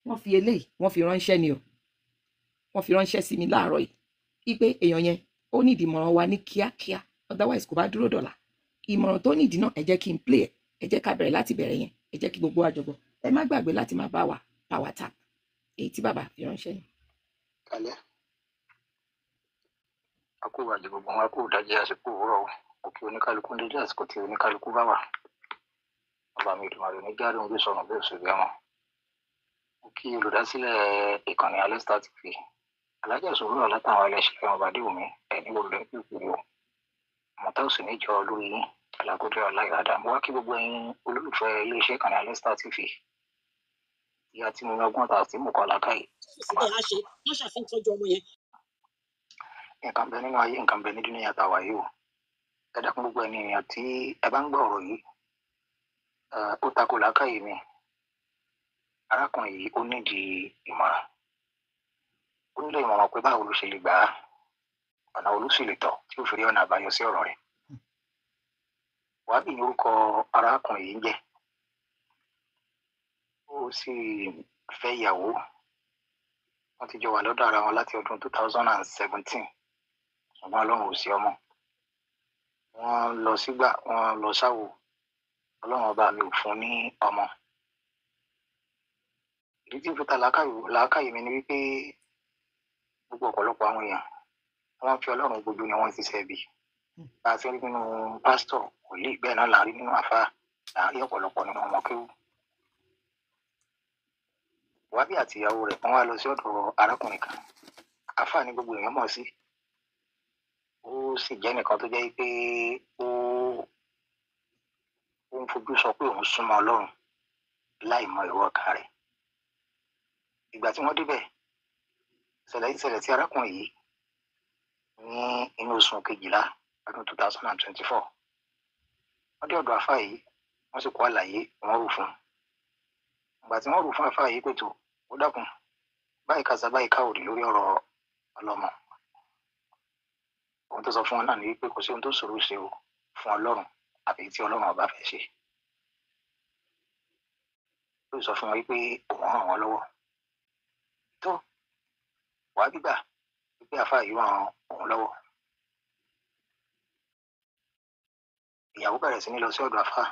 Wọ́n fi eléyìí, wọ́n fi ránṣẹ́ ni o, wọ́n fi ránṣẹ́ sí mi láàárọ̀ yìí wípé èèyàn yẹn ó ní ìdìmọ̀ràn wa ní kíákíá, otherwise kò bá dúró dọ̀là. Ìmọ̀ràn tó nídìí náà, ẹ jẹ́ kí n play ẹ̀, ẹ jẹ́ ká bẹ̀rẹ̀ láti bẹ̀rẹ̀ yẹn, ẹ jẹ́ kí gbogbo wa jọgbọ́. Ẹ má gbàgbé láti máa bá wa power tap èyí tí bàbá fi ránṣẹ́ ni. Kalẹ a kó wàjú gbogbo wọn, a kó dájẹ àsìkò òwúrọ̀ o. Òkè oníkálukú ń dédé àsìkò tí oníkálukú bá wà. Ọba mi Èdùmàrè ní jáde ń gbé sọnù bí òṣèlú ẹwọn. Mo kí olùdásílẹ̀ ìkànnì Alesta TV, alájà sòwúrọ̀ látàwọn ẹlẹ́sìn fẹ́ràn ọba déwùmí ẹni wo ló ń pè pè o mọ̀tá ò sì ní jọ lórí yín alákòóso aláìrádá. Mo wá kí gbogbo ẹ̀yin olólùfẹ́ iléeṣẹ́ ìkànnì Alesta TV ìyá tí mo yan ọgbọ́n ta àti mọ̀kọ́ alákàyè. Síbẹ̀ á ṣe wọ́n ṣàfihàn tọ́jú ọmọ yẹn. Nǹkan bẹ nínú ayé, nǹkan bẹ ní dúníyà tá a wà yìí o. Ẹ dákun, gbogbo ẹni èèyàn tí ẹ bá ń gbọ́ ọ̀rọ̀ yìí, ó tako làákàyè mi. Arákùnrin yìí ó nídìí ìmọ̀ràn, ó nílò ìmọ̀ràn pé báwo ló ṣe lè gbà á, ọ̀nà wo ló sì lè tọ̀ tí ó fi rí ọ̀nà àbáyọ sí ọ̀rọ̀ rẹ̀. Wàábì ní orúkọ arákùnrin yìí ń jẹ́, ó sì fẹ́ ìyàwó, wọ́n ti jọ wà lọ́dọ̀ ara wọn láti ọdún 2017, ṣùgbọ́n Ọlọ́run ò sí ọmọ. Wọ́n lọ sígbà, wọ́n lọ sáwo, Ọlọ́run ọba mi ò fún ní ọmọ. Ìdí tí ó fi ta làákàyè mi ni wípé gbogbo ọ̀pọ̀lọpọ̀ àwọn èèyàn wọ́n fi Ọlọ́run gbójú ni wọ́n ti ṣẹ̀bi. Bá a ṣe rí nínú pásítọ̀ wòlíì, bẹ́ẹ̀ náà là ń rí nínú àfáà, là ń rí ọ̀pọ̀lọpọ̀ nínú ọmọ kéwú. Wábí àti ìyàwó rẹ̀ wọ́n wá lọ sí ọ̀dọ̀ arákùnrin kan. Àfáà ni gbogbo èèyàn mọ̀ sí. Ó sì jẹ́ nìkan tó jẹ́ pé ó ń fojú sọ pé òun súnmọ́ Ọlọ́run láì mọ èrò ọkàn rẹ̀. Ìgbà tí wọ́n débẹ̀, ìṣẹ̀lẹ̀ yìí ṣẹlẹ̀ sí arákùnrin yìí ní inú oṣù kejìlá ọdún 2024. Wọ́n dé ọ̀dọ̀ àfáà yìí, wọ́n sì kó àlàyé wọ́n rò fún un. Ìgbà tí wọ́n rò fún àfáà yìí pé tó, ó dákun, báyìí kàṣà báyìí káwòrì lórí ọ̀rọ̀ ọlọ́mọ. Ohun tó sọ fún wọn náà ni wípé kò sí ohun tó ṣòro ṣe o fún Ọlọ́run àbí tí Ọlọ́run ọba fẹ́ ṣe. Ó sọ fún wọn wípé òun ràn wọ́n lọ́wọ́. Tó wàá gbígbà wípé àfáà yìí ràn òun lọ́wọ́. Ìyàwó bẹ̀rẹ̀ sí ní lọ sí ọ̀dọ̀ àfáà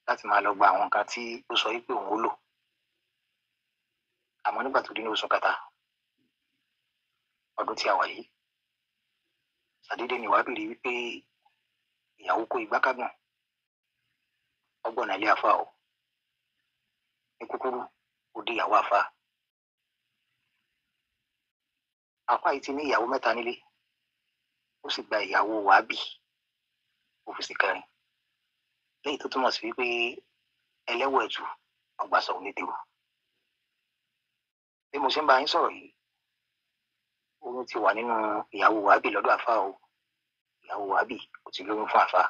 láti máa lọ gba àwọn nǹkan tí ó sọ wípé òun ó lò. Àmọ́ nígbà tó dín ní oṣù kẹta ọdún tí a wà yìí, ṣàdédé ni wàá bèrè wípé ìyàwó kó igbá kágbọ̀n ọgbọ̀n ilé àfáà o. Ní kúkúrú, ó di ìyàwó àfáà. Àfáà yìí ti ní ìyàwó mẹ́ta nílé, ó sì gba ìyàwó wàábì òfìsì kẹrin, léyìí tó túmọ̀ sí wípé ẹlẹ́wọ̀ ẹ̀tù ọgbàsọ onítẹ̀rù. Bí mo ṣe ń bá yín sọ̀rọ̀ yìí, oyún ti wà nínú ìyàwó wàábì lọ́dọ̀ àfáà o. Ìyàwó wàábì kò ti lóyún fún àfáà.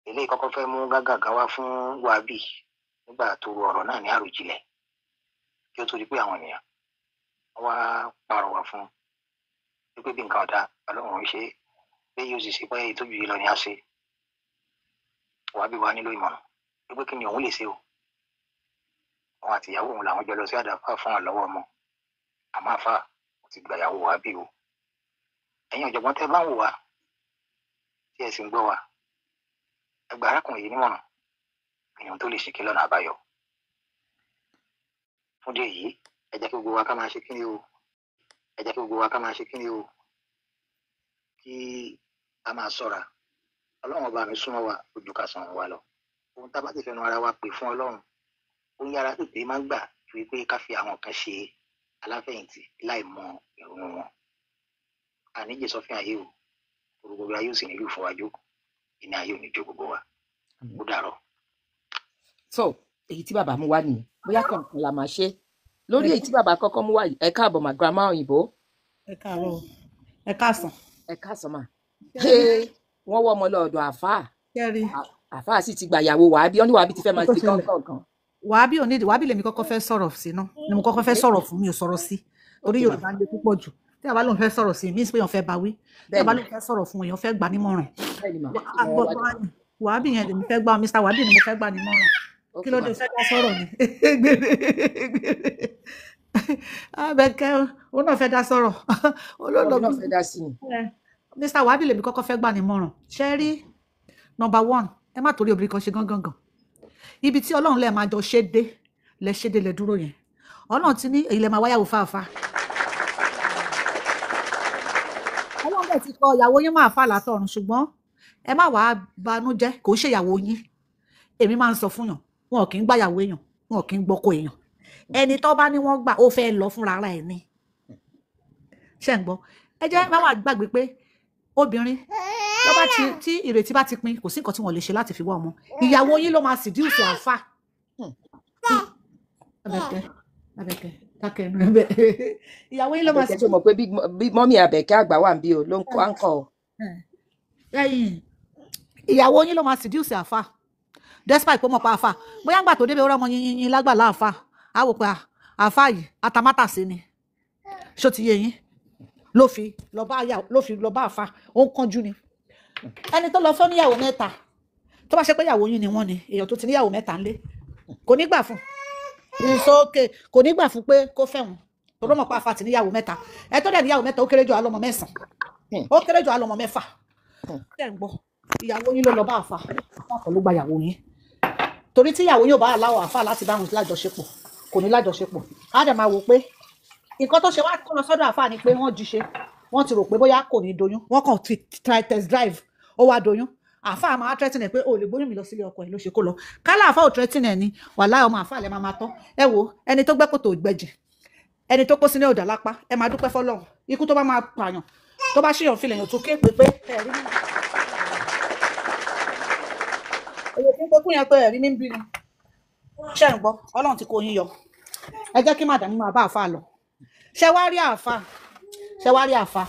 Eléyìí kọ́kọ́ fẹ́ mú gágàgá wá fún wàábì nígbà tó ru ọ̀rọ̀ náà ní àròjinlẹ̀, kí ó tó di pé àwọn ènìyàn wá pàrọwà fún un wípé bí nǹkan ọ̀dà Ọlọ́run ń ṣe pé yóò sì ṣe pé ìtọ́jú yìí lọ ni a ṣe. Wàábì wá nílò ìmọ̀ràn wípé kí ni òun lè ṣe o. Òun àti ìyàwó òun làwọn jọ lọ sí àdàfà fún àlọ́wọ́ ọmọ, àmọ́ àfà kò ti gba ìyàwó wàábì o. Ẹ̀yin ọ̀jọ̀gbọ́n tẹ́ bá ń wò wá tí ẹ sì ń gbọ́ wa, ẹ gba arákùnrin yìí nímọ̀ràn èèyàn tó lè ṣe kí lọ́nà àbáyọ. Fún díẹ̀ yìí, ẹ jẹ́ kí gbogbo wa ká máa ṣe kíni o, ẹ jẹ́ kí gbogbo wa ká máa ṣe kíni o, kí a máa ṣọ́ra. Ọlọ́run ọba mi súnmọ́ wa ojú ká sàn wa lọ. Ohun tá a bá ti fẹnu ara wa pè fún Ọlọ́run, ó ń yára tètè máa ń gbà ju pé ká fi àwọn kan ṣe aláfẹ̀yìntì láì mọ ìrònú wọn. Àníjẹ sọ fún ayé o, gbogbo ayé ò sì nílùú fún wájú, iná ayé ò ní jó gbogbo wa. Ó dàárọ̀. So èyí tí bàbá mú wá nìyẹn, bóyá kọ̀ọ̀kan la máa ṣe lórí èyí tí bàbá kọ́kọ́ mú wá yìí. Ẹ káàbọ̀ mà, grandma òyìnbó. Ẹ káàárọ̀, ẹ káàsán. Ẹ káàsán mà. Wọ́n wọ́ ọmọ lọ ọ̀dọ̀ àfáà, àfáà sì ti gbà ìyàwó wàábí, wọ́n ní wàábí ti fẹ́ máa ṣe kọ̀ọ̀kan. Wàábí ò ní wàábí lèmi kọ́kọ́ fẹ́ sọ̀rọ̀ sí náà ni mo kọ́kọ́ fẹ́ sọ̀rọ̀ fún, mi ò sọ̀rọ̀ sí torí Yorùbá ń le púpọ̀ jù. Tí a bá lóun fẹ́ sọ̀rọ̀ sí mi pé èèyàn fẹ́ bá wí, tí a bá lóun fẹ́ sọ̀rọ̀ fún èèyàn fẹ́ gbà nímọ̀ràn. Wàábí yẹn lèmi fẹ́ gbà, Mr. Wàábí ni mo fẹ́ gbà nímọ̀ràn. Kí Okay ló ma. dé, o fẹ́ dá sọ̀rọ̀ ni? Gbèrè gbèrè. Abẹ́kẹ́ òun náà fẹ́ dá sọ̀rọ̀. Ó ló Ọmọ lọ mi náà bí. fẹ́ dá sí ni. Mr. Wahabi lèmi kọ́kọ́ fẹ́ gbà nímọ̀ràn. Ṣé ẹ rí number one, ẹ má torí obìnrin kan ṣe gángan gan. Ibi tí Ọlọ́run lẹ́ẹ̀ máa jọ ṣe dé, lẹ ṣe dé lẹ dúró yẹn. Ọlọ́run ti ní èyí lẹ máa wáyàwó fáfá. Ọlọ́run dẹ̀ ti kọ ìyàwó yín máa fà látọ̀run, ṣùgbọ́n ẹ má wàá banújẹ́, kò ń ṣe ìyàwó yín. Èmi máa ń sọ fún yàn, wọn kì í gbàyàwó èèyàn, wọn kì í gbọ́kọ èèyàn. Ẹni tó bá ní wọ́n gbà, ó fẹ́ lọ fúnra ara ẹ̀ ni. Ṣé ń gbọ́? Ẹ jẹ́ má wàá gbàgbé pé obìnrin tó bá ti tí ìrètí bá ti pin, kò sí nǹkan tí wọ́n lè ṣe láti fi wá ọmọ. Ìyàwó yín ló máa seduce àáfà. Abẹ́kẹ́, Abẹ́kẹ́, dákẹ́ ẹnu ẹ bẹ́ẹ̀. Ìyàwó yín ló máa Àbẹ̀kẹ́ tó mọ̀ pé big mọ́mì Àbẹ̀kẹ́ àgbà wà ń bí o ló ń kọ́ à ń kọ́ o. Ẹ̀yìn ìyàwó yín ló máa seduce àáfà. Despite pé ó mọ̀ pa àáfà, bóyá ńgbà tó débẹ̀ ó rọ́mọ yín yín yín lágbàlá àáfà, á wò pé à, àáfà yìí atamátàsé ni. Ṣó ti yé yín? Ló fi lọ bá ló fi lọ bá àáfà, ó ń kánjú ni. Ẹni tó lọ fẹ́ níyàwó mẹ́ta, tó bá ṣe pé ìyàwó yín ni wọ́n ni, èèyàn tó ti níyàwó mẹ́ta ńlé, kò ní gbà fún. It's okay, kò ní gbà fún pé kó fẹ́ wọn. Torí ó mọ̀ pé àáfà ti níyàwó mẹ́ta. Ẹ tó dẹ̀ níyàwó mẹ́ta, ó kéré jù á lọ́mọ 9. Ó kéré jù á lọ́mọ 6. Tẹ̀ ń gbọ́, ìyàwó yín ló lọ bá àáfà, àáfà kọ́ ló gba ìyàwó yín. Torí tí ìyàwó yín ò bá aláwọ̀ àáfà láti bá wọn lájọṣepọ̀, kò ní lájọṣepọ̀. Á dẹ̀ máa wò pé nǹkan tó ṣe wá kó lọ sọ́dọ̀ àáfà ni pé wọ́n jí ṣe, wọ́n ti rò pé bóyá kò ní doyún, wọ́n kàn ti try test drive, ó wá doyún. Àáfà máa threaten ẹ̀ pé o lè gbóyún mi lọ sílé ọkọ ẹ̀, ló ṣe kó lọ. Kálá àáfà ò threaten ẹ̀ ni, wàláhì ọmọ àáfà lẹ máa máa tọ́. Ẹ wo ẹni tó gbẹ́ kòtò gbẹ̀jì, ẹni tó kó sínú ọ̀dà lápá, ẹ máa dúpẹ́ fọlọ́run. Ikú tó bá máa pààyàn, tó bá ṣèyàn filẹ̀ yàn tó ké pé pé ẹ̀rí mi. Èyí tí ń pekú yẹn pé ẹ̀rí mi ń bí ni. Ṣé ń gbọ́? Ọlọ́run ti kó yín yọ. Ẹ jẹ́ kí màdàmú máa bá àáfà lọ. Ṣé wá rí àáfà? Ṣé wá rí àáfà?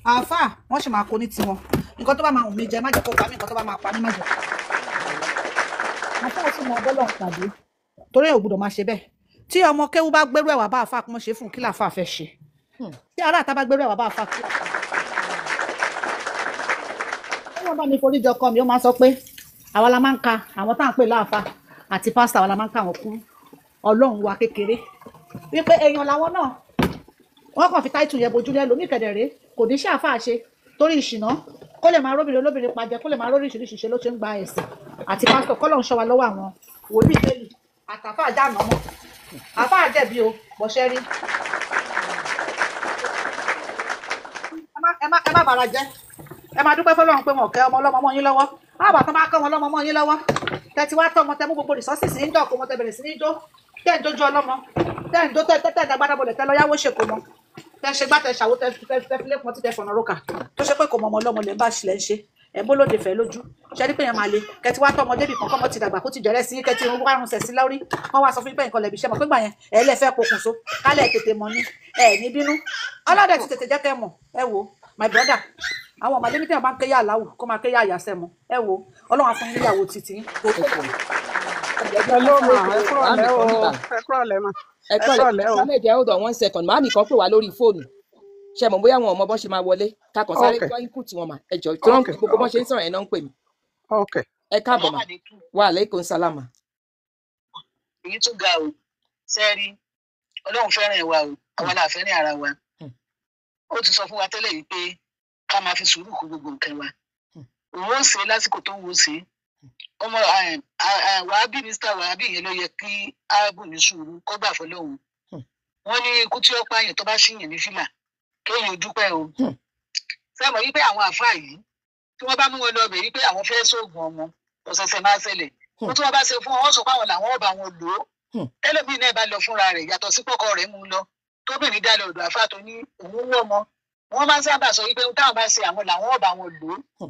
Àáfà wọ́n sì máa kó ní tiwọn. Nǹkan tó bá máa wù mí jẹ, má jẹ́ kó pa mí, nǹkan tó bá máa pa mí, má jẹ́ kó pa mí. Àáfà sì máa bọ́lọ̀ pàdé. Torí ẹ̀ ò gbọ́dọ̀ máa ṣe bẹ́ẹ̀. Tí ọmọ kéwú bá gbérú ẹ̀wà bá àáfà kí wọ́n ṣe fún un, kí làáfà fẹ́ ṣe? Tí ará àta bá gbérú ẹ̀wà bá àáfà kí làáfà fẹ́ ṣe? Wọ́n bá mi forí jọ kọ mi, ó máa ń sọ pé àwa la máa ń ka àwọn tá à ń pè láàfà àti pásítọ̀, àwa la máa ń ka àwọn kún Ọlọ́run wa kékeré. Wípé èèyàn làwọn náà, wọ́n kàn fi táìtù yẹn bojú ní ẹlòmíì kẹ̀dẹ̀ rèé, kò ní ṣe àáfàá ṣe torí ìṣìná, kó lè máa róbìnrin olóbìnrin pajẹ, kó lè máa róríṣiríṣi ṣe ló ṣe ń gba ẹ̀sìn àti pásítọ̀. Kọ́lọ́run ṣọ́ wa lọ́wọ́ àwọn wòlíì bẹ́ẹ̀lì àtàfáà dáná mọ́. Àáfàá jẹ̀bi o, bọ̀ṣẹ́ rí. Ẹ má bàrà jẹ́. Ẹ máa dúpẹ́ fọlọ́run pé wọn ò kẹ́ ọmọ ọlọ́mọ mọ́ yín lọ́wọ́. Báwo tán bá kọ́ ọmọ ọlọ́mọ mọ́ yín lọ́wọ́? Tẹ ti wá tọ́ ọmọ, tẹ mú gbogbo resources yín dọ̀ kó mọ, tẹ bẹ̀rẹ̀ sí ní jó. Tẹ́ ń jójú ọlọ́mọ. Tẹ́ ń jó tẹ́ tẹ́ tẹ́ dàgbàdà bolẹ̀, tẹ́ lọ yáwó ṣe kò mọ. Tẹ́ ṣe gbá tẹ ṣàwó tẹ tẹ tẹ fi lẹ́kùn ọtí tẹ fọ̀nà rókà. Tó ṣe pé kò mọ ọmọ ọlọ́mọ lẹ́ ń bá ṣílẹ̀ ń ṣe. Ẹ̀ bó lóde fẹ́ lójú. Ṣé rí pé yẹn máa le? Kẹ ti wá tọ́ ọmọ débì kan, kọ́mọ ti dàgbà kó ti jẹ̀rẹ̀ sí yín, kẹ ti wá run sẹ̀ sí lórí. Wọ́n wá sọ fún yín pé nǹkan lẹ̀bi iṣẹ́ mọ̀ pé gbà yẹn ẹ̀ lẹ́ fẹ́ pokùnso. Kálẹ̀ tètè mọ̀ ni ẹ̀ ní bínú. Ọlọ́dẹ ti tètè jẹ́ kẹ́ mọ̀. Ẹ wo my brother, àwọn ọmọdé ní tí wọn bá ń kéyà aláwù kó máa kéyà àyàsẹ mọ. Ẹ wo Ọlọ́run á fún yín níyàwó títí. Hello ma, ẹ Màámi kúrọ̀lẹ́ kan o, bíbà. ẹ kúrọ̀lẹ́ ma, Ẹ ẹ kúrọ̀lẹ́. kúrọ̀lẹ́ o. Sálẹ̀ jẹ́ hold on one second. Màámi kan pè wá lórí fóònù. Ṣé mọ̀ bóyá wọn ò mọ bọ́n ṣe máa wọlé? Ká kàn sáré Okay, gbọ́ input wọn mà. Ẹ jọ̀ọ́ tí wọ́n okay, gbogbo bọ́n ṣe okay, ń sọ̀rọ̀ yẹn náà ń pè mí. okay. Ẹ káàbọ̀ mà. Wa alaikum salam mà. Èyí tó ga o, sẹ́ẹ̀rí Ọlọ́run fẹ́ràn wa o, àwa la fẹ́ràn ara wa. Ó ti sọ fún wa tẹ́lẹ̀ yìí pé ká máa fi sùúrù kó gbogbo nǹkan wa. Òun ó ṣe lásìkò tó ń wo ṣe ọmọ Wàhábì, Mr. Wàhábì yẹn ló yẹ kí á bù ní sùúrù kó gbà fọlọ́hún. Wọ́n ní ikú tí ó pààyàn tó bá ṣìyàn ní fìlà kéèyàn dúpẹ́ o. Sẹ́mọ̀ wípé àwọn àáfàá yìí tí wọ́n bá mú wọn lọ bẹ̀ wípé àwọn fẹ́ sóògùn ọmọ, ọ̀sẹ̀sẹ̀ máa ṣẹlẹ̀. Ohun tí wọ́n bá ṣe fún wọn, wọ́n sọ pé àwọn làwọn ọba wọn lò ó. Tẹ́lẹ̀mí náà bá lọ fúnra rẹ̀ yàtọ̀ sí pọ́kọ rẹ̀ mú un lọ, tóbìnrin dá lọ ọ̀dọ̀ àáfàá tó ní òun wọ́ ọmọ, wọ́n máa ń sábà sọ wípé ohun táwọn bá ṣe, àwọn làwọn ọba wọn lò ó,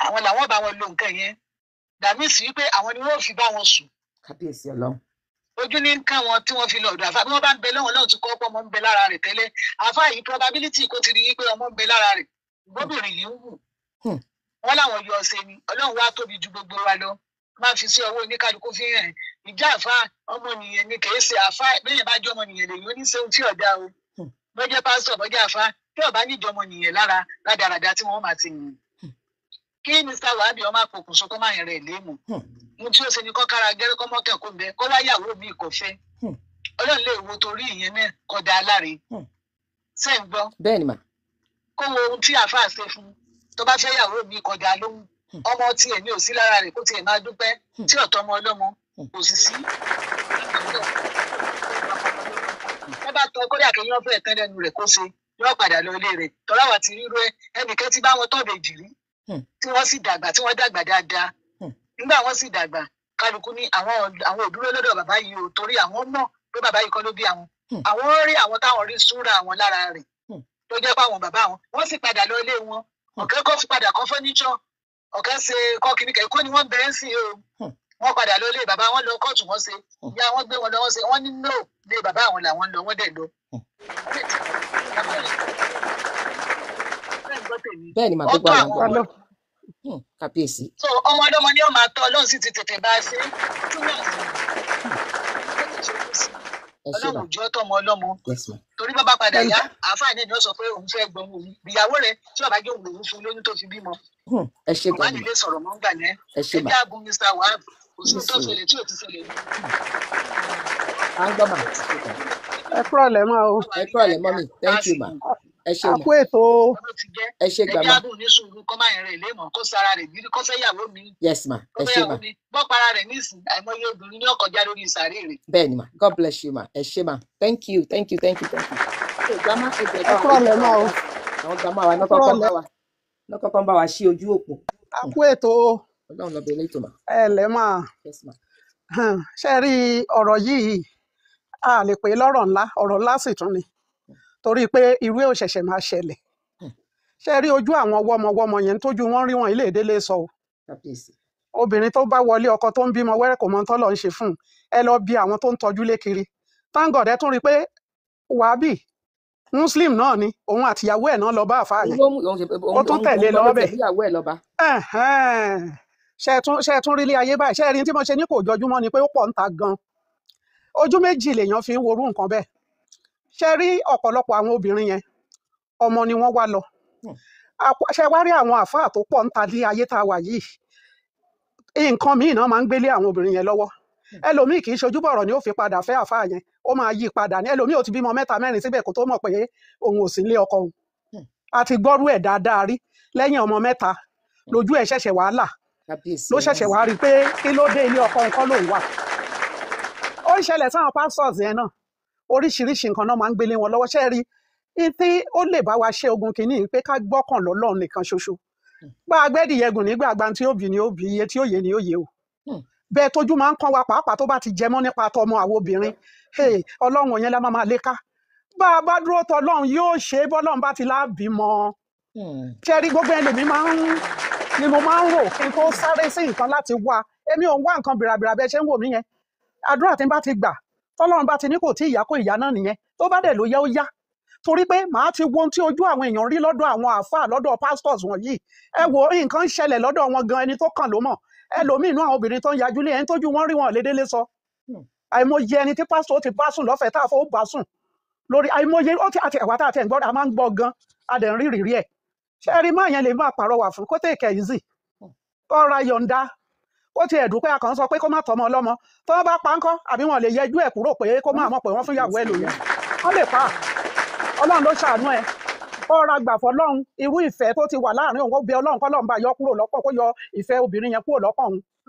àwọn làwọn ọba wọn lo nǹkan yẹn. Dàmísì wípé àwọn ni wọ́n fi bá wọn sùn. Kábíyèsí Ọlọ́run. Ojú ní ń kán wọn tí wọ́n fi lọ ọ̀dọ̀ àáfàá. Bí wọ́n bá ń bẹ lọ́wọ́ lọ́wọ́ ti kọ́ pé ọmọ ń bẹ lára rẹ̀ tẹ́lẹ̀, àáfàá yìí probability kó ti rí i pé ọmọ ń bẹ lára rẹ̀ gbóbìnrin yìí ń wù wọ́n láwọn yọ ọsẹ ni. Ọlọ́run wá tóbi ju gbogbo wa lọ, máa fi sí ọwọ́ oníkálukú fi hàn ìjà àáfàá ọmọnìyàn ni, kì í ṣe àáfàá. Bẹ́ẹ̀ bá jọ ọmọnìyàn lèyìn oníṣẹ́hun tí ọ̀dà o, bọ́jẹ́ pásítọ̀ bọ́jẹ́ àáfàá tí ọba níjọ ọmọnìyàn lára rádaràda tí wọ́n máa ti yìn. Kí Mr. Wahabi ọmọ àpòkùnso kó má yẹn rẹ̀ léèmù. Ohun tí ó ṣe ni kọ́ kára gẹ́rẹ́ kọ́ mọ́kẹ́ kó bẹ kó wá yàwó mi kò fẹ́. Ọlọ́run lè wo torí ìyẹn náà kọ́ da aláre. Ṣé ń gbọ́? Bẹ́ẹ̀ ni mà. Kó wo ohun tí àáfàá ṣe fún tó bá fẹ́ yàwó mi kọjá lóhùn. Ọmọ tiẹ̀ ní ò sí lára rẹ̀ kó tiẹ̀ máa dúpẹ́ tí ọ̀tọ̀ ọmọ ọlọ́mọ kò sì sí. Ẹ bá tọ kódà kéèyàn fẹ́ tán lẹ́nu rẹ̀ kó ṣe yóò padà lọ ilé rẹ̀ tọ́lá wà ti rírú ẹ ẹnìkan ti bá wọn tọ́ bèjì rí tí wọ́n sì dàgbà tí wọ́n dàgbà dáadáa. Nígbà wọ́n sì dàgbà kálukú ní àwọn ò dúró lọ́dọ̀ bàbá yìí o torí àwọn mọ̀ pé bàbá yìí kọ́ ló bí àwọn. Àwọn rí àwọn táwọn rí súnra àwọn lára rẹ̀ tó jẹ́ pé àwọn bàbá wọn wọ́n sì padà lọ ilé wọn. Ọ̀kẹ́ kọ́ padà kọ́ fọ́níṣọ́ ọ̀kẹ́ ṣe kọ́ kìnnìkan kó ni wọ́n bẹ̀rẹ̀ sí o. Wọ́n padà lọ ilé bàbá wọn lọ kóòtù wọ́n ṣe ìyá wọn gbé wọn lọ wọ́n ṣe wọ́n ní no ilé bàbá àwọn làwọn lọ wọ́n dẹ̀ lọ. Bẹ́ẹ̀ ni màá gbogbo àwọn àgbà. Kábíyèsí. So ọmọ ọlọ́mọ ni ó máa tọ́ Ọlọ́run sì ti tètè bá a ṣe túmọ̀ sí Ọlọ́run òjò tọmọ ọlọ́mọ torí bàbá padà yá àáfàá ní ó sọ pé òun fẹ́ gbọ́n òun ìyàwó rẹ̀ tí bàbá jẹ́ òun lòun fún lóyún tó fi bímọ. Ẹ ṣe gan ni. Ọba nílé sọ̀rọ̀ mọ́ ń gbà yẹn. Ẹ ṣe mà. Ẹ jágun Mr. Wahab kò sí tó ṣẹlẹ̀ tí ò ti ṣẹlẹ̀. À ń gbọ́ mà. Ẹ kúrọ̀ lẹ́ mọ́ o. Ẹ kúrọ̀ lẹ́ mọ́ mi, thank you ma. Ẹ ṣe mà. A kú ètò. Ẹ ṣe gbà Ẹ ma. jágun ní sùúrù kọ́ máa rìn lé mọ̀ kó sara rẹ̀ gírí kó fẹ́ yàwó mi. Yes ma, ẹ ṣe ma. Bọ́ para rẹ̀ nísìn àìmọye obìnrin ní ọkọjá lórí ìsàrè rẹ̀. Bẹ́ẹ̀ ni ma, God bless you ma, ẹ ṣe ma, thank you, thank you, thank you, thank you. Ṣé grandma ẹ jẹ́ Ẹ kúrọ̀ lẹ́ mọ́ o. Àwọn grandma wa lọ́kọ̀ọ́kọ́ ń bá wa ṣí ojú òpó. A kú ètò. Ọlọ́run lọ bẹ elétò ma. Ẹ lẹ́ mà. Yes ma. Ṣé rí ọ̀rọ̀ yìí a lè pè lọ́rọ̀ ńlá, ọ̀rọ̀ ńlá sì tún ni torí pé irú ẹ̀ ò ṣẹ̀ṣẹ̀ máa ṣẹlẹ̀. Ṣé rí ojú àwọn wọ́mọwọ́mọ yẹn tójú wọn rí wọn ilé ìdílé sọ o. Obìnrin tó bá wọlé ọkọ tó ń bímọ wẹ́rẹ́ kò mọ tọ́lọ̀ ń ṣe fún un. Ẹ lọ bí àwọn tó ń tọ́jú lé kiri. Thank God ẹ tún rí i pé wàábì Muslim náà ni òun àtìyàwó ẹ̀ náà lọ bá àfáà yẹn. Ó tún tẹ̀lé lọ bẹ̀. Ṣé ẹ tún rí ilé ayé báyìí? Ṣé ẹ rí tí mo ṣe ní kò jọjúmọ́ ni pé ó pọ̀ ń ta gan. Ojú méjì lèèyàn fi ń worú nǹkan bẹ́ẹ̀. Ṣé rí ọ̀pọ̀lọpọ̀ àwọn obìnrin yẹn ọmọ ni wọ́n wá lọ. Ṣé wá rí àwọn àfáà tó pọ̀ ń ta ní ayé tá a wà yìí, nǹkan míì náà máa ń gbélé àwọn obìnrin yẹn lọ́wọ́. Ẹlòmíì kì í ṣojú bọ̀rọ̀ ni ó fi padà fẹ́ àfáà yẹn, ó máa yí padà ní. Ẹlòmíì ò ti bímọ mẹ́ta mẹ́rin síbẹ̀ kó tó mọ̀ pé òun ò sí nílé ọkọ òun. A ti gbọ́rú ẹ̀ dáadáa rí lẹ́yìn ọmọ mẹ́ta lójú ẹ̀ ṣẹ̀ṣẹ̀ wàhálà ló ṣẹ̀ṣẹ̀ wá rí i pé kí ló dé ilé ọkọ nǹkan lòun wà. Ó ń ṣẹlẹ̀ sáwọn pastors yẹn náà, oríṣiríṣi nǹkan náà máa ń gbélé wọn lọ́wọ́. Ṣé rí i tí ó lè bá wa ṣe ogun kìíní pé ká gbọ́kàn lọ́lọ́run nìkan ṣoṣo. Bá a gbẹ́dìyẹgùn nígbà gba tí ó bì ní ó bì, iye tí ó yé ni ó yé o. Bẹ́ẹ̀ tójú máa ń kán wa pàápàá tó bá ti jẹmọ́ nípa tọmọ àwọn obìnrin. Ọlọ́run yẹn la máa lé ká. Bá a bá dúró tọlọ́run yóò ṣe é bọ́lọ́run bá ti láàbímọ. Ṣé rí gbogbo ẹlòmíì máa ń ni mo máa ń rò kí n tó sáré sí nǹkan láti wá. Èmi ò ń wá nǹkan bìràbìrà bẹ́ẹ̀ ṣe ń wò mí yẹn. Àdúrà tí n bá ti gbà tọ́lọ́run bá ti ní kò tí ìyá kó ìyá náà nìyẹn, tó bá dẹ̀ ló yẹ ó yá. Torí pé màá ti wo ohun tí ojú àwọn èèyàn rí lọ́dọ̀ àwọn àáfàá lọ́dọ̀ pastors wọ̀nyí. Ẹ wo nǹkan ń ṣẹlẹ̀ lọ́dọ̀ wọn gan, ẹni tó kàn ló mọ̀. Ẹlòmíì inú àwọn obìnrin tó ń yajú lé ẹni tójú wọn rí wọn lédélé sọ. Àìmọye ẹni tí pásítọ̀ ti bá sùn lọ́fẹ̀ẹ́ tá a fọwọ́ bá sùn lórí àìmọye ó ti àti ẹ̀wà tá a ti ẹ̀ ń gbọ́ a máa ń gbọ́ gan, a dẹ̀ ń rí ìrírí ẹ̀. Ṣé ẹ rí máa yẹn lè máa pàrọwà fún kó take it easy, kó ra yọ̀ǹda, ó ti ẹ̀dùn pé a kàn ń sọ pé kó má tọmọ ọlọ́mọ tó bá pa ńkọ́ àbí wọn lè yẹjú ẹ̀ kúrò pé kó má mọ̀ pé wọ́n fún ìyàwó ẹ̀ lóyún. Wọ́n lè pa á, Ọlọ́run ló ṣàánú ẹ̀. Kó ra gbà fọlọ́run irú ìfẹ́ tó ti wà láàrin òun, kó bẹ Ọlọ́run kọ́lọ́run bá yọ kúrò lọ́kàn, kó yọ ìfẹ́ obìnrin yẹn kúrò lọ́kàn òun,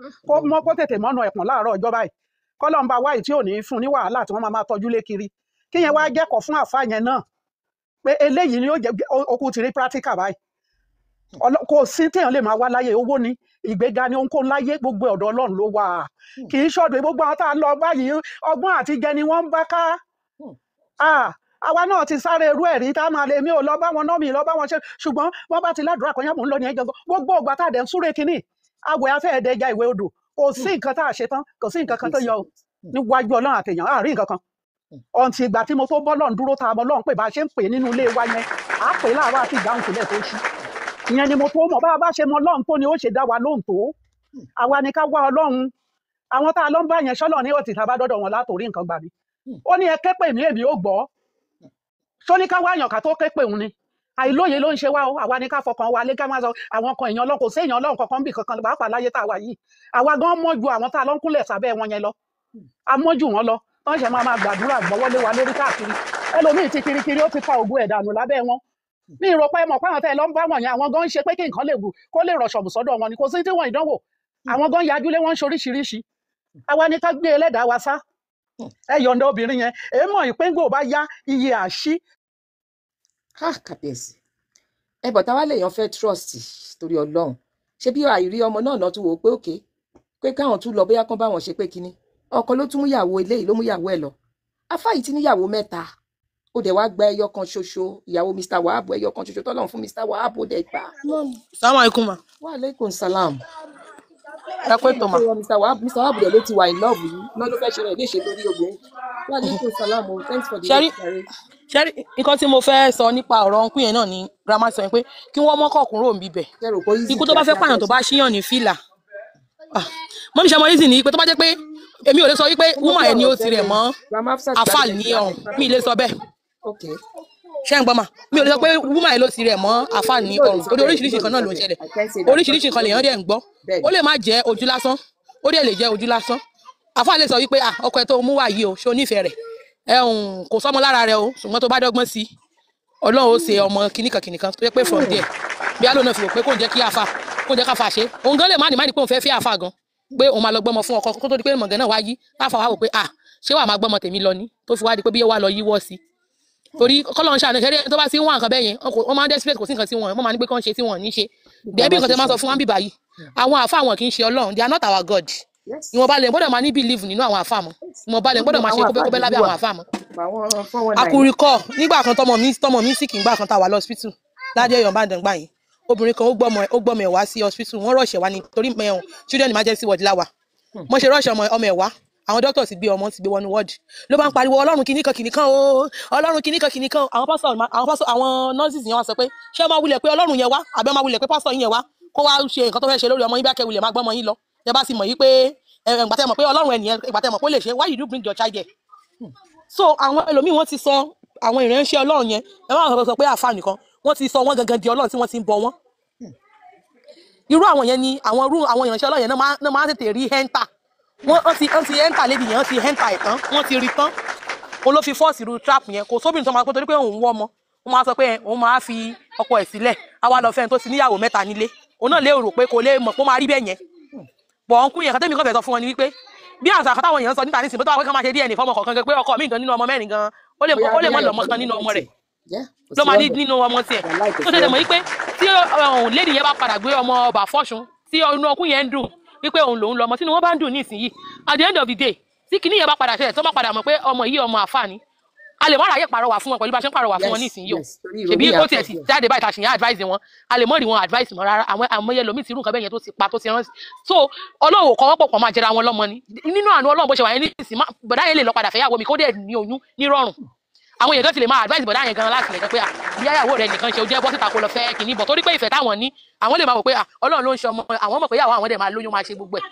kó mọ́ kó tètè mọ́nà ẹ̀pọ̀n láàárọ̀ ọjọ́ báyìí, kọ́lọ́run bá wáyé tí ò ní fún ní wàhálà tí wọ́n máa máa tọ́jú lé kiri. Kí yẹn wá jẹ́kọ̀ọ́ fún àfa yẹn náà pé eléyìí ni ó jẹ́ okú ti rí practical báyìí. Kò sí téèyàn lè máa wá láyé, owó ni ìgbéga ni ohunkóhun láyé, gbogbo ọ̀dọ̀ Ọlọ́run ló wà. Kì í ṣọ̀dọ̀ gbogbo àwọn tá a lọ báyìí, ọgbọ́n àtijẹ ni wọ́n ń bá ká. Àwa náà ti sáré irú ẹ̀rí tá a máa lè mi ò lọ bá wọn náà, mi ò lọ bá wọn ṣe, ṣùgbọ́n wọ́n bá ti ládùúrà kan yá mò ń lọ ní ẹjọ́ gbogbo ògbà tá a dẹ̀ ń súré kínní àwẹ̀ afẹ́ ẹ̀dẹ́ja ìwé odò, kò sí nǹkan tá a ṣe tán, kò sí nǹkan kan tó yọ níwájú Ọlọ́run àtẹ̀yàn, àárín nǹkan kan. Ọ̀ǹtì ìgbà tí mo tó bọ́ lọ́n dúró tá a mọ Ọlọ́run pé bá a ṣe ń pè nínú ilé wa yẹn, à á pè láàárọ̀ àti ìdáhùn sílẹ̀ tó ṣú. Ìyẹn ni mo tó mọ̀, bá a bá ṣe mọ Ọlọ́run tó ni ó ṣe dá wa lóhùn tó. Àwa ni ká wá Ọlọ́run. Àwọn tá a lọ ń bá yẹn ṣọ́lọ̀ ní òtí tá a bá dọ́dọ̀ wọn látòrí nǹkan gbà mí. Ó ní ẹ ké pè mí èmi ó gbọ́. Ṣó ní ká wá àyàn ká tó ké pè òun ni? Àìlóye ló ń ṣe wá o. Àwa ni ká fọkàn wa lé, ká máa sọ àwọn kan èèyàn Ọlọ́run, kò sí èèyàn Ọlọ́run kankan bí kankan, pàápàá láyé tá a wà yìí. Àwa gan mọ̀ ju àwọn tá a lọ ń kúnlẹ̀ sábẹ́ wọn yẹn lọ, a mọ̀ jù wọ́n lọ. Tán ṣe máa máa gbàdúrà gbọ́wọ́lé wa lórí káàkiri. Ẹlòmíì ti kirikiri, ó ti fa ògùn ẹ̀ dànù lábẹ́ wọn. Ní ìrọ̀pẹ́ mọ̀ páwọn tẹ́ ẹ lọ ń bá wọ̀nyẹn, àwọn gan ń ṣe pé kí nǹkan lè wù kó lè rọ̀ṣọ̀bù sọ́dọ̀ wọn ni, kò sí tí wọ́n ìdánwò. Àwọn gan yajúlé, wọ́n ń ṣoríṣiríṣi. Àwa ni ká gbé ẹlẹ́dàá wa sá. Ẹ yọ̀ǹda obìnrin yẹn, èémọ̀ ìpéǹgò bá yá iye àṣí. Ha, kàbíyèsí. Ẹ bọ̀ táwa lèèyàn fẹ́ trust torí Ọlọ́run. Ṣé bí àìrí ọmọ náà náà tún wò ó pé òkè pé káwọn tún lọ, bóyá kán bá wọn ṣe pé kinní. Ọkọ ló tún mú ìyàwó eléyìí, ló mú ìyàwó ẹ̀ lọ. Afá yìí ti níyàwó mẹ́ta. Ó dẹ̀ wá gba ẹyọ kan ṣoṣo, ìyàwó Mr. Wahab, ẹyọ kan ṣoṣo tọ́lọ́run fún Mr. Wahab, ó dẹ̀ gbà. Salaam alaikum ma. Wa alaikum salam. Ẹ kú ètò ma. Mr. Wahab, Mr. Wahab dẹ̀ ló ti wà in love yìí. Lọ́ ló fẹ́ ṣe rẹ̀ léṣe lórí obìnrin. Wa alaikum salam o, thanks for the Ṣẹ́rí help, Jerry. ṣẹ́rí nǹkan tí mo fẹ́ sọ nípa ọ̀rọ̀ ọ̀nkú yẹn náà ni grandma sọ yẹn pé kí wọ́n mọ́kọ̀ kúrò níbí bẹ̀. Ṣé rò pé easy Ikú tó bá fẹ́ kíákíá pààyàn tó fẹ́ bá ṣíyàn ní fìlà. Mọ́mí ṣe mọ easy ni pé tó bá jẹ́ pé èmi ò lè sọ wípé ṣe? Mo woman bí yẹn ni ọ̀rọ̀ ó tirẹ̀ tẹ́lẹ̀. mọ́ Grandma Hafsat afal Gbadebo ní ti wá ọ̀hún. Mi ì lè sọ bẹ́ẹ̀. Okay. Ṣé ń gbọ́ mà? Mi ò lè sọ pé woman yẹn ló tirẹ̀ mọ́ afal ní Èmi ò lè ọ̀run. sọ Torí bẹ́ẹ̀, oríṣiríṣi èmi ò nǹkan lè náà sọ ló ń bẹ́ẹ̀. ṣẹlẹ̀. I can't say that. Oríṣiríṣi nǹkan lèèyàn dẹ̀ ń gbọ́. Bẹ́ẹ̀ni. Ó lè má jẹ́ ojú lásán. Ó dẹ̀ lè jẹ́ ojú lásán. Àfáà lè sọ wípé ah ọkọ ẹ tó mú wá yìí o, ṣé o nífẹ̀ẹ́ rẹ̀? Ẹ kò sọ́mọ lára rẹ o, ṣùgbọ́n tó bá dọ́gbọ́n sí i, Ọlọ́run ó ṣe ọmọ kìnnìkan kìnnìkan tó yẹ pé from there bí alóò náà fi wò pé kò ń jẹ́ kí àfà kò ń jẹ́ káfà ṣe. Òun gan lè má ní pé òun fẹ́ fẹ́ àfà gan, pé òun máa lọ gbọ́mọ fún ọkọ kó tó di pé mọ̀gán náà wá yí káfà wá wò pé ah ṣé wàá máa gbọ́mọ tèmi lọ ni, tó fi wá di pé bí ó wá lọ yíwọ́ sí i. Torí kọ́lọ́run ṣàánú ṣẹ́rí tó bá ti ń wá nǹkan bẹ́ẹ̀ yẹn, wọ́n máa ń desperate, kò sí nǹkan tí wọ́n máa ní pé kán ṣe tí wọ́n ní ṣe. Dẹ́bí nǹkan tẹ́ máa sọ fún wa ń bíbá yìí, àwọn àfà wọn kì í ṣe Ọlọ́run, they are not our God. Yes. Ìwọ̀nba lè gbọ́dọ̀ máa ní belief nínú àwọn àfà mọ́, ìwọ̀nba lè gbọ́dọ̀ máa ṣe Àwọn àfà kóbẹ́kóbẹ́ lábẹ́ àdúgbò àwọn àfà mọ́. àwọn 419. Akurikọ nígbà kan tọmọ mi sì kì í gbà kan tá a wà lọ́sípítù ládé ọyàn bá dàn gbà yẹn, obìnrin kan ó gbọ́mọ ẹ̀ wá sí hospital, wọ́n rọ̀ṣẹ̀ wá ní torí mẹ́wọ̀n children emergency ward láwà. Wọ́n ṣe rọ̀ṣẹ̀ ọmọ ẹ̀ wá, àwọn doctor ti gbé ọmọ ti gbé wọnú ward, ló bá ń pariwo Ọlọ́run kìnnìkan kìnnìkan o, Ọlọ́run kìnnìkan kìnnìkan. Àwọn pastor àwọn pastor àwọn nurses yẹn wá sọ pé ṣé ọmọ wulẹ̀ pé Ọlọ́run yẹn wá àbí ọmọ wulẹ̀ pé pastor yẹn wá kó wá ṣe nǹkan tó fẹ́ ṣe lórí ọmọ yín, bá kẹ́ wulẹ̀ máa gbọ́mọ yín lọ. Ẹ bá sì mọ̀ yí pé ẹ ìgbà tẹ́ mọ̀ pé Ọlọ́run ẹnìyẹn, ìgbà tẹ́ mọ̀ pé ó lè ṣe, why you do bring your child here? So àwọn ẹlòmíì wọ́n ti sọ àwọn ìránṣẹ́ Ọlọ́run yẹn, ẹ má sọ pé àfa nìkan, wọ́n ti sọ wọ́n gangan di Ọlọ́run tí wọ́n ti ń bọ wọ́n. Irú àwọn yẹn ni àwọn irú àwọn ìránṣẹ́ Ọlọ́run yẹn náà máa ń tètè rí ẹ́ńtà. Wọ́n ti ẹ́ńtà lédi yẹn, wọ́n ti ẹ́ńtà ẹ̀ tán, wọ́n ti rí tán. Òun ló fi fọ́ọ̀sì irú trap yẹn. Kò sóbìnrin tó máa pé torí pé òun wọ́ ọmọ, wọ́n máa sọ pé òun máa fi ọkọ ẹ̀ sílẹ̀, á wá lọ fẹ́ni tó ti níyàwó mẹ́ta nílé. Òun náà lè rò pé kò lè mọ̀ pé ó máa rí bẹ́ẹ̀ yẹn. Bọ̀ ọ̀nkú yẹn kátẹ́mi kan fẹ́ sọ fún wọn ni wípé bí àṣà kan táwọn èèyàn sọ níta nísìnyí, bó tó wà pé kán máa ṣe DNA fọmọ kọ̀ọ̀kan gan, pé ọkọ mi gan nínú ọmọ mẹ́rin gan, ó lè Bóyá ó lè bóyá mọ̀ ẹ̀kọ́ lọ́mọ kan nínú ọmọ rẹ̀ Yeah, kò ló sí máa ní rọ́bẹ̀. nínú ọmọ tiẹ̀. Wàláì kò Tó sí ṣe mọ̀ rọ́bẹ̀. wípé tí lady yẹn bá padà gbé ọmọ ọba fọ́ṣun tí inú ọkùn yẹn ń dùn wípé òun lòun lọmọ, tínú wọn bá ń dùn ní ìsinyìí, at the end of the day tí kinní yẹn bá padà ṣẹlẹ̀, tó bá padà mọ̀ pé ọmọ yìí ọmọ àfà ni, a lè má ráyè pàrọwà fún wọn pẹ̀lú bá ṣe ń pàrọwà fún wọn ní Yes, ìsinyìí o. yes. Torí Ṣèbí ìrònú yẹn ó á tiẹ̀ pọ̀ ti díẹ̀. jáde báyìí tá a ṣì ń advice wọn, a lè mọ̀ rí wọn advice mọ́ rárá. Àwọn àmọye lomi ti irú nǹkan bẹ́ẹ̀ yẹn tó ti pa tó ti rán. So Ọlọ́run ò kọ́ wọ́n pọ̀ pọ̀ máa jẹra wọn lọ́mọ ni nínú àánú Ọlọ́run bó ṣe wà yẹn ní ìsìn bọ̀dá yẹn lè lọ padà fẹ́yàwó mi kó dẹ̀ ní oyún ní rọrùn. Àwọn èèyàn kan ti lè máa advice bọ̀dá yẹn gan láti lè gan pé à bí yàwó rẹ nìkan ṣe o jẹ́ bọ́ síta kó lọ fẹ́ kìíní bọ̀, torí pé ìfẹ́ táwọn ní àwọn lè máa wò pé à Ọlọ́run ló ń ṣe ọmọ àwọn, mọ̀ pé yàwó àwọn dẹ̀ máa lóyún máa ṣe gbogbo ẹ̀.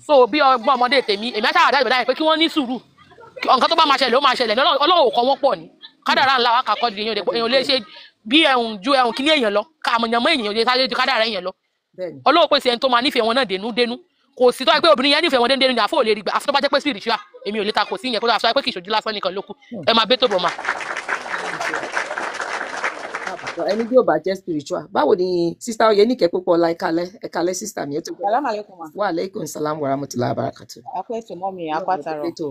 So bí ọgbọ́n ọmọdé tèmi, èmi á ṣáà advice bọ̀dá yẹn pé kí wọ́n ní sùúrù, nǹkan tó bá máa ṣẹlẹ̀ ó máa ṣẹlẹ̀ ní Ọlọ́run ò kọ́ wọ́n pọ̀ ni kádàrá ńlá wa kà kọ́ di èèyàn lè ṣe bí ẹ̀hún ju ẹ̀hún kíní èèyàn lọ ká àmọ̀yànmọ́ èèyàn lè sáré ju kádàrá èèyàn lọ. Bẹ́ẹ̀ni. Ọlọ́run pèsè ẹni tó máa nífẹ̀ẹ́ wọn náà dénú dénú. Kò sí tó wáyé pé obìnrin yẹn nífẹ̀ẹ́ wọn dénú dénú ni àfọ ò lè rí gbà, àfi tó bá jẹ́ pé spiritual, èmi ò lè ta kò sí ìyẹn kó tó àfi tó wáyé pé kì í ṣojú lásán nìkan ló kù. Ẹ máa bẹ́ tó bọ̀ mà. Ẹni bí ò bá jẹ́ spiritual, báwo ni sista Oyenike púpọ̀ ọlá ẹ̀kalẹ́ ẹ̀kalẹ́ sista mi ó tó gbọ́. Salam alaikum ma. Wa alaikum salam wa rahmatullahi wa barakatuh. Akú ètò mọ́ mi, Ọlọ́run akú ló àtàrọ̀. pé tó.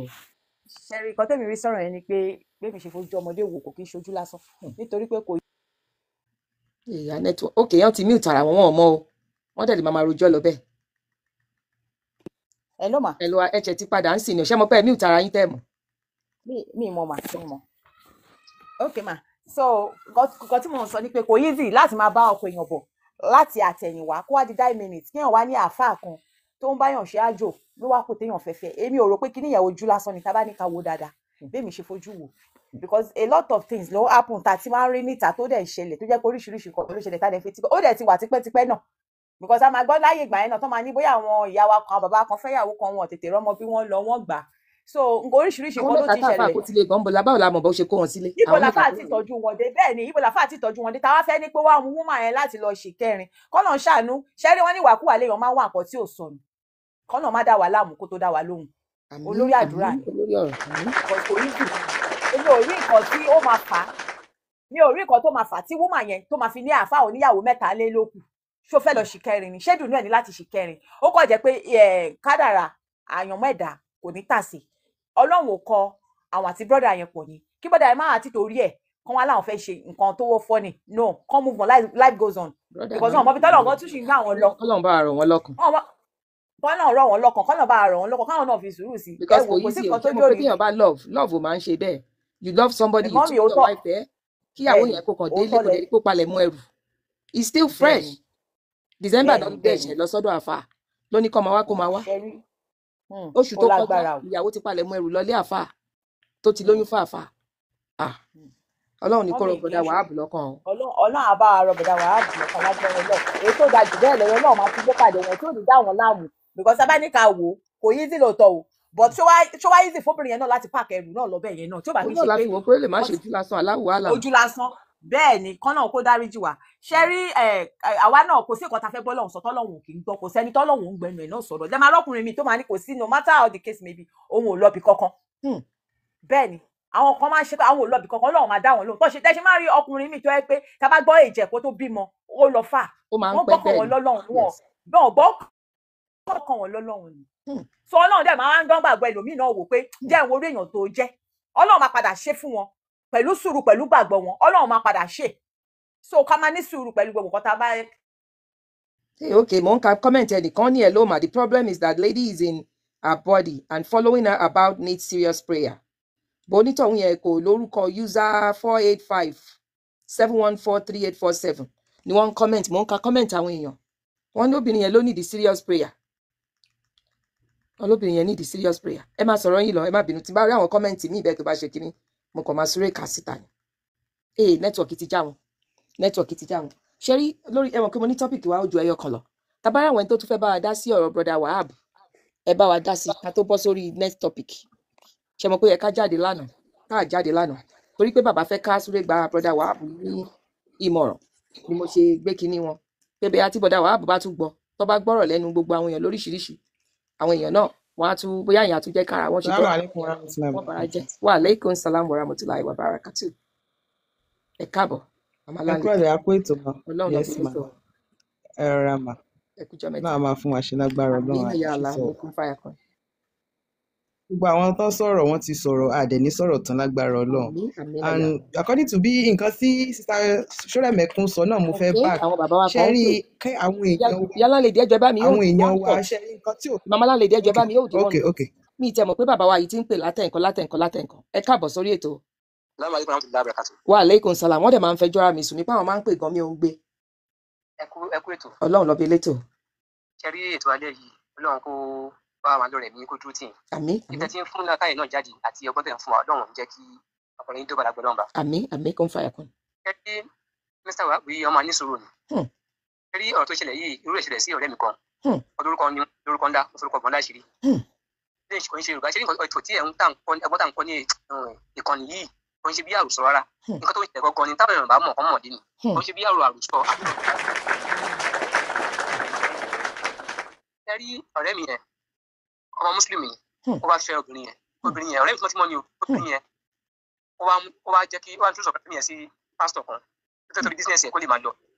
Ṣẹ́rí nǹkan tẹ̀mí rí sọ̀rọ̀ yẹn ni pé bẹ́ẹ̀ mi ṣe fojú ọmọdé wò kò kí ń ṣojú lásán. Nítorí pé kò Ìyá network. Ok, wọ́n ti mute ara wọn, wọn ò mọ̀ o. Wọ́n dẹ̀ lè máa máa rojọ́ lọ bẹ́ẹ̀. Ẹ ló mà. Ẹ lọ ẹ̀jẹ̀ ti padà ń sìn ní ọ̀ṣẹ́ mọ́ pé ẹ mute ara yín tẹ̀ mọ́. Mi mọ̀ mà, mi mọ̀. Ok mà. So nǹkan tí mò ń sọ ni pé kò easy láti máa bá ọkọ èèyàn bọ̀ láti àtẹ̀yìnwá kó wá di nine minutes kéèyàn wá ní àáfàá kan tó ń báyàn ṣe àjò ló wá kó téèyàn fẹ́fẹ́. Èmi ò rò pé kíní ìyàwó ojú lásán ni tá bá ní ká wo dáadáa. Bẹ́ẹ̀ mi ṣe fojú wò. Because a lot of things ló happen tá a ti máa ń rí níta tó dẹ̀ ń ṣẹlẹ̀ tó jẹ́ pé oríṣiríṣi nǹkan ló ṣẹlẹ̀ tá a dẹ̀ fi ti ó dẹ̀ ti wà tipẹ́tipẹ́ náà. Because a máa gbọ́ láyé ìgbà yẹn náà tó máa ní bóyá àwọn ìyá wa kan, àwọn bàbá kan fẹ́yàwó kan, wọn ò tètè rọ́mọ bí wọ́n lọ wọ́n gbà. So nǹkan oríṣiríṣi Àwọn nǹkan ló mẹ́ta ti tá a fà ṣẹlẹ̀. kó tilé gan bọ́lá, báwo la mọ̀ bó ṣe kó wọn sílé? Ibo Àwọn mẹ́ta làfáà tó ti wà. tọ́jú wọn dé? Bẹ́ẹ̀ ni, ibo làfáà ti tọ́jú wọn dé táwa fẹ́ ní pé wàá mú wúmà yẹn láti lọ ṣìkẹrin. Kọ́nà ṣàánú ṣẹ́rí, wọn ní ìwàkuwà léèyàn máa ń wà nǹkan tí ò sọnù. Kọ́nà má dá wa láàmú kó tó dá wa lóhùn. Àmín. Olórí àdúrà Àmín. ni. Olórí ọ̀rọ̀, àmín. Because kò easy. Èmi ò rí nǹkan tí ó máa fà á, mi ò rí nǹkan tó máa fà á tí wúmà yẹn tó máa fi ní àáfàá oníyàwó mẹ́ta lé lókù. Ṣó fẹ́ lọ ṣìkẹrin ni? Ṣé dùnú ẹ̀ ní láti ṣìkẹrin? Ó kàn jẹ́ pé kádàrà àyànmọ́ ẹ̀dá kò ní tàsé. Ọlọ́run ò kọ àwọn àti brọ́dà yẹn pọ̀ ni. Kí brọ́dà yẹn máa ti torí ẹ̀ kán wá láwọn fẹ́ ṣe nǹkan tó wọ́ fọ́ ni. No, kán move on, life goes on. Brother Because náà wọn mọ ibi tọ́lọ̀ gan tún ṣì ń gbà wọn lọ. Ọlọ́run bá wa rọ̀ wọ́n lọ́kàn. Kán náà rọ̀ wọ́n lọ́kàn, kán náà bá rọ̀ wọ́n lọ́kàn, káwọn náà fi sùúrù sí i. Ẹ Because wò kò kò sí easy o. nǹkan Ṣé tó mo pé jórí. téèyàn bá love, love ò máa ń ṣe bẹ́ẹ̀. You love somebody, you Ẹ̀gbọ́n mi took ò your tọ́. wife there, kíyàwó Bẹ́ẹ̀ni, yẹn kó kàn délé òótọ́ kó lẹ. dẹ̀ rí pé ó palẹ̀ mọ́ ẹrù. It's still fresh. Bẹ́ẹ̀ni. December náà Bẹ́ẹ̀ni. dẹ̀ Bẹ́ẹ̀ni. ṣẹ̀ lọ sọ́dọ̀ àfà ló ní kó máa wá, kó máa wá. Ṣẹ́rí, Oṣù ó tó kọjá lágbára o. ìyàwó ti palẹ̀ mọ́ ẹrù lọlé àfà tó ti lóyún fàáfà. Ah, Ọlọ́run ní kó Mọ́mì rọ kì bọ̀dà í ṣe Wahab lọ́kàn o. Ọlọ́run á bá wa rọ bọ̀dà Wahab lọ́kàn lágbára Ọlọ́run. Èyí tó ga jù bẹ́ẹ̀ lọ́wọ́ náà máa tún gbé pàdé wọn tí ò ní dá wọn láàmú, because tá bá ní ká wò ó kò easy lóòótọ́ o, but ṣó wá easy fóbìnrin yẹn náà láti pààkì ẹrù náà lọ́bẹ̀ yẹn náà tí ó bá Òun kí ń náà ṣe la pé fi wò ó pé ó lè má wọ́n ṣe ti ojú lásán, aláwọ̀ àlàm. ojú lásán. Bẹ́ẹ̀ ni, kán náà kó dáríjì wá. Ṣe rí ẹ àwa náà kò sí nǹkan tá a fẹ́ bọ́ lọ́hùn sọ tọ́lọ́hùn ò kì í gbọ́. Kò sẹ́ni tọ́lọ́hùn ò ń gbẹnu ẹ̀ náà sọ̀rọ̀. Lẹ́ẹ̀ máa rọ́kùnrin mi tó máa ní kò sí, no matter how the case may be, òun ò lọ́bi kankan. Bẹ́ẹ̀ ni, àwọn kan máa ń ṣe pé àwọn ò lọ́bi kankan, Ọlọ́run máa dá wọn lóhùn. Tó ṣe tẹ́ṣe máa rí ọkùnrin mi tó yẹ pé tá a bá gbọ́ èjẹ̀ kó tó bímọ ó lọ fà, Ó máa ń wọ́n pẹ́ gbọ́kàn bẹ́ẹ̀ wọn ni. lọ́lọ́run wọn Yes. bọ́n gbọ́kàn wọn lọ́lọ́run ni. So Ọlọ́run dẹ̀ máa ń dán gbàgbọ́ ẹlòmíì náà wò pé jẹ́ ìwọ orí èèyàn tó jẹ́. Ọlọ́run máa padà ṣe fún wọn pẹ̀lú sùúrù, pẹ̀lú gbàgbọ́ wọn, Ọlọ́run máa padà ṣe. So ká máa ní sùúrù pẹ̀lú gbogbo nǹkan tá a bá. Hey, okay, mo ń ka comment ẹnìkan ní, hello ma, the problem is that lady is in her body and following her about needs serious prayer. Bó onítọ̀hún yẹn kò lórúkọ, user 485-714-3847 ni wọ́n ń comment. Mo ń ka comment àwọn èèyàn. Wọ́n ní obìnrin yẹn ló need the serious prayer. Wọ́n lóbìnrin yẹn need the serious prayer. Ẹ máa sọ̀rọ̀ yín lọ, ẹ má bínú. Tí n bá rí àwọn comment míì bẹ́ẹ̀ tó bá ṣe kínní, mo kàn máa súré kà síta ni. Ee, network ti já wọn. Network ti já wọn. Ṣé rí lórí ẹ mọ̀ pé mo ní topic wa ó ju ẹyọ kan lọ. Tá bá rí àwọn ẹni tó tún fẹ́ bá wa dá sí ọ̀rọ̀ brother Wahab, ẹ bá wa dá sí ká tó bọ́ sórí next topic. Ṣe mọ̀ pé ó yẹ ká jáde lánàá, ká jáde lánàá torí pé bàbá fẹ́ ká súré gba brother Wahab ní ìmọ̀ràn ni mo ṣe gbé kinní wọn pé bẹ́ẹ̀ àti brother Wahab bá tún gbọ́, tó bá gbọ́rọ̀ lẹ́nu gbogbo àwọn èèyàn lóríṣiríṣi, àwọn èèyàn náà wọ́n á tún bóyá èèyàn á tún jẹ́ kára wọn ṣe Salamu tọ́ alaikum warahmatullahi wọ́n bara jẹ́. wabarakatuh. Wa aleykum salam wa rahmatulahi wa barakatu. Ẹ káàbọ̀, màmá Ẹ Láńlẹ́dì. kúrọ̀lẹ́, a kú ètò ma. Ọlọ́run Yes lọ́ọ́ ma. sọ. Ẹ rọra ma. Ẹ kújọ́ mẹ́ta. Náà máa fún wa ṣe lágbára Àmín. Ọlọ́run Ya àti Allah, sísọ. mo kún fáyà kan. Gbogbo àwọn tó sọ̀rọ̀ wọ́n ti sọ̀rọ̀, àdẹ̀ní sọ̀rọ̀ tán lágbára Ọlọ́run. Àmín, àmín ya And Allah. according to bí nǹkan tí Sister Ṣọ́rẹ̀mẹ̀kún sọ náà mo fẹ́ Ok, back. àwọn bàbá wa Ṣé kan ń rí pè. kẹ́ àwọn èèyàn wa, Ìyá Láńlẹ́dì, ẹjọ́ ẹ bá mi àwọn hold èèyàn one wa thought. ṣé rí nǹkan tí ò. Màmá Láńlẹ́dì, ẹjọ́ ẹ Okay, bá mi hold one okay, thought. okay. Mi ì tẹ́ mọ̀ pé bàbá wa yìí ti ń pè látẹ̀ǹkan látẹ̀ǹkan látẹ̀ǹkan. Ẹ káàbọ̀ sórí ètò. Assalamu alaikum warahmatullahi wabarakatuh. Wa aleykum salam. Wọ́n dẹ̀ máa ń fẹjọ́ ara mi sùn nípa àwọn máa ń pè gan mi ò ń gbé. Ẹ kú ètò. Ọlọ́run lọ́ọ́ bí elétò. Ṣe rí ètò alẹ́ yìí, Ọlọ́run kó bá wa lọ́rẹ̀ mí kó dúró tì yín. Àmín, Ìtẹ́ àmín, tí ń fún làákàyè náà jáde àti ọgbọ́n tẹ̀ ń fún wa, Ọlọ́run ò ní jẹ́ kí ọpọlọ yín dọ́gba lágbọ́n bá. Àmín, àmín, kò ń fàyà kan. Ṣe rí Mr. Wahab yìí, ọmọ anísòro ni. Ṣe rí ọ̀rọ̀ tó ṣẹlẹ̀ yìí, irú ẹ̀ ṣẹlẹ̀ sí ọ̀rẹ́ mi kan. Olórúkọ ni lórúkọ ńlá, mo forúkọ bọ́n láṣìírí. Bí kò ń ṣe Yorùbá, ṣe rí nǹkan ètò tí ẹ̀ ń tà ń kọ́, ẹgbọ́n tà ń kọ́ ní ìkànnì yìí, kò ń ṣe bí àròsọ rárá. Nǹkan tó ń ṣẹlẹ̀ gangan ni táwọn èèyàn bá mọ̀ kán mọ̀ dé ni. Kò ń ṣe bí àròsọ. Ṣe rí ọ̀rẹ́ mi yẹn, ọmọ mùsùlùmí ni, ó wá fẹ́ obìnrin yẹn. Obìnrin yẹn, ọ̀rẹ́ mi tímọ́tímọ́ ni o. Obìnrin yẹn, ó wá jẹ́ kí ó wá tún sọ̀rọ̀ mi yẹn sí pásítọ̀ kan tó torí bísíǹsì yẹn kó lè máa lọ.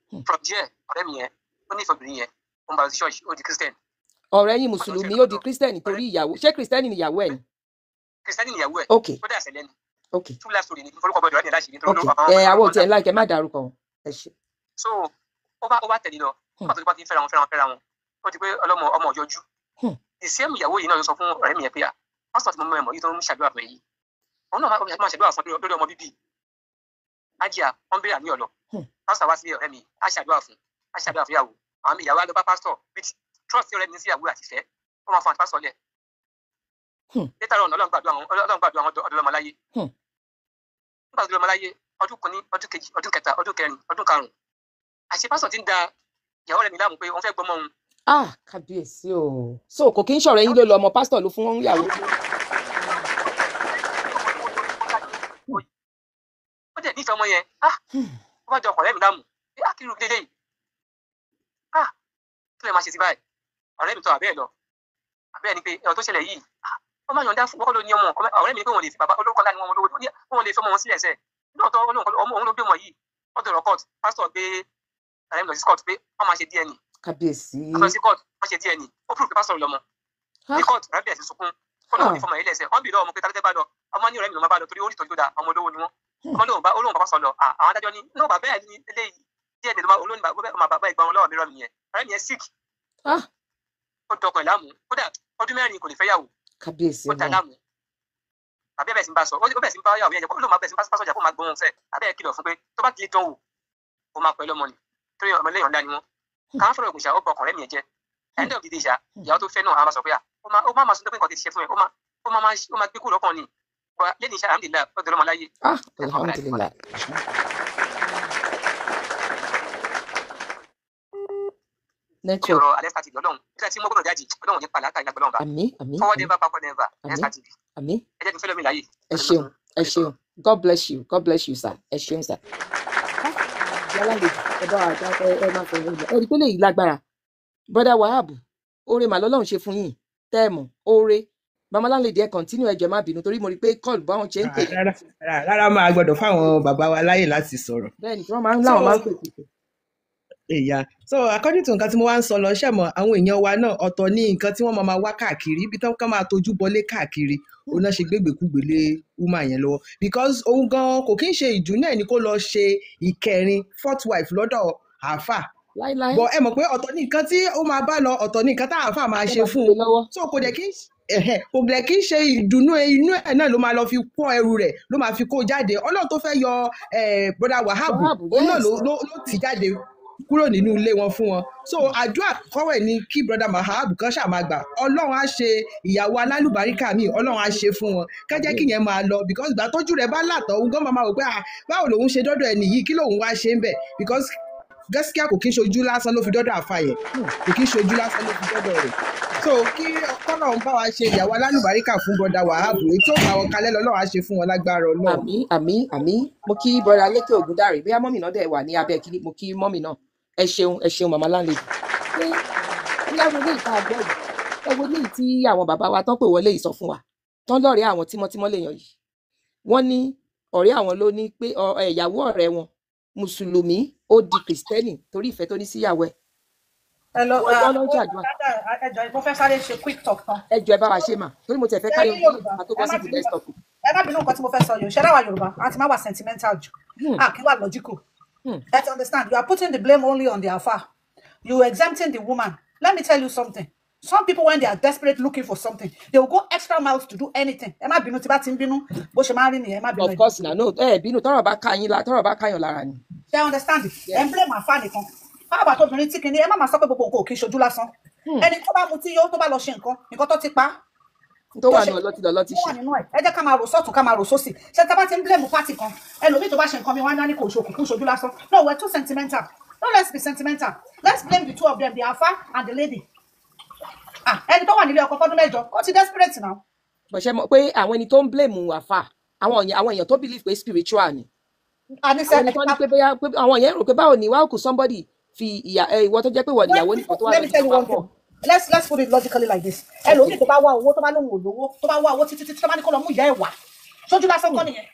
From there, ọ̀rẹ́ mi yẹn, ó nífẹ̀ẹ́ obìnrin yẹn, ó ń bá lọ sí ṣọ́ọ̀ṣì, ó di Christian. Ọ̀rẹ́ yín Pásítọ̀ ṣe mùsùlùmí ó di lọ́dọ̀ kírísítẹ́nì ọ̀rẹ́ torí ìyàwó. Ṣé kírísítẹ́nì ni ìyàwó ẹ̀ ni? Christian ni ìyàwó ẹ̀, Ok, ó dà sẹ́lẹ̀ ni. ok, True life story ni, forúkọ bọ́dọ̀ ọ̀rẹ́ mi láṣìírí nítorí ok. àwọn Ẹ ọmọ àwọn ò ọmọ tiẹ̀ láìkẹ́ má dárúkọ wọn. Ẹ ṣe. So ó bá tẹ̀lé lọ. Nígbà tó bá ti ń fẹ́ra wọn fẹ́ra wọn fẹ́ra wọn, ó di pé ọlọ́mọ ọmọ yọjú. The same ìyàwó yìí náà ló sọ fún ọ̀rẹ́ mi yẹn pé à, pásítọ̀ tí mo mọ̀ ẹ̀ mọ̀ yìí tó ń ṣàdúrà fún ẹ yìí, òun náà máa ṣàdúrà fún lórí ọmọ bíbí ájíà. Wọn béèrè àníyàn lọ. Pásítọ̀ wá sí ọ̀rẹ́ mi, á ṣàdúrà fún, á ṣàdúrà fún ìyàwó. Àwọn ìyàwó á lọ bá pásítọ̀ with trust ọ̀rẹ́ mi sí ìyàwó àti ìfẹ́, ó máa fún àti pásítọ̀ lẹ̀. Later on, Ọlọ́run gbàdúrà àwọn ọdọọlọmọ láyé. Nígbà tó lọmọ láyé, ọdún kìíní, ọdún kejì, ọdún kẹta, ọdún kẹrin, ọdún karùnún, àṣé pásítọ̀ ti ń da ìyàwó rẹ̀ mi láàmú pé òun fẹ́ gbọ́mọ òun. Ah, kábíyèsí o. So kò kí ń ṣọ̀rẹ́ yín ló lọ ọmọ, pásítọ̀ ló fún ìyàwó. ọmọ yẹn, ah, ó bá jọ ọkọ̀ ọ̀rẹ́ mi láàmú. Ah, kí ló dé yìí? Ah, kí lè máa ṣe sí báyìí? Ọ̀rẹ́ mi tọ àbẹ́ ẹ̀ lọ. Àbẹ́ ẹ̀ ni pé ọ̀rọ̀ tó ṣẹlẹ̀ yìí, ah, wọ́n máa yọ̀ǹda fún wọ́n kọ́ ló ní ọmọ. Ọ̀rẹ́ mi ní pé wọ́n lè fi bàbá olórúkọ ńlá ni wọ́n lówó ní, wọ́n lè fi ọmọ wọn sílẹ̀ sẹ́. Lóòótọ́ ọmọ òun ló gbé ọmọ yìí. Wọ́n dọ̀rọ̀ court, pásítọ̀ gbé ọ̀rẹ́ mi lọ sí court pé wọ́n máa ṣe DNA. Kábíyèsí. Wọ́n lọ sí court, wọ́n ṣe DNA. Ó prove pé pásítọ̀ lọ́mọ. Ní court, ọ̀rẹ́ bẹ̀rẹ̀ sí sunkún. Ó lóun ní fọmọ yìí lẹ́sẹ̀. Wọ́n bì lọ́wọ́ ọmọ pé ta ló fẹ́ bá lọ. Ọmọ ní ọ̀rẹ́ mi ló máa bá lọ torí ó rí ìtọ́jú tó dáa, ọmọ olówó ni wọ́n. Ọmọ lóun bá olóhùn bàbá sọ lọ. Àwọn adájọ́ ní no bàbá ẹ̀ ní eléyìí DNA ló máa olóhùn bàbá ìgbà wọn lọ́wọ́ mi rọ́ mi yẹn. Ọ̀rẹ́ mi yẹn sick. Ó dọkàn ẹ̀ láàmú. Kódà ọdún 4 kò lè fẹ́ yàwó. Kábíyèsí. Ó dà láàmú. Bàbá ẹ̀ bẹ̀rẹ̀ sí ń bá sọ, ó bẹ̀rẹ̀ sí ń bá yàwó yẹn jẹ́, ó lóun máa bẹ̀rẹ̀ sí ń bá sọ́jà kó máa gbóhùn fẹ́. Bàbá ẹ̀ kìlọ̀ fún pé tó bá ti lè dán wò, ó máa pẹ́ lọ́mọ ni. Torí ọmọ lẹ́yìn ọ̀la ni wọ́n. Káwọn fọ̀rọ̀ ògùn ṣá, ó bọ ọkàn rẹ̀ mi yẹn jẹ́. End of the day ṣá, ìyàwó tó fẹ́ náà á máa sọ pé ó máa sọ pé nǹkan ti ṣe fún ẹ, ó máa gbé kúrò lọ́kàn ni. Lẹ́yìn iṣẹ́ alhamdulillah, ó dọ̀rọ̀ mọ́ láyé. Ah, alhamdulillah. Network. Ọ̀rọ̀ Alesta TV Ọlọ́run, nígbà tí mo gbọ́dọ̀ jáde, Ọlọ́run ní pàlátà ìgbàgbọ́ Ọlọ́run bá. Àmín, àmín. Forward ever, backward never, Alesta TV. Àmín. Ẹ jẹ́ kí n fẹ́ lómi láyé. Ẹ ṣeun, ẹ ṣeun. God bless you, God bless you, sir. Ẹ ṣeun, sir. Yálà lè ẹ bá wa dá ẹ máa fọwọ́ lọ. Ẹ rí i pé lèyí lágbára. Brother Wahab, oore màá lọ́lọ́run ṣe fún yín. Tẹ́ẹ̀mù, oore. Mama Landlady ẹ continue, ẹ jọ̀ọ́ má bínú torí mo rí i pé call báwọn ṣe ń pè. Rárá, máa gbọ́dọ̀ fáwọn bàbá wa láyè láti sọ̀rọ̀. Bẹ́ẹ̀ni, tí wọ́n máa ń láwọn máa ń pè pè. Ìyá, so according to nǹkan tí mo wá ń sọ lọ, ṣe mọ̀ àwọn èèyàn wa náà ọ̀tọ̀ ní nǹkan tí wọ́n máa wá káàkiri, ibi tí wọ́n máa tojú bọlé káàkiri, òun náà ṣe gbégbèkúgbè lé woman yẹn lọ́wọ́, because òun gan kò kí ń ṣe ìdùnnú ẹ̀ ní kó lọ ṣe ìkẹrin fourth wife lọ́dọ̀ àáfà. Láíláí. But ẹ mọ̀ pé ọ̀tọ̀ ní nǹkan tí ó máa bá lọ, ọ̀tọ̀ ní nǹkan tá àáfà máa ṣe fún un, so kò dẹ̀ kí ń ṣe ìdùnnú inú ẹ̀ náà ló máa lọ fi kó ẹrù rẹ̀, ló máa fi kó jáde. Ọlọ́run tó fẹ́ yọ brother Wahab, òun náà ló tì jáde kúrò nínú ilé wọn fún wọn. So àdúrà kọ́wẹ̀ ni kí brother Wahab kan ṣáà máa gbà, Ọlọ́run á ṣe ìyàwó alálùbáríkà míì, Ọlọ́run á ṣe fún wọn, ká jẹ́ kí yẹn máa lọ, because ìgbà tójú rẹ̀ bá làtọ̀ òun gan máa wò pé báwo lòun ṣe dọ́dọ̀ ẹni yìí, kí lòun wá ṣe ń bẹ̀, because gaskiya kò kí ń ṣojú lásán ló fi dọ́dọ̀ àfa yẹn, kò kí ń ṣojú lásán ló fi dọ́dọ̀ rẹ̀. So kí Ọlọ́run bá wa ṣe ìyàwó alálùbáríkà fún brother Wahab, èyí tó bá wọn kalẹ̀ lọ́lọ́run á ṣe fún wọn lágbára Ọlọ́run. Àmín, àmín, àmín. Mo kí brother Lékè Ògúndàrè, bóyá mọ́mì náà dẹ̀ wà ní abẹ́ kínní, mo kí mọ́mì náà. Ẹ ṣeun, ẹ ṣeun màmá Landlady. Ṣé bóyá wo léyìí tá a gbọ́ yìí, ẹ wo léyìí tí àwọn bàbá wa tán pè wọlé yìí sọ fún wa, tán lọ́rẹ̀ẹ́ àwọn tímọ́tímọ́ lèèyàn yìí. Wọ́n ní ọ̀rẹ́ àwọn ló ní pé ìyàwó ọ̀rẹ́ wọn Mùsùlùmí ó di Kìrìsìtẹ́nì torí ìfẹ́ tó ní síyàwó ẹ̀. Hello, Wọ́n lọ ń ṣàdúrà. ẹ jọ̀ọ́, mo fẹ́ sáré ṣe quick talk kan. Ẹ jọ̀ọ́ ẹ bá wa ṣe mà, torí mo tẹ̀ fẹ́ káyọ̀ Yorùbá tó bọ́ sí the next topic. Ẹ má bínú nǹkan tí mo fẹ́ sọ yìí, ṣé láwa Yorùbá a ti máa wà sentimental jù, a kì í wà logical. Let's understand, you are putting the blame only on the alfa. You are exempting the woman. Let me tell you something. Some people, when they are desperate looking for something, they will go extra miles to do anything. Ẹ má bínú tí bá ti ń bínú, bó ṣe máa ń rí nìyẹn, ẹ má bínú. Of course na, no, ẹ bínú tọ́rọ̀ bá ká yín la, tọ́rọ̀ bá káyàn lára ni. Ṣé ẹ understand? Ẹ ń blame àfa nìkan. Báwo àti obìnrin tí kìíní, ẹ má máa sọ pé gbogbo nǹkan ò kí ń ṣojú lásán. Ẹni tó bá mutí yó, tó bá lọ ṣe nǹkan, nǹkan tó ti pa á. Tó wà ní ọlọ́tí lọ́lọ́tí ṣe. Ẹ jẹ́ ká máa rò sọ́tún, ká máa rò sósì. Ṣé tá bá ti ń blame party kan, ẹlòmíì tó bá ṣe nǹkan mi wá ní kò ṣokùn kún ṣojú lásán. No, we're too sentimental. No, let's be sentimental. Let's blame the two of them, the alfa and the lady. Ah, ẹni tó wà nílé ọkọ fọ́dún 8, ó ti desperate now. Bọ̀ ṣe mọ̀ pé àwọn ẹni tó ń blame àfà, àwọn èèyàn tó believe pé spiritual ni. Àwọn ẹni tó ní pé bóyá àwọn èèyàn rò pé báwo ni why could somebody fi ìwọ tó jẹ́ pé wọ̀ níyàwó nìkan tó wà lọ́dún tó bá pọ̀. Let's put it logically like this. Ẹlòmíì tó bá wá owó, tó bá lóun ò lówó, tó bá wá owó títí títí, tó bá ní kó lọ mú ìyá ẹ̀ wá. Sójú lásán kọ́ nìyẹn.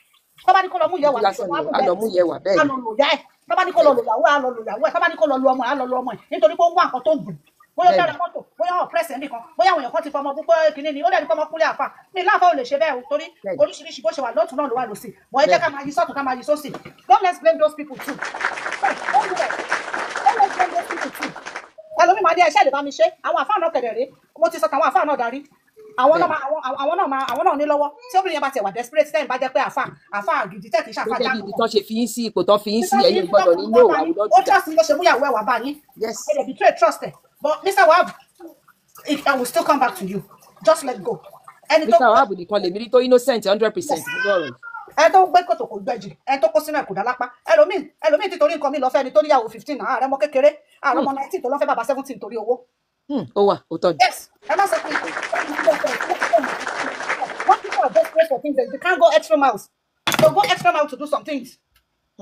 Tó bá ní kó lọ mú ìyá ẹ̀ wá, á lọ mú ìyá ẹ̀ wá bẹ́ẹ̀ ni. Á lọ lò ìyá ẹ̀. Tó bá ní kó lọ lò ìyàwó ẹ̀, á lọ lò ìyàwó ẹ̀. Tó bá ní kó lọ lu ọmọ ẹ̀, á lọ lu ọmọ ẹ̀. Nítorí pé ó ń wá nǹkan tó ń dùn. Bóyá ó dára mọ́tò, bóyá ó press ẹ̀mí kan, bóyá àwọn èèyàn kan ti fọmọ púpọ̀ kìíní ni, ó dẹ̀ ní kọ́mọ kúnlẹ̀ àfà. Mi láfa ò lè ṣe bẹ́ẹ̀ o, torí oríṣiríṣi bó ṣe wà lọ́tún náà ló wà lọ́sì. Bọ̀ ẹ jẹ́ ká máa yí sọ́tún, ká máa yí sósì. Don't let's blame those people too. Don't do that. Don't let's blame those people too. Ẹlòmíì máa ní ẹṣẹ́ lè bá mi ṣe, àwọn àfáà náà kẹ̀dẹ̀ rèé, mo ti sọ tàwọn àfáà náà darí. Àwọn náà ní lọ́wọ́ tí obìnrin yẹn bá tiẹ̀ wà desperate tẹ́yìn bá jẹ́ pé àfáà gidi tẹ́ kì í ṣàfáà Gẹ́gẹ́ bí jáde. ibi tán ṣe fi yín sí ipò tán fi yín sí, ẹ̀yin gbọ́dọ̀ ní no, I will not Ó do that. trust mi ló ṣe mú ìyàwó ẹ̀ wá bá yín. Yes. Ẹ dẹ̀ betray trust ẹ̀. But Mr. Wahab, I will still come back to you. Just let go. Ẹni tó Mr. Wahab nìkan lèmi rí tó innocent 100% nínú ọ̀rọ̀ yìí. Ẹ tó gbé kòtò kò gbẹjì, ẹ tó kó sínú ẹ kò dá lápá. Ẹlòmíì ti torí nǹkan mi lọ fẹ́ ẹni tó níyàwó 15, ààrẹ ọmọ kékeré, ààrẹ ọmọ 19 tó lọ fẹ́ bàbá 17 torí owó. Ó wà, ó tọ́ ni. Yes, ẹ má sọ pé when people are desperate for things, they can't go extra miles. They go extra mile to do some things.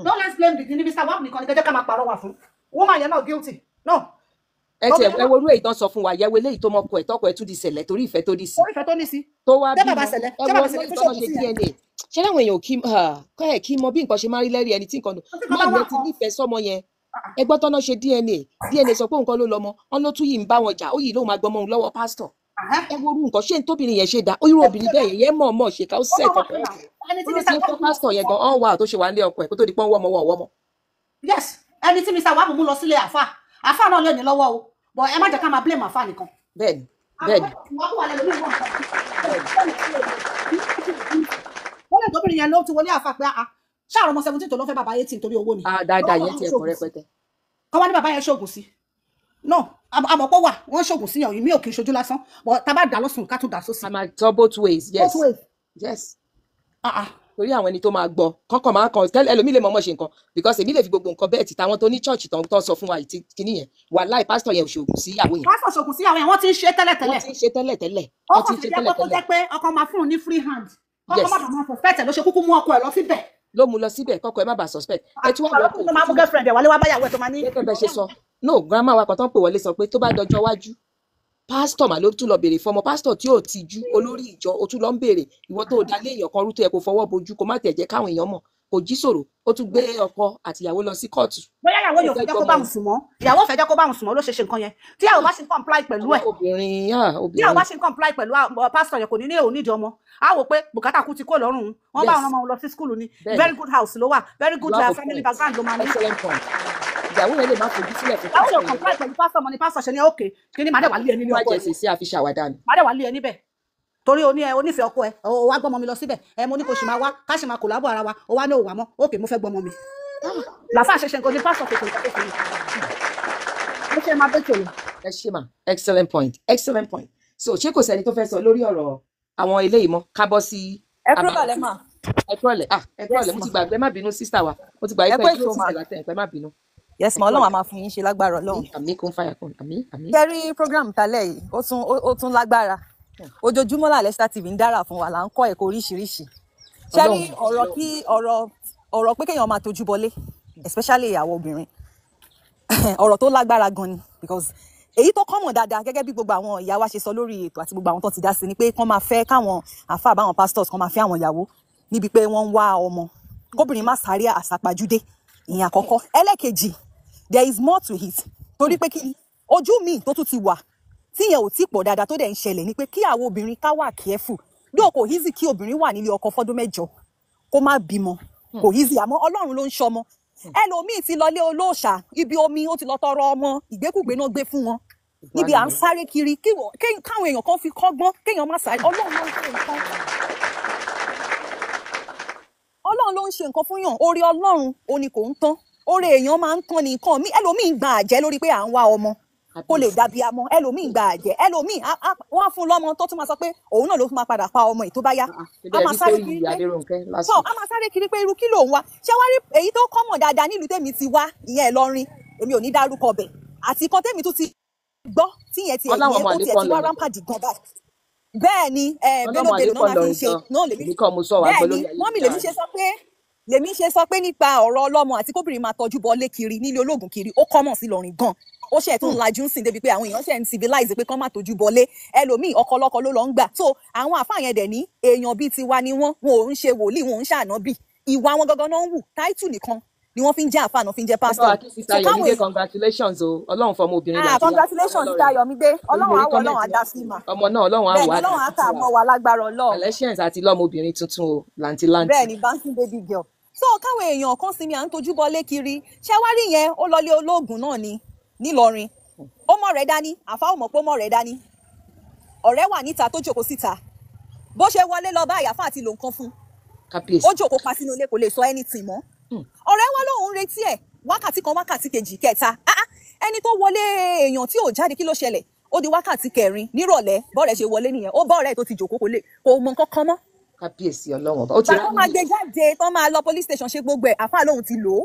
Don't let's blame the Mr. Wahab nìkan ni kẹjẹ ká máa pàrọwà fún. Woman yẹn náà guilty. No. Ẹ tiẹ̀ ẹ wo irú èyí tán sọ fún wa, yẹwo eléyìí tó mọkọ ẹ̀ tọkọ ẹ̀ tún di sẹ̀lẹ̀ torí ìfẹ́ tó ní sí. Orí ìfẹ́ tó ní sí. Tó wá Ṣé bàbá bímọ. Sẹ̀lẹ̀? Ẹ Ṣé wo bàbá Sẹ̀lẹ̀ eléyìí tó tán lọ ṣoògùn ṣe sí yẹn? DNA. Ṣé láwọn èèyàn ò kí kọ́ ẹ̀ kí mọ bí nǹkan ṣe máa rí lẹ́rìí ẹni tí nǹkan dùn. Tí nǹkan Má bá wà yẹn ti kan. nífẹ̀ẹ́ sọ́mọ yẹn. Ẹ gbọ́ tán náà ṣe DNA. DNA sọ pé òun kọ́ ló lọ́mọ. Wọ́n ló tún yìí ń bá wọn jà. Ó yìí lóun máa gbọmọ òun lọ́wọ́ pásítọ̀. Ẹ wo irú nǹkan ṣé n tóbìnrin yẹn ṣe dá. Ó irú obìnrin bẹ́ẹ̀ yẹn mọ̀ mọ̀ ṣe ká ó Ó sẹ̀ mọ̀ mọ̀ tọkọ ṣe ẹ̀. náà. Ẹni tí Ó ló Mr. ti ń fẹ́ Wahab mú pásítọ̀ yẹn gan. Ọ́n wà tó ṣe wà nílé ọkọ ẹ̀ kó tó di pọ́n wọ́mọ wọ́n wọ́mọ. Yes, ẹni tí Mr. Wahab mú lọ sílé àfà. Àfà náà lè ní lọ́wọ́ o. But ẹ má jẹ́ ká máa blame àfà nìkan. Bẹ́ẹ̀ni, bẹ́ẹ̀ni, Wọ́n wà lẹ́nu ìwọ̀n kan. bẹ́ẹ̀ni. Wọ́n lè tóbìnrin yẹn ló ti wọlé àfà pé àá ṣáà ọmọ 17 tó ló fẹ́ bàbá 18 torí owó ni. Ah, dáadáa Lọ́wọ́ yẹn lòun tiẹ̀ kún ṣoògùn sí. rẹpẹtẹ. Kọ́ wá ní bàbá yẹn ṣoògùn sí. No, àmọ́ pọ̀ wà, wọ́n ṣoògùn sí yàn, mi ò kì í ṣojú lásán. But tá a bá dà lọ́sùn ká tún dà sósì. A máa sọ both ways, yes. Both ways. Yes. Ah ah. Torí àwọn ẹni tó máa gbọ́ kọ́kàn máa kàn tẹ́lẹ̀ ẹlòmíì lè mọ̀ọ́mọ̀ ṣe nǹkan because èmi lè fi gbogbo nǹkan bẹ́ẹ̀ ti tàwọn tó ní church tán tán sọ fún wa ìtì kìíní yẹn, wàláì pásítọ̀ yẹn ò ṣoògùn sí ìyàwó yẹn. Pásítọ̀ ṣoògùn sí àwọn yẹn, wọ́n ti ń ṣe Wọ́n tẹ́lẹ̀tẹ́lẹ̀. ti ń ṣe tẹ́lẹ̀ tẹ́lẹ̀. Ó Wọ́n ti kàn ń fi ṣe jẹ́ tẹ́lẹ̀ pé kó tẹ́lẹ̀. jẹ́ pé ọkọ máa fún un ní free hand. Kọ́kọ́ Yes. má bàa máa suspect ẹ̀ ló ṣe kúkú mú ọkọ ẹ̀ lọ síbẹ̀. Ló mú lọ síbẹ̀ kọ́kọ́ ẹ má bàa suspect. Ẹ tún wá wọ Àlọ́kùnrin tó máa mú girlfriend ẹ̀ wálé wá báyàwó ẹ̀ tó máa ní. Gẹ́gẹ́ bẹ́ẹ̀ ṣe sọ. No, grandma wa kan tán pè wọlé sọ pé tó bá dọjọ́ iwájú, pásítọ̀ mà ló tún lọ béèrè fọmọ pásítọ̀ tí ò tijú olórí ìjọ ó tún lọ ń béèrè ìwọ tó da lé èèyàn kan rú tó yẹ kó fọwọ́ bojú kó má tẹ̀ jẹ́ káwọn èèyàn mọ̀ kò jí sòrò ó tún gbé ọkọ àtìyàwó lọ sí kóòtù. Bóyá ìyàwó Ó yóò fẹ́ fẹ́ jẹ́ kó gbọ́mọ bá òun sùn mọ́. Ìyàwó fẹ́ jẹ́ kó bá òun sùn mọ́ ló ṣe ṣe nǹkan yẹn. Tí ìyàwó bá ṣe ń comply pẹ̀lú ẹ̀. Àwọn obìnrin ah Tí ìyàwó bá obìnrin. ṣe ń comply pẹ̀lú pásítọ̀ yẹn kò ní ní òun nídìí ọmọ. Á wò pé bùkátà kú ti kó lọ́rùn òun. Wọ́n bá Yes. àwọn ọmọ òun lọ sí school ni. Bẹ́ẹ̀ni. Very good house ló wà. Very good You have a family point. background ló máa ní. Excellent point. Ìyàwó yẹn lè má fojú sílẹ̀ fún Ìyàwó yóò pásítọ̀ yẹn. comply pẹ̀lú pásítọ̀ mọ́ ni pásítọ̀ ṣe ní okay. Kí ni màá dẹ̀ wá lé ẹ nílé Má ọkọ jẹ́ ẹ̀. sèse àfi ṣàwàdà ni. Màá dẹ̀ wá lé ẹ níbẹ̀. Torí o ní ẹ onífẹ̀ẹ́ ọkọ ẹ, o wá gbọ́mọ mi lọ síbẹ̀. Ẹ mo ní kò sì máa wá, ká sì máa kòlábọ̀ ara wa. O wá ní òwà mọ́. Okay, mo fẹ́ gbọ́mọ mi. Làfáà ṣe ṣe nǹkan ní pásítọ̀ ṣe nǹkan tó ṣe. Mo ṣe máa bẹ́ẹ̀ tòlù. Ẹ ṣé mà, excellent point, excellent point. So ṣé kò sẹ́ni tó fẹ́ sọ lórí ọ̀rọ̀ àwọn eléyìí mọ́ ká bọ́ sí Ẹ kúrò abala lẹ́ kejì. mà. Ẹ kúrọ̀lẹ́, ah ẹ Yes kúrọ̀lẹ́, mo ma. ti gbàgbé, má bínú sísà wa, mo ti gbàgbé Ẹ pé kú ẹ dúró ètò mà. sísà látẹ̀ ẹ má bínú. Yes Ẹ ma, Ọlọ́run á kúrọ̀lẹ́. máa fún yín ṣe lágbára Ọlọ́run. Àmín kún fàyà kún, àmín àmín. Ṣé rí program talẹ́ yìí, ó tún lágbára. Ojoojúmọ́ làlẹ́ Star TV ń dára fún wa, là ń kọ́ ẹ̀kọ́ oríṣiríṣi. Ṣé rí Ọlọ́run ọ̀rọ̀ kí ọ̀rọ̀ ọ̀rọ̀ pé kéèyàn máa tojú bọlé, especially ìyàwó obìnrin. Ọ̀rọ̀ tó lágbára gan ni because èyí tó kọ́mọ̀ dáadáa gẹ́gẹ́ bí gbogbo àwọn ìyá wa ṣe sọ lórí ètò àti gbogbo àwọn tó ti dá sí ni pé kán máa fẹ́ káwọn àáfàá báwọn pastors kán máa fẹ́ àwọn ìyàwó níbi pé wọ́n ń wá ọmọ kóbìnrin má sáré àsápajúdé, ìyẹn àkọ́kọ́. Ẹlẹ́kejì, there is more to it torí pé kí ojú mi tó tún ti wà tíyẹn ò tí pọ̀ dáadáa tó dẹ̀ ń ṣẹlẹ̀ ni pé kí àwọn obìnrin ká wà careful. Dóò kò easy kí obìnrin wà nílé ọkọ fọ́dún 8 kó má bímọ, kò easy, àmọ́ Ọlọ́run ló ń ṣọmọ. Ẹlòmíì ti lọlé olóòṣà, ibi omi ó ti lọ tọrọ ọmọ, ìgbékùgbé náà gbé fún wọn níbi à ń sáré kiri káwọn èèyàn kan fi kọ́gbọ́n kéèyàn má sáré. Ọlọ́run ló ń ṣe nǹkan, Ọlọ́run ló ń ṣe nǹkan fún yàn. Oore Ọlọ́run ó ní kò ń tán, oore èèyàn máa ń tán ní nǹkan mi. Ẹlòmíì ń gba àjẹ́ lórí pé à ń wá ọmọ kó lè Kábíyèsí. dàbí amọ, ẹlòmíì ń gba àjẹ́, ẹlòmíì wọ́n á fún lọ́mọ tó tún máa sọ pé òun náà ló tún máa padà pa ọmọ yìí tó bá yá. Ṣé A bẹ́ẹ̀ máa rí sáré sórí kiri pé Adérónkẹ́ last so week. a máa sáré kiri pé irú kí lòun wá. Ṣé wá rí èyí tó kọ́mọ̀ dáadáa nílùú tèmi ti wá, ìyẹn Ìlọrin, èmi ò ní dárúkọ bẹ̀, àti kan tèmi tún ti gbọ́ tíyẹn tiẹ̀ Wọ́n láwọn ìyẹn ọmọ ó àlè tiẹ̀ pọ̀ ti wá ńlọrin. rampart gan báyìí. Bẹ́ẹ̀ ni Wọ́n Bello lọ́mọ àlè Bello náà pọ̀ máa fi ń ńlọrin ṣe gan. náà lèmi. Èmi kọ́ mo sọ wàá Bẹ́ẹ̀ gbọ́ ni lórí mọ́mì lèmi ayélujára. ṣe sọ pé lèmi ṣe sọ pé nípa ọ̀rọ̀ ọlọ́mọ àti kóbìnrin máa tọ́jú bọlé kiri nílé ológun kiri, ó kọ́mọ̀ sí Ìlọrin gan. Ó ṣe tún lajú ń sìn débi pé àwọn èèyàn ṣe ń civilize pé kán má tọ́jú bọlé. Ẹlòmíì ọkọlọ́kọ ló lọ ń gbà. So àwọn àfáà yẹn dẹ̀ ní èèyàn bíi tiwa ni wọ́n, wọn ò ń ṣe wòlíì, wọn ò ń ṣànábì, ìwà wọn gangan náà ń wù, táìtù nìkan ni wọ́n fi ń jẹ́ àfáà náà fi ń jẹ́ Ẹ bá wa pásítọ̀. kí sísá So káwọn Ayọ̀mídé, èèyàn congratulations o. Ọlọ́run fọmọ obìnrin ah làǹtìlanti congratulations lọ́rẹ̀. Sister Ayọ̀mídé, Torí mo Ọlọ́run rí á wọ Ọlọ́run á comment dá wọn. sí mà. Ọmọ náà Ọlọ́run á Bẹ́ẹ̀ wò ni á dá Ọlọ́run á sí kà tiwa. mọ́ wa lágbára Ọlọ́run. Congratulations àti lọ́mọ obìnrin tuntun o, làǹtìlanti. Bẹ́ẹ̀ ni bouncing baby girl. So káwọn èèyàn kan sinmi à ń tojú bọlé kiri. Ṣé wá rí yẹn, ó lọlé olóògùn náà ni nílọrin. Ó mọ̀ rẹ̀ dání, àfa ò mọ̀ pé ó mọ̀ rẹ̀ dání. Ọ̀rẹ́ wà níta tó jókòó síta. Bó ṣe wọlé lọ báyìí, àfa àti lò nǹkan fún un. Kábíyèsí. Ó jókòó pa sínú ilé, kò lè sọ anything mọ́. Ọ̀rẹ́ wa lòun retí ẹ̀ wákàtí kan, wákàtí kejì, kẹta. Ah ah, ẹni tó wọlé èèyàn tí ò jáde, kí ló ṣẹlẹ̀? Ó di wákàtí kẹrin nírọ̀lẹ́, bọ́ọ̀rẹ́ ṣe wọlé nìyẹn. Ó bá ọ̀rẹ́ tó ti jókòó, kò lè kò mọ nǹkan kan mọ́. Kábíyèsí Ọlọ́run ọba. Ó ti Gbà tó rá máa níyì. gbé jáde, tó máa lọ police station ṣe gbogbo ẹ̀, àfáà lòun ti lò ó.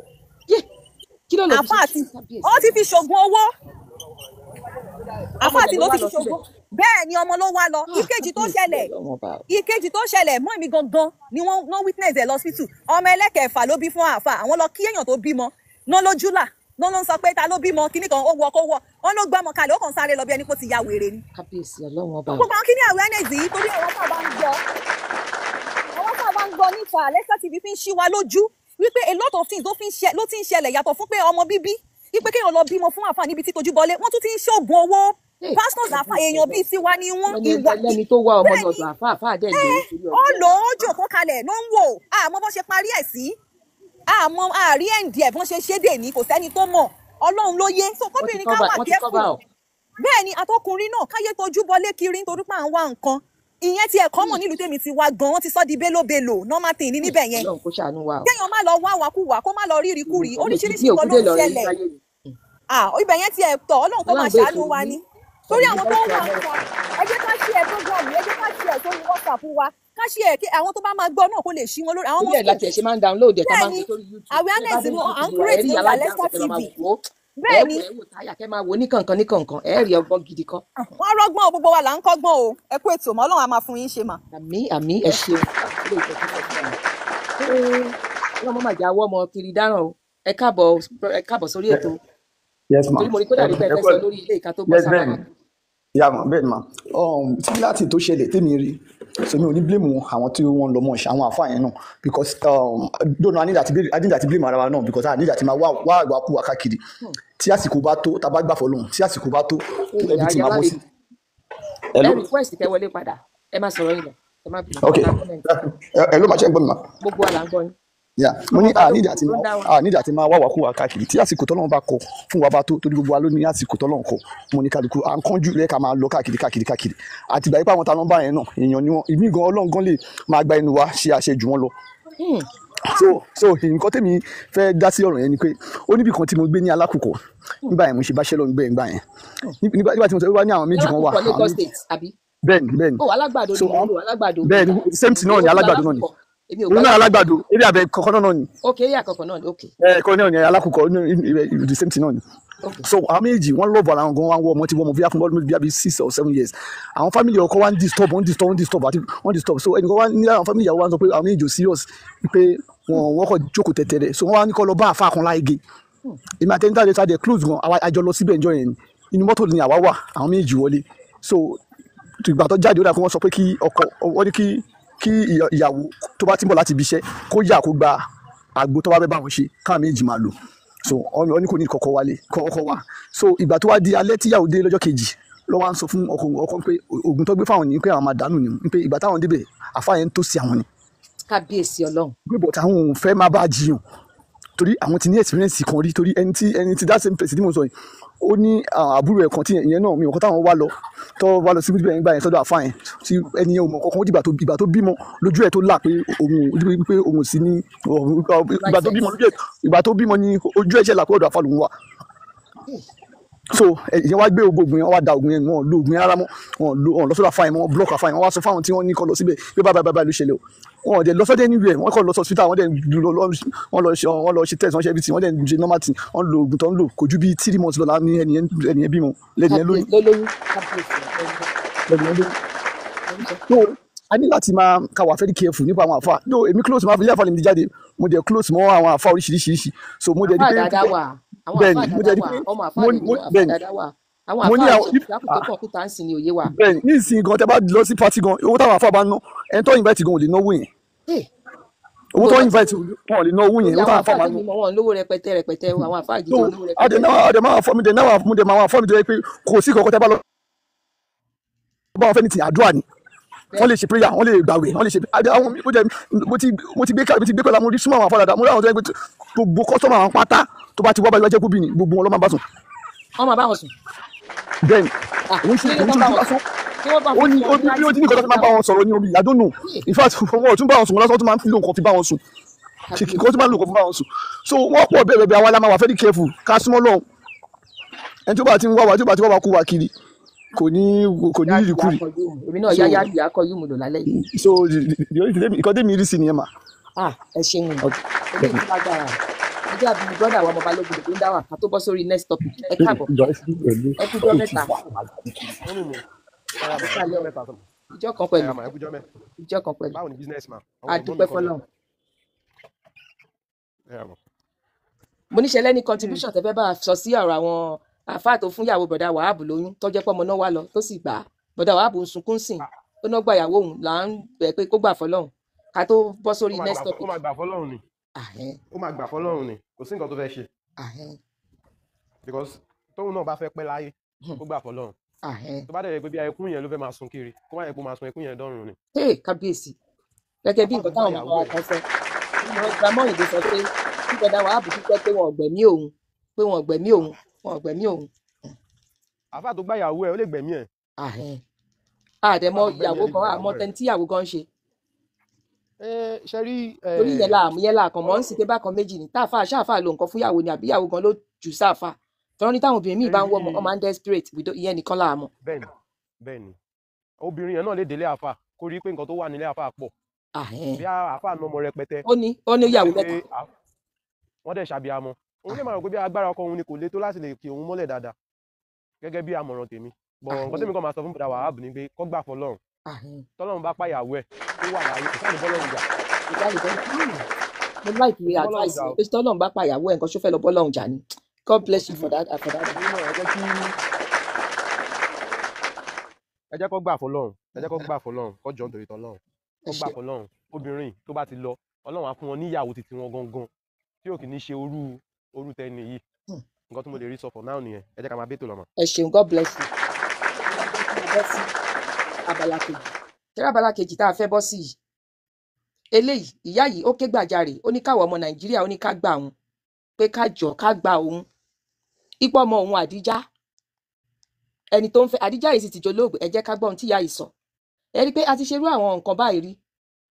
Yé, kí ló lò fi Àfáà ṣe? ti Kábíyèsí ó ti fi Ọlọ́run. ṣògùn owó. Ọmọ Àáfàá dẹ̀ ti ló ló wá ti lọ fi síbẹ̀. ṣoògùn. Bẹ́ẹ̀ ni ọmọ ló wá lọ. Ìkejì tó Kábíyèsí ṣẹlẹ̀, Ọlọ́run ọba o. ìkejì tó ṣẹlẹ̀ mọ́ mi gangan ni wọ́n wọ́n witness ẹ̀ lọ́sítù. Ọmọ ẹlẹ́kẹ̀ẹ́fà ló bí fún àáfàá. Àwọn lọ kí èèyàn tó bímọ ná lójú là ná ló ń sọ pé ta ló bímọ kíní kan ó wọ kó wọ wọn ló gbọ́mọ kalẹ̀, ó kàn sáré lọ bí ẹni pé ó ti ya wèrè ni. Kábíyèsí Ọlọ́run ọba o. Gbogbo àwọn kíní awareness yìí, torí àwọn tá a bá ń gbọ́, àwọn tá a bá ń gbọ́ nípa Alexa TV fi ń ṣí wa lójú wípé a lot of things ló fi ń ṣe ló ti ń ṣẹlẹ̀, yàtọ̀ fún pé ọmọ bíbí wípé kéèyàn lọ bímọ fún àǹfààní níbi tí tójú bọlé, wọ́n tún ti ń ṣoògùn owó. Hey, Pastors àfa kábíyèsí èèyàn Ọlọ́run. bíi tiwa ni wọ́n Wọ́n ní ìwà ẹlẹ́ni tó wá ọmọ bẹ́ẹ̀ ni lọ́dọ̀ àáfàá, àáfàá dẹ̀ lò ó torí ó Ọlọ́run. lò ó jòkó kalẹ̀ ló ń wò, àmọ́ bó ṣe parí ẹ̀ sí, àmọ́ àárí ẹ̀ǹdì ẹ̀ bọ́n ṣe ṣe dè ní, kò sẹ́ni tó mọ̀, Ọlọ́run ló yé. So Wọ́n ti kóbìnrin ká cover, wà wọ́n ti careful. cover up. Bẹ́ẹ̀ ni àtọkùnrin náà káyé tojú bọlé kiri nítorí pé à ń wá nǹkan. Ìyẹn ti ẹ̀kọ́ mọ̀ nílùú tèmi ti wá gan, wọ́n ti sọ di bélòbélò, normal thing ní níbẹ̀ yẹn. Ọlọ́run kó ṣàánú wa o. Kéèyàn má lọ wá wàkúwà, kó má lọ rírì kúrì, Mi ò oríṣiríṣi mi ò nǹkan ló kúdé ń lọ rí ṣẹlẹ̀. láyé mi. Ah, ibẹ̀ yẹn ti ẹ̀ tọ̀, Ọlọ́run kó máa Ọlọ́run gbé ṣàánú ètò wa ní ni. Torí ọ̀nà àwọn tó ń ìfẹ́ wà Ọlọ́run. nǹkan, ẹ jẹ́ ká share program yìí, ẹ jẹ́ ká share sórí WhatsApp wa, ká share kí àwọn tó bá máa gbọ́ náà kó lè ṣí wọn lórí àwọn ọmọ Torí ẹ̀ school. láti ẹ̀ ṣe máa ń download ẹ̀ tá Bẹ́ẹ̀ máa ń ni gbé sórí YouTube. Tẹ́ ẹ bá awareness dé ni à ń YouTube wa, ẹ create rí lórí alájà Alexa ń sọ máa TV. wò ó. Ẹ Bẹ́ẹ̀ wò ni ẹ wò táyà kẹ́ máa wò ó ní kọ̀ọ̀kan ní kọ̀ọ̀kan, ẹ rí ọgbọ́n gidi kọ́. Wọ́n rọ́gbọ́n o, gbogbo wa là ń kọ́gbọ́n o. Ẹ kú ètò mọ́, Ọlọ́run á máa fún yín ṣe mà. Àmì àmì, ẹ ṣeun. Ilé ìtọ́jú sọ fún wa. Ọlọ́run má jà wọ́ ọmọ kiri dáràn o. Ẹ káàbọ̀, ẹ káàbọ̀ sórí ètò. Yes ma. Torí mo rí kó dàbí pé ẹ Ẹ fẹ́ kú sọ lórí ilé ìka tó bọ́ yes sábà. bẹ́ẹ̀ ni. Yeah ma, bẹ́ẹ̀ ni ma. Tí láti tó ṣẹlẹ̀ tèmi rí, so mi ò ní blame àwọn tí wọ́n lọ mọ̀ ṣe àwọn àfáà yẹn náà, because don't know, I need àti blame, I need àti blame ara wa náà, because I need àti máa wá wá ìwà kú wa káàkiri. Tí àsìkò bá tó, tá a bá gbà fọlọ́hún, tí àsìkò bá tó, Ìyá everything máa bọ́ Ayálàlè sí. ẹ Hello? request kẹ́ wọlé padà. Ẹ má sọ̀rọ̀ yín lọ. Ẹ má bínú. Okay. Ẹ má comment. Hello ma, ṣe ń gbọ́ mi ma? Gbogbo wa là ń gbọ́ yín. Yeah. Mo ní Ọmọ a nídìí Balógun àti ló ń dá wa. a nídìí àti máa wá wàkúwà káàkiri. Tí àsìkò tọ́lọ́run bá kọ fún wa bá tó, torí gbogbo wa ló ní àsìkò tọ́lọ́run kọ. Mo ní kálukú à ń kánjú rẹ ká máa lọ káàkiri káàkiri káàkiri. Àti ìgbà yìí pé àwọn ta ló ń bá yẹn náà, èèyàn ni wọn, ìmí gan Ọlọ́run gan lè máa gba ẹnu wa ṣe àṣejù wọn lọ. So nǹkan tèmi fẹ́ dá sí ọ̀rọ̀ yẹn ni pé ó níbi kan tí mo gbé ní Alákùkọ nígbà yẹn, mo ṣe bachelor nígbà yẹn nígbà tí mo sọ wípé ní àwọn méjì kan wà, Alákùkọ àwọn Lagos méjì State àbí? bẹ́ẹ̀ni bẹ́ẹ̀ni. Ó alágbàdo So ni mò ń àwọn lò, alágbàdo. bẹ́ẹ̀ni, same thing náà Èwo ni, ni alágbàdo náà ni, alákùkọ? Èmi ò òun gbọ́ náà alágbàdo. alágbàdo eré abẹ kọ̀ọ̀kan náà ni. Ok, eré àkọ́kọ́ náà ni, ok. Ẹ kọ́ náà ni Alákùkọ the same thing náà ni. Ok. So àwọn méjì wọ́n love ara wọn gan, wọ́n wọ ọmọ tí wọ́n mọ bí fún bọ́ọ̀lù bíi 6 or 7 years. Àwọn family ọkọ wa ń disturb, wọ́n disturb, wọ́n disturb àti wọ́n disturb. So ẹnìkan wá ní àwọn family ìyàwó wa ń sọ pé àwọn méjì ò serious, pé wọ́n kọ́ jókòó tẹ̀tẹ̀rẹ̀. So wọ́n wá ní kó lọ bá àfa kan láìge. Èmi àti ẹni tá a dẹ̀ close gan, àwa àjọ lọ síbẹ̀ ǹjọ́ yẹn ni. Inú mọ́tò ni àwa wà, àwọn méjì wọlé. So ìgbà tó jáde ó dà kó wọ́n sọ pé kí ọkọ wọ́n ní kí ìyàwó tó bá ti ń bọ̀ láti ibi iṣẹ́ kó yà kó gba àgbo tó bá fẹ́ bá wọn ṣe káwọn méjì máa lò. So wọ́n ní kò ní kọ́kọ́ wálé kọ́kọ́ wá. So ìgbà tó wá di alẹ́ tíyàwó dé lọ́jọ́ kejì ló wá ń sọ fún ọkọ ọkọ pé oògùn tó gbé fáwọn ní pé àwọn máa dànù ni, pé ìgbà táwọn débẹ̀ àfáà yẹn ń tòsí àwọn ni, Kábíyèsí Ọlọ́run. pé but àwọn ò fẹ́ máa bá a jiyàn torí àwọn ti ní experience kan rí, torí ẹni tí that same person tí mo sọ yìí ó ní àbúrò ẹ̀ kan tí ìyẹn náà mi ò kọ́ táwọn wá lọ tó wá lọ sí bíbẹ̀ yẹn gbà yẹn sọ́dọ̀ àfáà yẹn, tí ẹni yẹn ò mọ̀ kankan. Ó dìgbà tó ìgbà tó bímọ lójú ẹ̀ tó là pé òun pé òun sì ní ìgbà Right tó bímọ sense. lójú ẹ̀, ìgbà tó bímọ ní ojú ẹ̀ ṣẹ̀ là pé ọ̀dọ̀ àfáà lòun wà. So ìyẹn wá gbé oògùn yẹn, wọ́n wá da oògùn yẹn, wọn ò lo oògùn yẹn rárá mọ́, wọn ò lo, wọn ò lọ sọ́dọ̀ àfáà yẹn mọ́, wọ́n block àfáà yẹn. Wọ́n wá sọ fáwọn tí wọ́n ní kó lọ síbẹ̀ pé báyìí báyìí báyìí ló ṣẹlẹ̀ o. Wọn ò dẹ̀ lọ sọ́dọ̀ anywhere, wọ́n kàn lọ sí hospital, wọ́n dẹ̀ wọ́n lọ ṣe, wọ́n lọ ṣe test, wọ́n ṣe everything, wọ́n dẹ̀ ṣe normal thing. Wọ́n lo oògùn tó ń lò, kò ju bíi 3 months lọ ní ẹni yẹn bímọ lẹ́ni yẹn lóyún Kábíyèsí ló lóyún. Kábíyèsí Ọlọ́run. lẹ́ni yẹn lóyún. So a ní láti máa ká wà very careful nípa àwọn àfa. No, èmi close mọ́ ilé àfa lèmi ti jáde, mo dẹ̀ close mọ́ àwọn àfa oríṣiríṣi. So mo dẹ̀ rí Àfáà pé dáadáa wà. Àwọn àfáà bẹ́ẹ̀ni, mo dẹ̀ dáadáa rí wà. pé Ọmọ àfáà mo lèmi mo náà, àfáà bẹ́ẹ̀ni dáadáa wà. Àwọn mo ní àfáà àwọn ìṣàkùṣàkù tó kàn kúta ń sìn ní òye wa. Bẹ́ẹ̀ni, ní ìsìn gan tẹ́ bá lọ sí party gan, owó táwọn àfa bá ń ná, ẹni tó invite gan ò lè náwó yẹn. Hey, Owó gbogbo tó ìgbà tí invite wọn ò lè ná owó torí yẹn, owó àwọn táwọn àfa àfáà máa ń tèmi ná. mọ̀ wọ́n ń lówó rẹpẹtẹ rẹpẹtẹ o, àwọn àfáà gidi So olówó rẹpẹtẹ. àdè máa fọ́ mi dẹ̀ náà, mo dẹ̀ máa fọ́ mi dẹ̀ pé kò sí kankan tẹ́ bá lọ bá wọn fẹ́ ní ti àdúrà ni, wọ́n lè Bẹ́ẹ̀ni. ṣe prayer, wọ́n lè gbàwẹ̀, wọ́n lè ṣe àdé àwọn mo dẹ̀ mo ti gbé ká mo ti gbé pẹ̀lú àwọn orí súnmọ́ àwọn àfa dáadáa. Mo rí àwọn tó yẹ pé gbogbo customer àwọn pátá tó bá ti wá báyìí wá jẹ́ kóbì ni gbogbo wọn ló máa bá sùn. Wọ́n máa bá wọn sùn. Bẹ́ẹ̀ni, Ah, òun kí ṣe ló òun tán ṣe bá ojú wọn lásán. sùn? Kí wọ́n bá Ó fi ní fún ó wọn ní ní bí ó ráìtì ti ní nǹkan tó fi máa bá wọn sọ̀rọ̀ ní omi, I don't know. In fact, wọn ò tún bá wọn sùn wọn lásán, wọn tún máa ń lo nǹkan fi bá wọn sùn, ṣe kí Kábíyèsí. kó tún máa ń lo nǹkan fi bá wọn sùn. So wọ́n pọ̀ bẹ́ẹ̀ bẹ́ẹ̀, àwa la máa wà very careful ká súnmọ́ lọ́hùn. Ẹni tó bá ti ń wá wa, tó bá ti wá wa kú wa kiri, kò ní Yá rírì ìyá kúrì. kọ yóò mú. Èmi náà So yá yá ìyá kọ yóò mú lò lálẹ́ yìí. so the only thing nǹkan tẹ́mi rí sí nìyẹn mà. Ah, ẹ ṣeun. Okay. Eléyìí tó lágbára. Ẹ dàbí brọ́dà wa ọmọ balógun tó ń dá wà ká tó bọ́ sórí next topic. Ẹ káàbọ̀, ẹ kújọ́ mẹ́ta. Mọ́mì mi, ẹ ra Ẹ mà, ẹ kálẹ́ kújọ́ o. mẹ́ta sọ. Ìjọ kan Ẹ pẹ̀lú, ra mà, ẹ kújọ́ mẹ́ta. ìjọ kan pẹ̀lú. Báwo ni business ma? A Àwọn ẹ̀gbọ́n mi dúpẹ́ kọ́ mi. fọ́lọ́run. Ẹ ra mà. Mo ní ṣẹlẹ́ ní contribution tẹ́ fẹ́ bá a sọ sí ọ̀rọ̀ àwọn àáfàá tó fún ìyàwó bọ̀dá Wàhábù lóyún tó jẹ́ pọ́mọ náà wá lọ tó sì gbà á. Bọ̀dá Wàhábù ń sunkún sìn, ó ná gba ìyàwó òun là ń bẹ̀ pé kó gbà fọ́lọ́run ká tó bọ́ Ó sórí máa next gbà ó topic. máa gbà fọ́lọ́run ni. Àhẹ́n, Ó máa gbà fọ́lọ́run ni. Kò sí nǹkan tó fẹ́ ṣe. àhẹ́n, Because tóun náà bá fẹ́ pẹ́ láyé, kó gbà fọ́lọ́run. àhẹ́n. Tó bá dẹ̀ yẹ pé bí ẹkún yẹn ló fẹ́ máa sun kiri, kó má yẹ kó máa sun ẹkún yẹn dọ́run ni. Hey, kábíyèsí, gẹ́gẹ́ bí Àfáà tó nǹkan gbà táwọn ìyàwó bàbá wa ẹ̀. kan sọ, grandma òyìnbó sọ pé kí bọ̀dá Wàhábù dúpẹ́ pé wọn ò gbẹ̀mí òun, pé wọn ò gbẹ̀mí òun, wọn ò gbẹ̀mí òun. Àfáà tó gbà ìyàwó ẹ̀, ó lè gbẹ̀mí ẹ̀. Àhẹ́n. Àdẹ̀mọ Àfáà tó gbẹ̀mí ìyàwó ẹ̀ lè gan, gbà àmọ́ ìyàwó ẹ̀. tẹni tí ìyàwó gan ń ṣe. Ẹ ṣe rí Torí ìyẹn la ìyẹn la kàn mọ́ ń ọlọ́run sìn pé bákan méjì ni táàfà ṣáàfà lo nǹkan fún ìyàwó ni àbí ìyàwó gan ló jù sáàfà. Tọ́rọ́ ní táwọn obìnrin míì ṣe bá rí ń wọ́ ọmọ, ọmọ máa ń desperate, we don't- ìyẹn nìkan la mọ̀. bẹ́ẹ̀ni bẹ́ẹ̀ni, obìnrin yẹn náà lè délé àfáà kó rí pé nǹkan tó wà nílé àfáà pọ̀. Àhẹ́n. Bí àfáà ná ọmọ rẹpẹtẹ, Ó ní wọ́n dẹ̀ ìyàwó rí pé mẹ́ta. wọ́n dẹ̀ ṣàbíamọ. Òun lè máa rò pé bí agbára ọkọ òun ni kò le tó láti lè kí òun mọ́lẹ̀ dáadáa gẹ́gẹ́ bí àmọ̀ràn tèmi. Bọ̀ nǹkan Àhẹ́n. tèmi kan máa sọ fún Bùdá Wàhábù ni pé kó gbà fọ́lọ́run. Àhẹ́n. Tọ́lọ́run bá pàyàwó ẹ̀ tó wà láyé, kò sáà ní bọ́lọ́run jà. Ìjáde bọ́. Mo like Kò ní bọ́lọ́run advice jà yẹn o. pé tọ́lọ́run bá pa ìyàwó ẹ̀ nǹkan ṣó fẹ́ lọ bọ́lọ́run jà ni. God Kò bless you possible. for that, for that. Torí náà ẹ jẹ́ kó gbà fọ́lọ́run. Ẹ jẹ́ kó gbà fọ́lọ́run. Kó jọ̀ọ́ nítorí tọ́lọ́run. Ẹ Kó gbà ṣé. fọ́lọ́run. Obìnrin tó bá ti lọ, Ọlọ́run á fún wọn níyàwó titi wọn gangan tí ò kì ní ṣe orú orú tẹni yìí. Nǹkan tí mo lè rí sọ for now nìyẹn. Ẹ jẹ́ ká máa bẹ́tò lọ mà. Ẹ ṣeun, God bless you. Ẹ bọ́ sí abala kejì. Ṣé abala kejì tá a fẹ́ bọ́ sí yìí? Eléyìí, ìyá yìí ó ké gbàjarè, ó ní káwọn ọmọ Nàìjíríà ó ní ká gbà òun, pé ká jọ ká gba òun. Ipò ọmọ òun Àdíjá, ẹni tó ń fẹ́ Àdíjá yìí sì ti jolóògbé, ẹ jẹ́ ká gbọ́ ohun tí ìyá yìí sọ. Ẹ rí i pé a ti ṣerú àwọn nǹkan báyìí rí,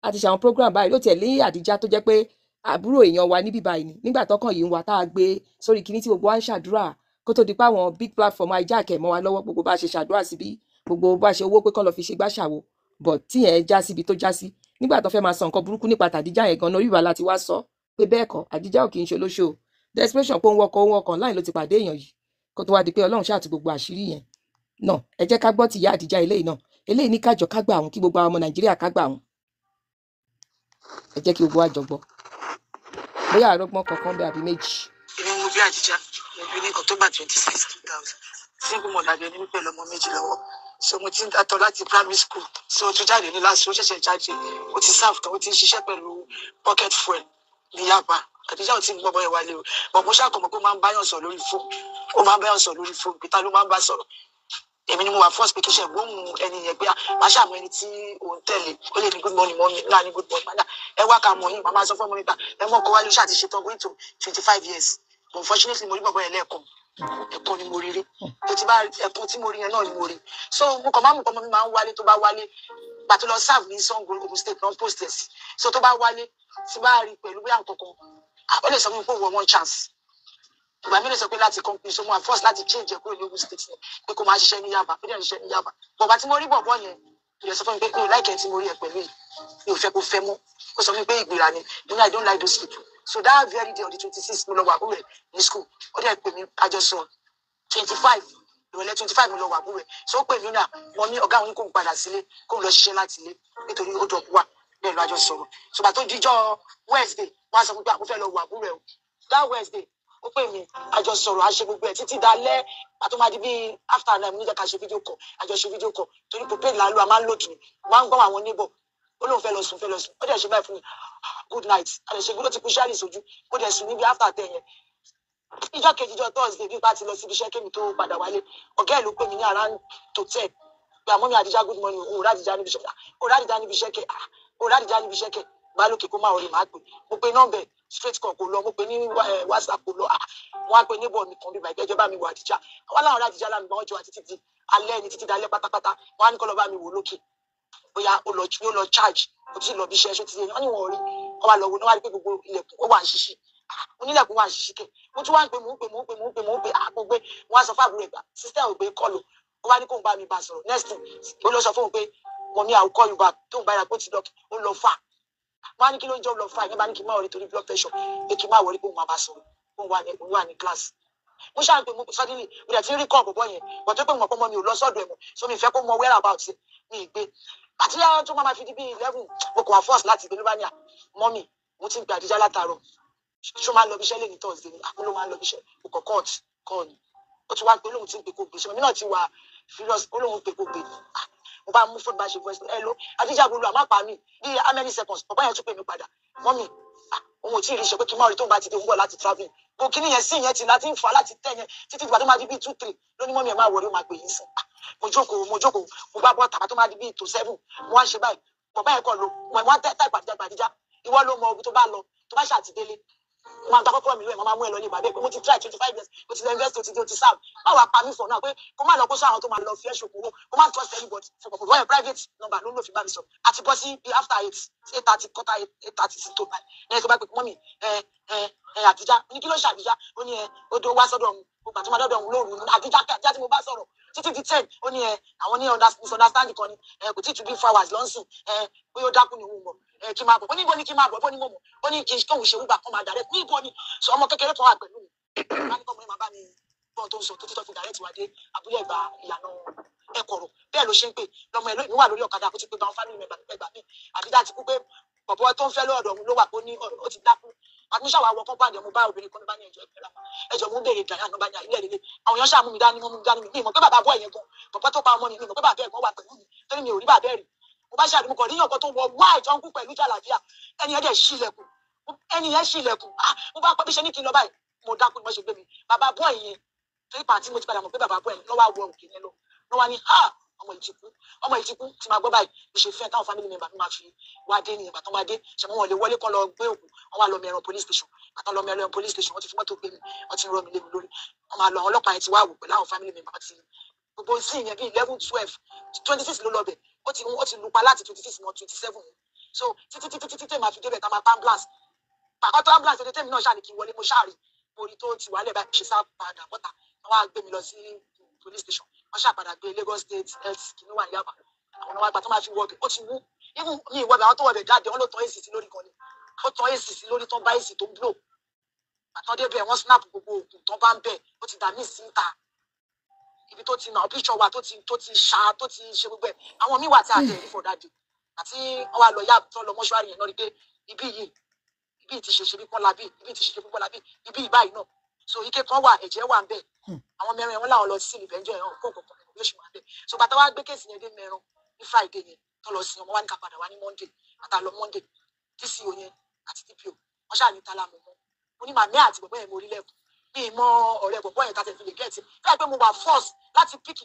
a ti ṣe àwọn program báyìí, ó tiẹ̀ lé Àdíjá tó jẹ́ pé àbúrò èèyàn wa níbí báyìí ni nígbà tọkàn yìí ń wa tá a gbé sórí kinní tí gbogbo wa ń ṣàdúrà kó tó di pé àwọn big platform hijack ẹ̀ mọ́ wa lọ́wọ́, gbogbo bá a ṣe ṣàdúrà síbí, gbogbo bá a ṣe owó pé kán lọ fi ṣe gbàṣàwò, but tíyẹn já síbi tó já sí. Nígbà tó fẹ́ máa sọ nǹkan burúkú nípa tàdíjà yẹn gan-an orí ìwà láti wá sọ pé bẹ́ẹ̀ kọ́, Àdíjà ò kì í ṣe olóṣó o. Desperation pé ó ń wọkọ̀, ó ń wọkọ̀ láì ló ti pàdé èèyàn yìí kó tó wá di pé Ọlọ́run ṣáà tú gbogbo àṣírí yẹn náà. Ẹ jẹ́ ká gbọ́ ti ìyá Àdíjà eléyìí náà. Eléyìí ní kájọ ká gbà àwọn, kí gbogbo àwọn ọmọ Nàìjíríà ká gbà àwọn. Ẹ jẹ́ kí gbogbo wa jọ gbọ́ bóyá àrọ́gbọ́n kankan bẹ́ẹ̀ àbí méjì. Èmi mo bí Àdìjá, mo bí ní October 26, 2000. Single mother dẹ̀ ni mí pẹ̀lú ọmọ méjì lọ́wọ́. So mo ti ń dátọ́ láti primary school. So ó tún jáde ní last year, ó ṣẹ̀ṣẹ̀ jáde. Ó ti serve tán, ó ti ń ṣiṣẹ́ pẹ̀lú pocket fuel ní Yaba. Àdìjá ò tí ń gbọ́ bọ́ ẹ̀ wálé o. But mo ṣàkọmọ̀ pé ó máa ń báyàn sọ̀rọ̀ lórí fóònù. Ó máa ń báyàn sọ̀rọ̀ lórí fóònù. Peter ló máa ń bá sọ̀rọ̀. Èmi ni mo wà first pé kí ṣe gbóhùn ẹni yẹn pé má ṣàmú ẹni tí òun tẹ̀lé. Ó lè ní good morning mọ́mí, náà ní good morning mọ́mí. Ẹ wá ká mọ̀ yín, màmá sọ fún ọmọ mi pa. Ẹ mọ̀ ọkọ wálé ó ṣáà ti ṣetán going to 25 years. But unfortunately mo rí bọ̀bọ̀ yẹn lẹ́ẹ̀kan, ẹ̀kan ni mo rí rí tó ti bá ẹ̀kan tí mo rí yẹn náà ni mo rí. So mo kàn máa mú ọmọ mi máa ń wálé tó bá wálé pàtó lọ serve ní Sango Ogun State non post ẹ̀ sí. So tó bá wálé tí bá rí pẹ̀lú bí àwọn kankan, ó lè sọ fún mi pé òun wọ one chance. Ìgbà mi lè sọ pé láti company, so mo wà force láti change ẹ̀ kúrò ní Ogun State yẹn pé kó máa ṣiṣẹ́ ní Yaba, ó dẹ̀ ń ṣiṣẹ́ ní Yaba. Bọ̀bá tí mo rí bọ̀bọ̀ yẹn, ó lè sọ fún mi pé mi ò láìkẹ́ tí mo rí ẹ pẹ̀lú yìí, mi ò fẹ́ kó fẹ́ mọ́. Ó sọ fún mi pé ìgbéra ni mo ní I don't like those people. So that very day on the 26 mo lọ wà àbúrò ẹ̀ ní school. Ó dẹ̀ pè mí, àjọsọ 25 ìrọ̀lẹ́ 25 mo lọ wà àbúrò ẹ̀. So ó pè mí náà, mo ní ọ̀gá òun ní kó ń padà sílé, kó ń lọ ṣiṣẹ́ láti ilé nítorí ó dọ̀kú wà bẹ́ẹ̀ lọ àjọ sọ̀rọ̀. So bàtó díjọ́ Wednesday, wọ́n á sọ fún mi pé àwọn fẹ́ lọ wà àbúrò ẹ̀ o. That Wednesday ó pè mí, àjọ sọ̀rọ̀, a ṣe gbogbo ẹ̀ títí dalẹ́. Àtó máa di bíi after nine, mo ní jẹ́ ká ṣe fídíò call. Àjọ ṣe fídíò call torí prepaid là ń lò, a máa ń lò kiri. Wọ́n á ń gbọ́ àwọn neighbor. Ó lóun fẹ́ lọ sùn, fẹ́ lọ sùn. Ó dẹ̀ ṣe báyìí fún mi, good night. A lè ṣe gbọ́dọ̀ ti kú ṣáàlì sójú. Ó dẹ̀ sùn níbi after 10 yẹn. Ìjọ́ kejì, ìjọ́ Thursday, bí bá ti lọ síbi iṣẹ́ kémi tó padà wálé, ọ̀gá ẹ̀ ló pè mí ní around to 10 pé àmọ́ mi Àdìjá good morning, òun ò rádìjá níbi iṣẹ́, òun rádìjá níbi iṣẹ́ kẹ̀, òun rádìjá níbi iṣẹ́ kẹ̀. Bá lókè kó máa rí màá pè. Mo pe nọ́mbẹ̀ straight call kò lọ, mo pe ní WhatsApp kò lọ. Wọ́n á pe níbọ̀ mi kan bíbá ìgbẹ́jọ́ bá mi wò Àdìjá. Wọ́n láwọn rádìjá láàmì bá wọ́n jọ wá títí di alẹ́ ni, títí dalẹ́ pátápátá. Wọ́n á ní kó lọ bá mi wò lókè bóyá ó lọ, ó lọ charge, ó ti lọ bí iṣẹ́ ṣó ti yẹ. Wọ́n ní wọ́n rí, wọ́n wá lọ wo, wọ́n wá rí pé gbogbo ilẹ̀kùn ó wà ń ṣíṣí, onílẹ̀kùn wà ń ṣíṣí kẹ̀. Mo tún wá ń pè, mò ń pè, mò ń pè, mò ń pè, mò ń pè, àpò gbé. Wọ́n á sọ fún àbúrò ẹ̀gbà sísítà ò gbé kọ́ọ̀lù. Ó wá ní kóun bá mi bá sọ̀rọ̀. Next thing ó lọ sọ fóun pé mọ̀mí I will call you back. Tóun bá yà pé ó ti lọ, ó lọ fà. Wọ́n á ní kí ló ń jẹ́ ó lọ fà? Ìyẹn bá ní kí n má wọlé torí blood pressure, pé kí n má wọlé, pé òun máa bá sọ̀rọ̀. Òun wà ní class. Mo ṣáà ń pè, mo suddenly mo dẹ̀ ti ń rí kọ́ bọ̀bọ̀ yẹn, but tó pé mo mọ̀ pé ọmọ mi ò lọ sọ́dọ̀ ẹ̀ mọ́, so mi fẹ́ kó mọ whereabout ẹ̀, mi ì gbé. Àti yára tó máa fi di bíi 11, mo kàn wá force láti gbé. Ló bá ní, à mummy, mo ti ń pe Àdíjá látàárọ̀, ṣó máa ń lọ bí iṣẹ́ lè ní Thursday ni? Àpò ló máa ń lọ bí iṣẹ́. Mo kàn cut call ni. Ó ti wá pé olóhùn ti ń pè kó gbé. Ṣe mi náà ti wà furious, olóhùn pè kó gbé. Ah, mo bá mú fóònù, bá ṣe voice, "Hello Àdíjà Bolú, àmọ́ pa mí." Bíi how many seconds, bàbá yẹn tún pè mí padà, "Mummy, ah, òun ò tí ì rí iṣẹ́, pé kí n má rí tóun bá ti dé, òun bọ̀ láti travelling." Bó kíní yẹn sí yẹn ti láti ń fa láti tẹ̀ yẹn títí ìgbà tó máa di bíi 2, 3 lóní, "Mummy, ẹ̀ máa wọlé, ó máa pè yín sí." Ah, mo jókòó, mo jókòó, mo bá bọ́ tàbá tó máa di bíi to 7, mo wá ṣe báyìí, bàbá yẹn kọ̀ ló mo wá tẹ́ táìpù Àdíjà, Àdíjà, ìwọ ló mọ ibi tó bá lọ, tó bá ṣàtidélé, mo máa gba kọ́kọ́rọ́ mi lóye, mo máa mú ẹ lọ ní ìbàdí pé mo ti try 25 years, mo ti lọ invest, o ti di, o ti serve, má wàá pa mí for now, pé kó má lọ kó sọ àwọn tó máa lọ fi ẹ́ ṣòkòwò, kó má trust anybody. Wọ́n yẹn private number ló ń lò fi bá mi sọ. Àti bọ́ sí bí after 8, 8:30, quarter 8, 8:30 sí tó báyìí ní ẹ tó bá pè, "Mummy, ẹ ẹ ẹ Àdíjá." Ní kí ló ṣe Àdíjá? Ó ní ẹ ó dó wá sọ́dọ̀ òun, mo gbà tó máa dọ́dọ̀ òun lóru. Àdíjá, Àdíjá tí mo bá sọ̀rọ̀ títí di 10, ó ní ẹ àwọn ní misunderstanding kan ni, ẹ kò tí ì tún bí 4 hours lọ́nsìn, ẹ bóyá ó dákú ni, òun mọ̀, ẹ kí n máa bọ̀. Ó ní ibo ni kí n máa bọ̀? Bó ní mo mọ̀, ó ní kí n kóhun ṣe wúgbà kan máa direct ní ibo ni sọ. Ọmọ kékeré kan wà pẹ̀lú mi, bá ní kọ́mọ yẹn máa bá mi gbọ́n tó ń sọ tó títọ́ fi direct wá dé Abúlé Ẹ̀gbá, ìyànà ẹ̀kọ̀rọ̀. Bẹ́ẹ̀ ló ṣe ń pè lọ́mọ ẹ̀ lóyún wà lórí ọ̀kadà, kó ti pé báwọn family member ẹgbà mi, Àdídá ti kú, pé bọ̀bọ̀ tó ń fẹ́ lọ́dọ̀ òun ló wà, pé ó ní ó ti dákú. Àtúnṣe àwọn compound mo bá obìnrin kan, ló bá ní, "Ẹjọ́, ẹgbẹ̀rún ẹjọ́, mo ń béèrè Diane." Ló bá ní àìlẹ́ lélẹ̀. Àwọn èèyàn ṣáà mú mi dání, wọ́n mú mi dání. Mi mọ̀ pé bàbá bọ́ ẹ̀yẹn gan, bọ̀bọ̀ tó pa ọmọ mi, mi mọ̀ pé bàbá ẹ̀gbọ́n wà pẹ̀lú mi, torí mi ò rí bàbá ẹ̀ rí. Mo bá ṣàdúgbò kan níyàn kan tó wọ white uncle pẹ̀lú jàlàbíà, ẹni yẹn dẹ̀ ṣí ilẹ̀kùn, ẹni yẹn ṣí ilẹ̀kùn. Ah, mo bá pẹ́ bí ṣe ní kí n lọ báyìí, mo dákú ni wọ́n ṣe gbé mi. Bàbá bọ́ ẹ̀yẹn, torí pàǹtí mo ti padà mọ̀ pé bàbá bọ́ ẹ̀yẹn lọ́wọ́ àwọ̀ òkè yẹn lọ lọ́wọ́ ní, ha, ọmọ yìí ti kú, ọmọ yìí ti kú. Tí máa gbọ́ báyìí bí ṣe fẹ́ táwọn family member mi máa fi wá dé nìyẹn. Bàtàn máa dé ṣẹ̀mọ́, wọn lè wọlé kọ́ lọ gbé òkú, wọn wá lọ Mẹ́ran police station. Bàtàn lọ Mẹ́ran police station, wọ́n ti fi mọ́tò gbé mi, wọ́n ti ń rọ́ mi lé mi lórí, wọ́n máa lọ. Àwọn ọlọ́pàá yẹn ti wá wò pẹ̀lú àwọn family member ti gbogbo sí ìyẹn bíi 11, 12, 26 ló lọ bẹ̀. Ó ti lupa láti 26 mọ́ 27, so títí títí títí tèmi máa fi débẹ̀, tá máa pa ambulance pàkọ́tọ̀ ambulance tètè tèmi náà ṣáà ní kí n wọlé. Mo ṣáà rí, mo rí tó ti wálẹ̀ báyìí, ṣe sá padà bọ́ta, wọ́n wá gbé mi lọ sí police station. Wọ́n ṣáà padà gbé Lagos State Health kìíní wà ní Yaba. Àwọn náà wá gbà tó máa fi wọbẹ̀, ó ti wú. Even mi ìwọbẹ̀, àwọn tó wọbẹ̀ jáde, wọ́n ló tan AC sí lórí kan ni, ó tan AC sí lórí, tán bá AC tó ń blow. Àtọ́ débẹ̀, wọ́n snap gbogbo òògùn tán bá ń bẹ̀, ó ti dà mí sí ìta ibi tó ti nà píṣọ wa, tó ti ṣá, tó ti ṣe gbogbo ẹ̀. Àwọn míì wà tí a tẹ̀ rí for that day, àti wọ́n wá lọ yá tó lọ mọ́ṣúárì yẹn náà, rí pé ibi yìí, ibi yìí ti ṣe ṣe bí kán labí, ibi ti ṣe ṣe púpọ̀ labí, ibi yìí báyìí náà. So ike kan wà, ẹ̀jẹ̀ wà ń bẹ̀. Àwọn mẹ́rin wọn làwọn lọ sí ìbẹ̀njọ́ ẹ̀ hàn kó nǹkan kan bí ó ṣe wà ń bẹ̀. So bàtà wá gbé case yẹn dé Mẹ́ran ní Friday yẹn tó lọ sí ọmọ wa ní ká padà wá ní Monday. Bàtà lọ Monday, DCO yẹn àti DPO wọ́n ṣáà ní tálá mọ̀ mọ́. Mo ní màmí àti bọ̀bọ́ yẹn, mo rí lẹ́kùn, mi mọ ọ̀rẹ́ bọ̀bọ́ yẹn tàtẹ̀ fi lè get fẹ́ẹ̀ pé mo wà force láti pick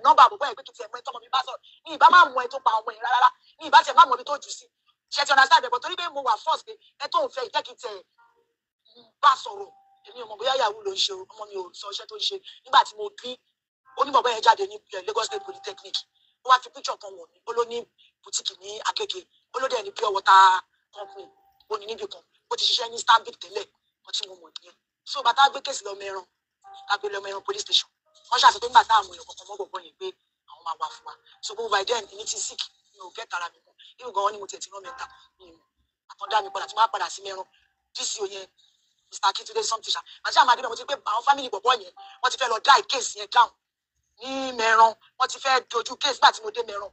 nọ́mbà bọ̀bọ́ yẹn, pé kí tiẹ̀ mọ ẹ tọmọ mi bá sọ̀rọ̀ ní ìbá má mọ ẹ tó pa ọmọ yẹn rárá, ní ìbá tiẹ̀ má mọ ibi tó jù sí. Ṣe ti understand ẹ̀? Bọ̀ torí pé mo wà force pé ẹ tó ń fẹ́ ìjẹ́ kí tiẹ̀ bá sọ̀rọ̀. Èmi ò mọ̀ bóyá yahoo ló ń ṣe o, ọmọ mi ò sọ iṣẹ́ tó ń ṣe. Nígbà tí mo bí, ó ní bọ̀bọ́ yẹn jáde ní Lagos State Polytechnic. Ó wá fi picture kan wọ̀n mí, ó ló ní boutique ní Agége, ó ló dẹ̀ ní pure water company, ó ní níbì kan, ó ti ṣiṣẹ́ ní Stanbic tẹ́lẹ̀. Wọ́n tí mo mọ̀ nìyẹn. So bàtà gbé case lọ Mẹ́ran, àgbè lọ Mẹ́ran police station, wọ́n ṣàṣọ pé nígbà táwọn èèyàn kankan mọ́ bọ̀bọ́ yẹn, pé àwọn máa wà fún wa. So gbogbo by then, èmi ti sick, mi ò get ara mi mọ́. Irú gan-an ni mo tiẹ̀ ti rán mẹ́ta, mi ò mọ̀. Àtọ́ndá mi padà, tí wọ́n á padà sí Mẹ́ran, DCO yẹn, Mr. Akintunde something ṣá, àti àwọn àdébẹ̀, mo ti pé àwọn family bọ̀bọ́ yẹn, wọ́n ti fẹ́ lọ die case yẹn down ní Mẹ́ran, wọ́n ti fẹ́ dojú case. Nígbà tí mo dé Mẹ́ran,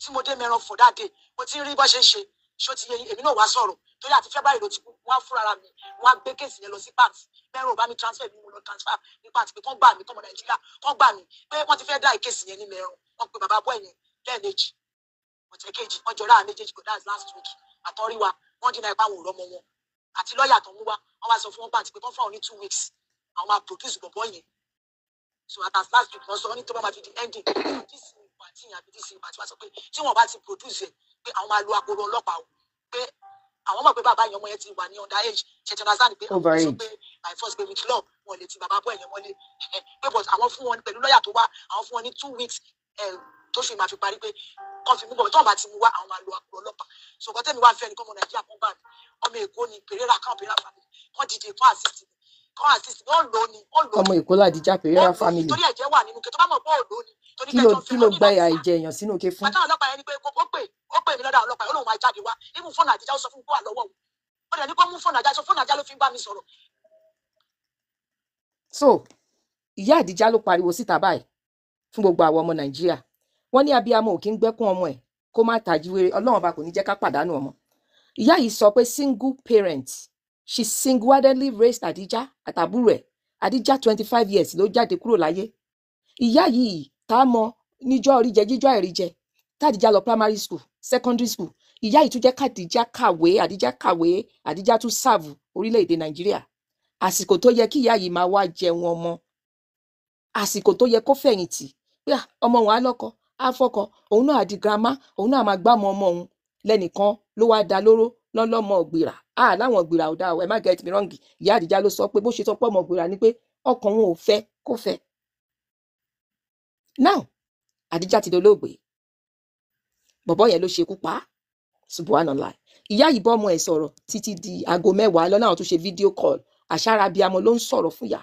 tí mo dé Mẹ́ran for that day, mo ti ń rí bọ́ ṣe ń ṣe. Ṣó ti yẹ yín? Èmi náà wá sọ̀rọ̀ torí àti February ló ti kú. Wọ́n á fúnra ra mi, wọ́n á gbé case yẹn lọ sí pàǹtí. Mẹ́ran ò bá mi transfer mi, mo lọ transfer ní pàǹtí pé kán gbà mí, kọ́mọ Nàìjíríà kán gbà mí, pé wọ́n ti fẹ́ dá case yẹn ní Mẹ́ran. Wọ́n pe bàbá bọ́ yẹn lẹ́ẹ̀mejì, ọ̀tẹ̀ kejì wọ́n jọra àwọn méjèèjì kò. That's last week. Àtọ́rí wa, wọ́n dínà ipá wọn ò rọ́mọ wọn àti lọ́ọ̀yà tó ń mú wá. Wọ́n wá sọ fún wọn pàǹtí pé kán fún àwọn ní 2 weeks, àwọn máa produce bọ̀bọ̀ yẹn. So at as last week, wọ́n sọ wọ́n ní tó bá máa fi di ending DC pàtí yẹn àbí DC pàtí, wọ́n sọ pé tí wọ́n bá ti produce ẹ̀, pé àwọn máa lo akoro ọlọ́pàá o, pé àwọn mọ̀ pé bàbá yẹn, ọmọ yẹn ti wà ní under age. Ṣe ti understand? Pé àwọn sọ pé by force, pé with law, wọn lè ti bàbá bọ́ ẹ̀yẹn mọ́lé, pé but àwọn fún wọn pẹ̀lú lọ́ọ̀yà tó wá, àwọn fún wọn ní 2 weeks tó fi máa fi parí, pé kàn fi mú bọ̀, tí wọ́n bá ti mú wá, àwọn máa lo akoro ọlọ́pàá. So nǹkan tẹ́mi wá fẹ́ ni kọ́mọ Nàìjíríà kan bá mi, ọmọ Èkó ni Pereira, kan Pereira family kan dìde, kan assist mi, kan assist mi. Ó lò ó ni, ó lò ó Ọmọ ni. Èkó làdíjà Pereira Ó lò ó ni family. Torí ẹ̀jẹ̀ wà nínú kí tó bá mọ̀ pé ó lò ó ni, torí Kí ló kẹjọ kí fẹ́ ló ó ní gba lọ́ọ̀fà. àìjẹ èèyàn sínú òkè fún? Pátá ọlọ́pàá yẹn ni pé ó pè mí lọ́dọ̀ àwọn ọlọ́pàá, ó lóun máa jáde wá. Even fóònù Àdìjá, ó sọ fún mi kó wà lọ́wọ́ òun, ó dẹ̀ ní kó mú fóònù Àdìjá, sọ fóònù Àdìjá ló fi ń bá mi sọ̀rọ̀. So ìyá Àdìjá ló pariwo síta báyìí fún gbogbo àwọn ọmọ Nàìjíríà. Wọ́n ní abiyamọ ò kí ń gbẹ́kún ọmọ ẹ̀ kó má tají wéré. Ọlọ́run ọba kò ní jẹ́ ká pàdánù ọmọ. Ìyá yìí sọ pé single parent, she single-handedly raised Àdìjá àtàbúrò ẹ̀. Àdìjá 25 years ló jáde kúrò láyé. Ìyá yìí tá a mọ níjọ́ oríjẹ jíjọ́ àìríjẹ, tàdíjà lọ primary school, secondary school, ìyá yìí tún jẹ́ kàdíjà kàwé. Àdìjá kàwé, Àdìjá tún serve orílẹ̀-èdè Nàìjíríà. Àsìkò tó yẹ kí ìyá yìí máa wá jẹun ọmọ, àsìkò tó yẹ kó fẹ̀yìntì pé à, ọmọ òun á lọ́kọ, á fọ́kọ, òun náà á di grandma, òun náà máa gbámọ ọmọ òun, lẹ́nìkan ló wá da lóró lọ́lọ́mọ ògbìrà. À láwọn ògbìrà ò dáa o, ẹ má get me wrong. Ìyá Àdìjá ló sọ pé bó ṣe sọ pé ọmọ ògbìrà ni pé ọkàn òun ò fẹ́ kó fẹ́. Now Àdìjá ti dolóògbé, bọ̀bọ́ yẹn ló ṣekú pa á. Subhanallah. Ìyá yìí bọ́ ọmọ ẹ̀ sọ̀rọ̀ títí di aago 10 lọ́nà. Àwọn tó ṣe video call, àṣàrà abiyamọ ló ń sọ̀rọ̀ fún ìyá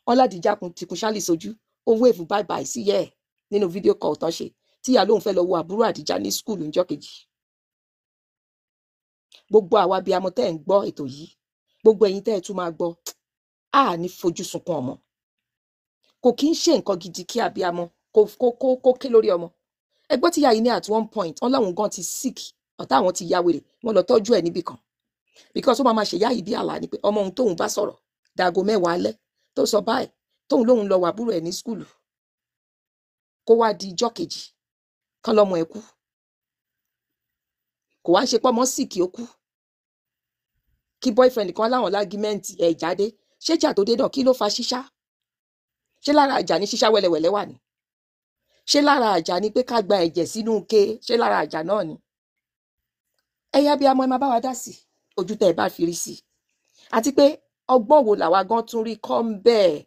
wọn. Ládìjá kun ti kun ṣálì sójú, ó wave bye bye sí yẹ ẹ̀ nínú video call tán ṣe, tí ìyá lóun fẹ́ lọ wo àbúrò Àdìjá ní school níjọ́ kejì. Gbogbo àwa abiyamọ tẹ́ ẹ̀ ń gbọ́ ètò yìí, gbogbo ẹ̀yin tẹ́ ẹ̀ tún máa gbọ́, a ní fojú sunkún ọmọ. Kò kí ń ṣe nǹkan gidi kí abiyamọ kó ké lórí ọmọ. Ẹ gbọ́ tí ìyá yìí ní at one point wọn láwọn gan ti sick, ọ̀tá àwọn ti ya wèrè, wọn lọ tọ́jú ẹ̀ níbì kan, because ó máa ma ṣèyá yìí bí àlá ni pé ọmọ òun tóun bá sọ̀rọ̀ dàgò 10 alẹ́, tó sọ báyìí, tóun lóun lọ wàbúrò ẹ̀ ní school, kó wá di ijọ́ kejì kán lọ́mọ ẹ̀ kú. Kò wá ń ṣe pọ́mọ sick, ó kú. Kí boyfriend kan láwọn l'argument ẹ̀ jáde, ṣé ìjà tó dé náà, kí ló fa ṣíṣá? Ṣé lára àjà ní ṣíṣá wẹ́lẹ́wẹ́lẹ́ wà ní? Ṣé lára àjà ni pé ká gba ẹ̀jẹ̀ sínú ke? Ṣé lára àjà náà ni? Ẹ̀yà bí amọ̀, ẹ máa bá wa dá sí ojú tẹ́ ẹ bá fi rí sí i, àti pé ọgbọ́n wo làwa gan tún rí kọ́ ń bẹ́ẹ̀?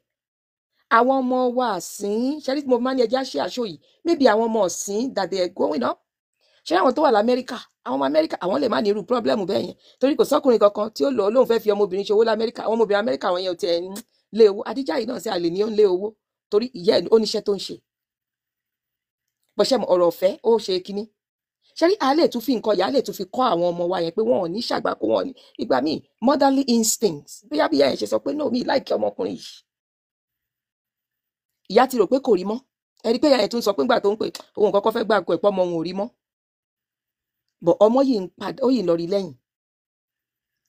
Àwọn ọmọ wa sín ṣẹ́rí tí mo máa ń ní ẹjẹ́ ṣe àṣọ yìí, maybe àwọn ọmọ ọ̀sìn that they are going up. Ṣé àwọn tó wà lamẹ́ríkà, àwọn ọmọ Amẹ́ríkà, àwọn lè má ní irú problem bẹ́ẹ̀ yẹn, torí kò sọ́kùnrin kankan tí ó lọ lóun fẹ́ fi ọmọbìnrin ṣòwò lamẹ́ríkà. Àwọn ọmọbìnrin Amẹ́ríkà, àwọn yẹn ò tiẹ̀ ń lé owó. Àdíjà yìí náà sí àlè ní ó ń lé owó, torí ìyá ẹ̀ ó níṣẹ́ tó ń ṣe bọ́sẹ̀. Ọ̀rọ̀ ọ̀fẹ́ ó ṣe kínní ṣẹ́rí, a lè tún fi nǹkan yà á lè tún fi kọ́ àwọn ọmọ wa yẹn pé wọn ò ní ṣàgbákò wọn ní ìgbà míì. Motherly instinct, bóyá bí ìyá yẹn ṣe sọ pé no, mi like ọmọkùnrin yìí, ìyá ti rò pé kò rí mọ́. Ẹ rí pé ìyá yẹn tún sọ pé ńgbà tó ń pè òun kọ́kọ́ fẹ́ gbàgbọ́ ẹ̀pọ́ ọmọ òun ò rí mọ́ bọ̀, ọmọ yìí ń padà, ó yìí ń lọ rí lẹ́yìn.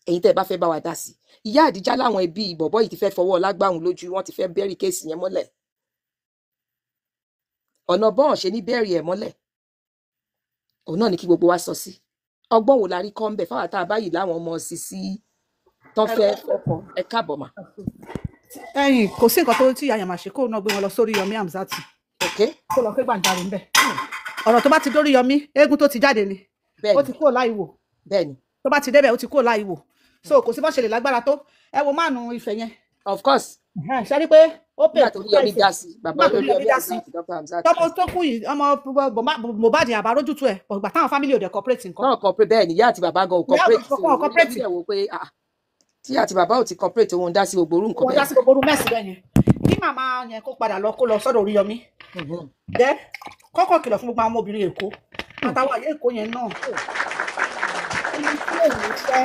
Ẹ̀yin tẹ́ ẹ bá fẹ́ bá wa dá sí i, ìyá Àdìjá láwọn ẹbí bọ̀bọ́ yìí ti fẹ́ fọwọ́ lágbáhùn lójú, wọ́n ti fẹ́ bury case yẹn mọ́lẹ̀. Ọ̀nà bọ́ọ̀n ṣe ní bury ẹ̀ mọ́lẹ̀, òun náà ni kí gbogbo wa sọ sí. Ọgbọ́n wo la rí kọ́ ń bẹ̀ fáwọn tá a bá yìí láwọn ọmọ sisi tán fẹ́ fọkọ? Ẹ káàbọ̀ mà. Ẹ̀yin, kò sí nǹkan tó tí ìyá yẹn máa ṣe, kóun náà gbé wọn lọ sórí Yomi Amzat, kó lọ pé gbàǹjarè ń bẹ. Ọ̀rọ̀ tó bá ti dórí Yomi, eégún tó ti jáde ni, ó ti kúrò láìwò. Tó bá ti débẹ̀, ó ti kúrò láìwò. So kò sí bó ṣe lè lágbára tó. Ẹ wo máàlù Ifẹ̀ yẹn. Of course. Ṣe rí pé ó pè Nígbà tó rí Yomi dá sí, bàbá nígbà tó olórí rí Yomi Yomi dá sí, Amzat, Dr. Amzat. Tọmọ tó kú yìí, ọmọ Mohbad, àbárójútu ẹ ọgbà táwọn family ò dẹ cooperate nǹkan. Náà cooperate, bẹ́ẹ̀ ni ìyá àti bàbá gan ò Ìyá cooperate. àti bàbá ò cooperate. So wò pé ah, tí ìyá àti bàbá ò ti cooperate, òun dá sí gbogbo orú nǹkan Wọ́n dá bẹ́ẹ̀. sí gbogbo orú mess bẹ́ẹ̀ yẹn, kí màmá yẹn kó padà lọ, kó lọ sọ́dọ̀ Oríyọmí. Dẹ́ kọ́kọ́ kìlọ̀ fún gbogbo àwọn ọmọbìnrin Èkó àtàwọn àyè Èkó yẹn náà. Ọmọ tí ò ní fẹ́,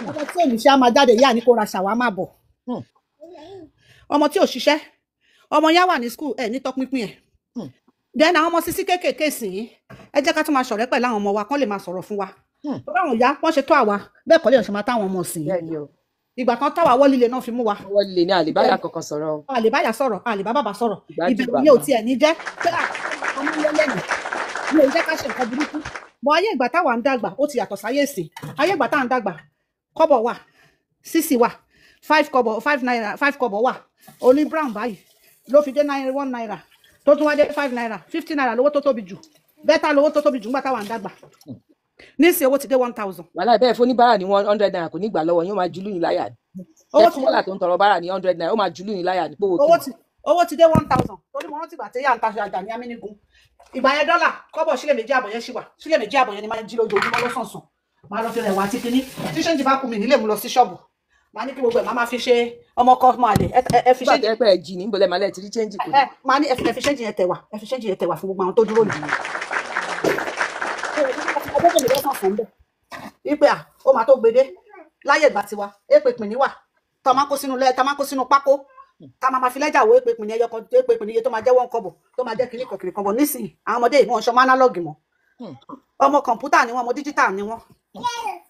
ọmọ tí ò ní ṣe á máa jáde, ìyá ní kó ra ṣàwámà bọ̀. Ọmọ tí ò ṣiṣẹ́, ọmọ yẹn wà ní school ẹ̀ ní tọpinpin ẹ̀. Then àwọn ọmọ sisi kéékèèké sì yín, ẹ jẹ́ ká tún máa ṣọ̀rẹ́ pẹ̀lú àwọn ọmọ wa, kán lè máa sọ̀rọ̀ fún wa. Tó báwọn ìyá wọ́n ṣe tó àwa bẹ́ẹ̀ kọ́ lè ṣe máa táwọn ọmọ sìn yín. Ìgbà kan táwa wọ́ líle náà fi mú wa. Wọ́n lè ní àlèbáyà kankan sọ̀rọ̀ o. Àlèbáyà sọ̀rọ̀, àlèbá bàbá sọ̀rọ̀. Ìgbájú ìbẹ̀rù bàbá. yẹn ò tiẹ̀ ní jẹ́ pé ọmọ ń lẹ́lẹ́nu mi ò jẹ́ ká ṣe nǹkan burúkú mọ. Ayé ìgbà táwa ń dàgbà, ó ti yàtọ̀ sáyé ìsìn. Ayé ìgbà táwa ń dàgbà, kọ́bọ̀ wà, sísì wà, 5 kọ́bọ̀, 5 naira, 5 kọ́bọ̀ wà, oní brown báyìí ló fi dé náírà, 1 naira tó tún wá dé 5 naira, 50 naira lówó tó tóbi jù, bẹ́tà lówó tó tóbi jù ńgbà táwa ń dàgbà. Nísìnyí owó ti dé 1,000. Wàhálà bẹ́ẹ̀ fún oníbàárà ní 100 naira, kò ní gbà lọ́wọ́ yín, ó máa jùlù yín láyà ni. Owó ẹ ti fún wàhálà tó ń tọrọ bára ní 100 naira, ó máa jùlù yín láyà ní pé owó owó kí ti owó ti dé 1,000, torí mo rántí ìgbà tí yà ń taṣọ àjà ní amínigun. Ìgbà yẹn dọ́là kọ́bọ̀ sílẹ̀ méjì àbọ̀ yẹn ṣì wà, sílẹ̀ méjì àbọ̀ yẹn ni máa ń jí lójoojúmọ́ lọ́sànsàn, máa lọ fi rẹ̀ wá tí kinní tí ṣéǹjì bá kú mi nílé mu lọ sí ṣọ́ọ̀bù, máa ní kí gbogbo ẹ̀ máa fi ṣe ọmọ kọ́ ọmọ àlè ẹ fi nígbà ṣéǹjì tó yẹ pé ẹ jì ní bọ́lẹ̀ màlẹ̀ tí rí change kò ní. Ẹ máa ní ẹ fi ṣéǹjì yẹn tẹ̀wà, ẹ fi ṣéǹjì yẹn tẹ̀wà fún gbogbo àwọn tó dúró nìyẹn. Wípé à ó máa tó gbede láyé ìgbà tiwa, èpè pìnní wà tá a máa kó sínú lẹ, tá a máa kó sínú pákó Tá a máa fi lẹ́jà wo èpè pìnì ẹyọ kan, èpè pìnì iye tó máa jẹ́ wọ́n kọ́bọ̀, tó máa jẹ́ kiri kan kiri kan bọ̀. Nísìnyí àwọn ọmọdé yìí wọ́n ń ṣọmọ analogue mọ́, ọmọ kọ̀ǹpútà ni wọ́n, ọmọ díjítà ni wọ́n.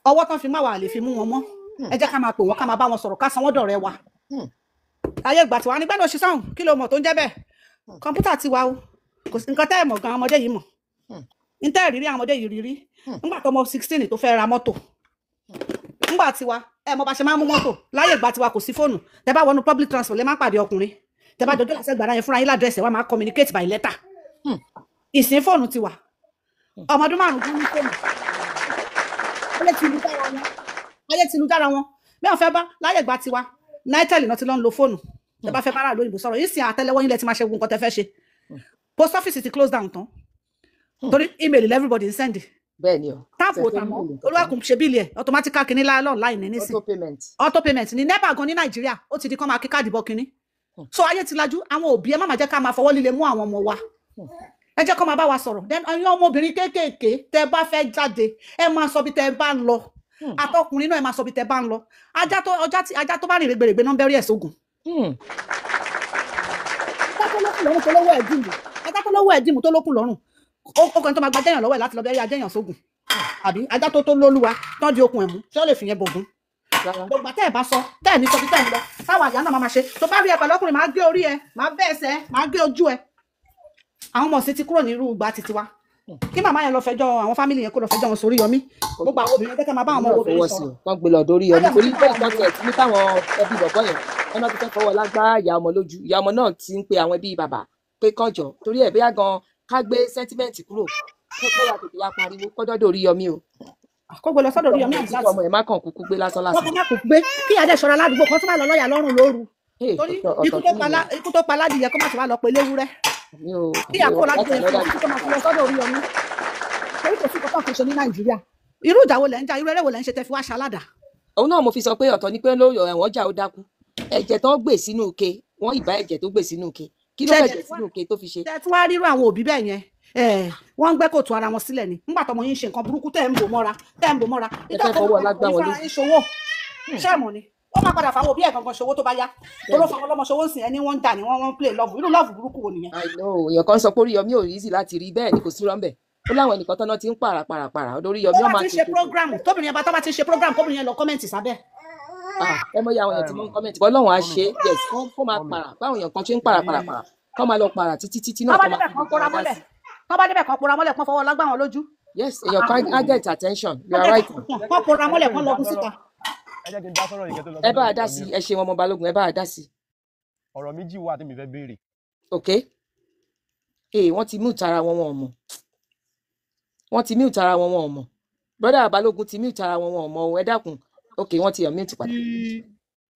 Ọwọ́ tán fi má wà lè fi mú wọn mọ́. Ẹ jẹ́ ká máa pè wọ́n, ká máa bá wọn sọ̀rọ̀, ká san wọ́n dọ̀rẹ́ wa. Ayé ìgbà tiwa nígbà náà ṣe sáhùn kí ló mọ̀ tó ń jẹ́ bẹ́ẹ̀. Kọ̀ǹpútà tiwa o, kò sí nǹkan tẹ́ ẹ̀ mọ̀ gan ọmọdé yìí mọ̀, ntẹ́ ìrírí àwọn ọmọdé yìí rírí. Ńgbà tó ọmọ 16 tó fẹ́ ra mọ́tò ńgbà tiwa, ẹ mọ̀ bá ṣe máa ń mú mọ́tò láyé ìgbà tiwa, kò sí fóònù. Tẹ bá wọnú public transport lè má pàdé ọkùnrin, tẹ bá jọjọ́ làṣẹ gbàrà yẹn fúnra yín ládírẹ́sì ẹ wá máa communicate by letter. Ìsìn fóònù ti wà, ọmọ ọdún 5 gan ní fóònù. Ayé ti lu dára wọn, ayé ti lu dára wọn. Bí wọn fẹ́ bá láyé ìgbà tiwa, nitel náà ti lọ ń lo fóònù. Tẹ bá fẹ́ bára lóyìnbó sọ̀rọ̀ ìsìn àtẹ́lẹwọ́ yín lẹ ti máa ṣe gbogbo nǹkan tẹ fẹ́ ṣe. Post office ti close down tán torí email everybody ń send. Bẹ́ẹ̀ ni o. Táàpù Ṣe fẹ́ òtàmọ́ email nǹkan olúwàkùn ṣe bíìlì ẹ̀ automatic kìíní láàlọ́ láì ní nísìn. Auto payment. Auto payment ní nepa gan ní Nàìjíríà, ó ti di kán máa kí káàdì bọ́ kínní. So ayé ti lajú. Àwọn òbí, ẹ má máa jẹ́ ká máa fọwọ́ líle mú àwọn ọmọ wa, ẹ jẹ́ kó máa bá wa sọ̀rọ̀. Then ẹ̀yin ọmọbìnrin kéékèèké, tẹ́ bá fẹ́ jáde, ẹ máa sọ bí tẹ́ bá ń lọ. Àtọkùnrin náà, ẹ máa sọ bí tẹ́ bá ń lọ. Ajá tó ọjà tí ajá tó bá rìn rẹ̀gbẹ̀rẹ̀gbẹ̀ náà ń bẹ́rí ẹ̀ sógun. Ajá tó lókun lọ́rùn tó lówó ẹ̀ dìmú, ajá tó lówó ẹ̀ dìmú tó lókun lọ́rùn, ó kàn tó máa gba jẹ́yàn lọ́wọ́ ẹ̀ láti lọ bẹ́rí ajẹ́yàn sógun. Àbí ajá tó tó lólúwa tán di okùn ẹ̀ mú, ṣé ó lè fìyẹn bọ̀gún? Gbogbo àtẹ́ ẹ̀ bá sọ tẹ́ ẹ̀ ní sọ bí tẹ́ ẹ̀ ń lọ, táwa àyà náà máa ṣe tó bá rí ẹ pẹ̀lú ọkùnrin, máa gé orí ẹ, máa bẹ́ ẹsẹ̀ ẹ, máa gé ojú ẹ. Àwọn ọmọ sí ti kúrò ní irú ìgbà titi wa. Kí màmá yẹn lọ fẹjọ́ àwọn fámìlì yẹn, kó lọ fẹjọ́ wọn sórí Yọmí. Gbogbo àwọn obìnrin, jẹ́ ká máa bá àwọn Èmi náà obìnrin fọwọ́ sí sọ̀rọ̀. o, kán gbé lọ dórí Yọmí, torí bẹ́ẹ̀ kan tiẹ̀ ti ní táwọn ẹbí bọ̀bọ́ yẹn, wọn náà ti fẹ́ fọwọ́ lágbá ìyá ọmọ lójú. Ìyá ọmọ náà ti ń pe àwọn ẹbí bàbá pé kànjọ torí ẹ̀, bóyá gan ká gbé sentiment kúrò, kó kó wà tètè wá pariwo kó dọ́dọ̀ Oríyọmí o. Kó gbé lọ sọ́dọ̀ Oríyọmí Tí Hamzat. ọmọ ẹ̀ má kàn kúkú gbé lásán Wọ́n lásán. kò má kò gbé kí adé ṣọ́ra ládùúgbò kan tó bá lọ lọ́ọ̀yà lọ́rùn lóru, Hey, torí ọ̀tọ̀ ikú ọ̀tọ̀ tó tún pa nìyẹn. ikú tó pa ládìyẹ kó má ti wá lọ pé léwúrẹ́. Mi ò Kí mi ò àkó ládùúgbò that's yẹn fún another títí tó máa fi lọ sọ́dọ̀ Oríyọmí, torí kò sí nǹkan tó ń ṣe ní Nàìjíríà. Irú ìjà wo lẹ̀ ń jà, irú eré wo lẹ̀ ń ṣe tẹ́ fi wá ṣaládà? Òun náà mo fi sọ pé ọ̀tọ̀ ni pé ló ẹ̀wọ̀n jà ó dákú, ẹ̀jẹ̀ tó gbè sínú ike, wọ́n ìbá ẹ̀jẹ̀ tó gbè sínú ike, kí ló ṣẹ̀jẹ̀ fẹ̀jẹ̀ sínú ike tó fi ṣe? Tẹ́ tún wá rírú àwọn òbí bẹ́ẹ̀ yẹn, wọ́n ń gbẹ́ kòtò ara wọn sílẹ̀ ni. Nígbà tọmọ yín ṣe nǹkan burúkú, tẹ́ ń bò mọ́ra, tẹ́ ń bò mọ́ra, Ẹ ìjọ fẹ́ tó fọwọ́ máa padà lágbá ní wọn fúnra lójú. yín ṣòwò ṣẹ́ẹ̀mù ni ó máa padà fáwọn òbí ẹ̀ gangan ṣòwò tó bá yá. Tó ló Bẹ́ẹ̀ni. fọwọ́ lọ́mọ ṣòwò ń sìn, ẹni wọ́n ń dà ní wọ́n wọ́n ń play love. Irú love burúkú wo nìyẹn? I know, èèyàn kan sọ pé Oríyọmí ò easy láti rí. Bẹ́ẹ̀ ni, kò sí rọ́ńbẹ̀, ó láwọn ẹnìkan tọ́nà ti ń pààrà pààrà pààrà Tó Oríyọmí bá ọmọ ti ń ṣe àtètè. program, tóbìnrin yẹn bá tó bá ti ń ṣe program, kóbìnrin yẹn lọ comment sábẹ́. Ah, ẹ mọ̀ iye àwọn èèyàn tí mo ń comment bọ́ lọ́wọ́n á ṣe é. Yes, kó máa Mọ́mì, pààrà báwọn èèyàn kan ṣe ń pààrà ṣe pààrà rí pààrà, kó máa lọ pààrà títí títí Tó náà bá tó máa débẹ̀ fi kan gbogbo pora ara dá mọ́lẹ̀, sí. tó bá débẹ̀ kan pora mọ́lẹ̀, kan fọwọ́ lágbá wọn lójú. Yes, èèyàn kan á get attention, you are right. Kan pora ẹ mọ́lẹ̀, jẹ́ kan kí n dá lọgun sọ́rọ̀ síta. Ẹ jẹ́ kí n dá sọ́rọ̀ yìí kẹ́ tó lọ Ẹ bá sọ́dọ̀ a dá Oríyọmí sí o. ẹ ṣeun ọmọ Balógun, ẹ bá a dá sí. Ọ̀rọ̀ méjì wà tí mi fẹ́ béèrè. Ok, ee, wọ́n ti mute ara wọn, wọn ò mọ̀. Wọ́n ti mute ara wọn, wọn ò mọ̀. Brother Balógun ti mute ara wọn, wọn ò mọ̀ o, ẹ dákun. Ok, wọ́n ti unmute padà. Tí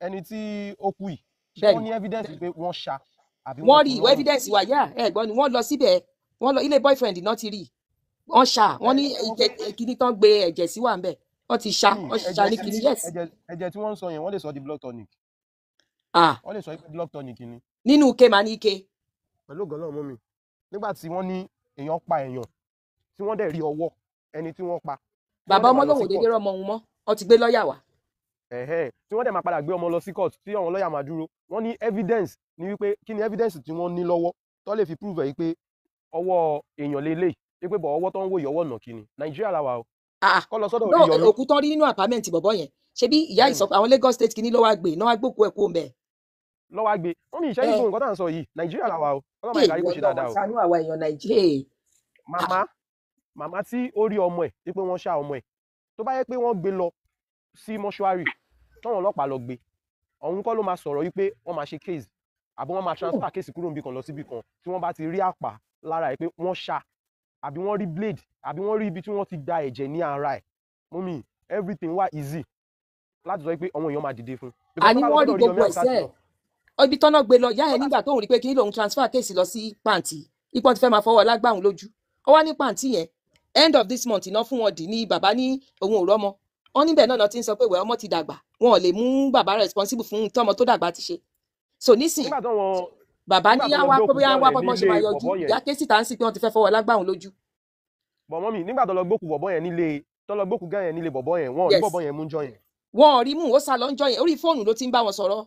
ẹni tí ó kú yìí, ṣé Bẹ́ẹ̀ wọ́n ni ní evidence pé wọ́n ṣá àbí wọ́n wọ́n rí fún ìwọ lọ́rùn? evidence wà yá ẹ gbọ́ ni, wọ́n lọ síbẹ̀, wọ́n lọ ilé boyfriend náà ti rí i. Wọ́n ṣá Ẹ wọ́n ní ẹ wọ́n pé kíní tán gbé ẹ̀jẹ̀ sí wà ń bẹ̀, wọ́n ti ṣá, mọ́mì, wọ́n ṣá ẹ̀jẹ̀ ní tí kíní, yes. ẹ̀jẹ̀ tí wọ́n ń sọ yẹn, wọ́n lè sọ di blood tonic. Ah, Wọ́n lè sọ pé blood tonic ni. Nínú ike màá ní ike. Pẹ̀lú ògo Ọlọ́run, mọ́mì, nígbà tí wọ́n ní èèyàn pa èèyàn, tí wọ́n dẹ̀ rí ọwọ́ ẹni tí wọ́n pa, tí wọ́n Bàbá dẹ̀ ọmọ máa lọ lòun sí ò déédéé court, rọmọ òun mọ́, wọ́n ti gbé lọ́ọ̀yà wá. ẹ̀hẹ́n, tí wọ́n dẹ̀ máa padà gbé ọmọ lọ sí court, tí àwọn lọ́ọ̀yà máa dúró, wọ́n ní evidence ní wípé kí ni evidence tí wọ́n ní lọ́wọ́ tó lè fi prove ẹ̀ wípé ọwọ́ èèyàn lélẹ̀, wípé bọ̀ ọwọ́ tó ń wò yìí ọwọ́ nàkí ni. Nàìjíríà la wà o. Ah, Kọ́ lọ sọ́dọ̀ no, Oríyọmí. òkú tán rí nínú apartment bọ̀bọ́ yẹn, ṣebí ìyá Bẹ́ẹ̀ni ìsọ àwọn Lagos State kìíní ló wá gbé náà, wá gbókú ẹ̀ kú òun bẹ́ẹ̀. Lọ́wọ́ á gbé wọ́n ní ìṣẹ́yìn Ẹ gbogbo nǹkan tá à ń sọ yìí, Nàìjíríà la wà o. Ọlọ́mọ kí ìkárí ìwọ kò ṣe Ọlọ́run dáadáa o. ṣàánú àwa èèyàn Nàìjíríà. Màmá, màmá tí ó rí ọmọ ẹ̀ wípé wọ́n ṣá ọmọ ẹ̀, tó bá yẹ pé wọ́n gbé lọ sí mọ́ṣúárì tọ́wọ́n ọlọ́pàá lọ gbé, ọ̀hún kọ́ ló máa sọ̀rọ̀ wípé wọ́n máa ṣe case àbí wọ́n máa transfer case kúrò níbì kan lọ síbì kan, tí wọ́n bá ti rí àpá lára ẹ̀ pé wọ́n ṣá, àbí wọ́n rí blade, àbí wọ́n rí ibi tí wọ́n ti gba ẹ̀jẹ̀ ní ara ẹ̀, mọ́mì, everything wà easy láti sọ pé àwọn èèyàn máa dìde fún because Àní tó bá lọ wọ́n rí sọ́dọ̀ Oríyọmí gbogbo Hamzat ẹ̀sẹ̀ náà, ibi tọ́nà gbé lọ yá ẹ nígbà tóun rí pé kí lòun transfer case lọ sí pàǹtí, ipò ti fẹ́ máa fọwọ́ lágbàrún lójú, ó wá ní pàǹtí yẹn end of this month iná fún wọn dì ní bàbá ní òun ò rọ́mọ wọn níbẹ̀ náà ti ń sọ pé wẹ́ ọmọ ti dàgbà, wọn ò lè mú bàbá responsible fún tọmọ tó dàgbà ti ṣe. So nísìn nígbà tó wọn bàbá nígbà ní tó á lọ wá gbé pé òkú bóyá wá bọ́ọ̀lẹ̀ bọ́n ṣe nílé máa yọjú bọ̀bọ́ yẹn, ìyá ké síta ń sìn pé wọ́n ti fẹ́ fọwọ́ lágbàrún lójú. Bọ̀ mọ́mì, nígbà tó lọ gbókù bọ̀bọ́ yẹn nílé, tó lọ gbókù gán yẹn nílé bọ̀bọ́ yẹn, wọn ò rí Yes, bọ̀bọ́ yẹn mú jọ yẹn. wọn ò rí mú, ó sá lọ ń jọ yẹn, orí fóònù ló ti ń bá wọn sọ̀rọ̀,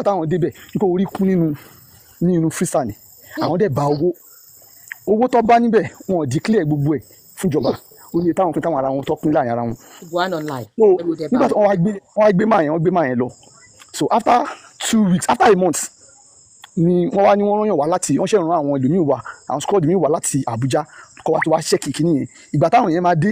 Nígbà táwọn débẹ̀, nípa orí kú nínú freezer ni àwọn dẹ̀ bá owó. Owó tó bá níbẹ̀, wọn ò declare gbogbo ẹ̀ fúnjọba. Ó ní táwọn pín táwọn ara wọn tó pín láàrin ara wọn. One online. So ẹrù dẹ̀ bá nígbà tí wọ́n wá gbé máa yẹn, wọ́n gbé máa yẹn lọ. So after 2 weeks, after a month ni wọ́n wá ní wọ́n rán yàn wá láti, wọ́n ṣe rán àwọn ẹlòmíì wá, àwọn squad míì wá láti Àbújá kọ́ wá tó wá check kìíní yẹn. Ìgbà táwọn yẹn máa dé,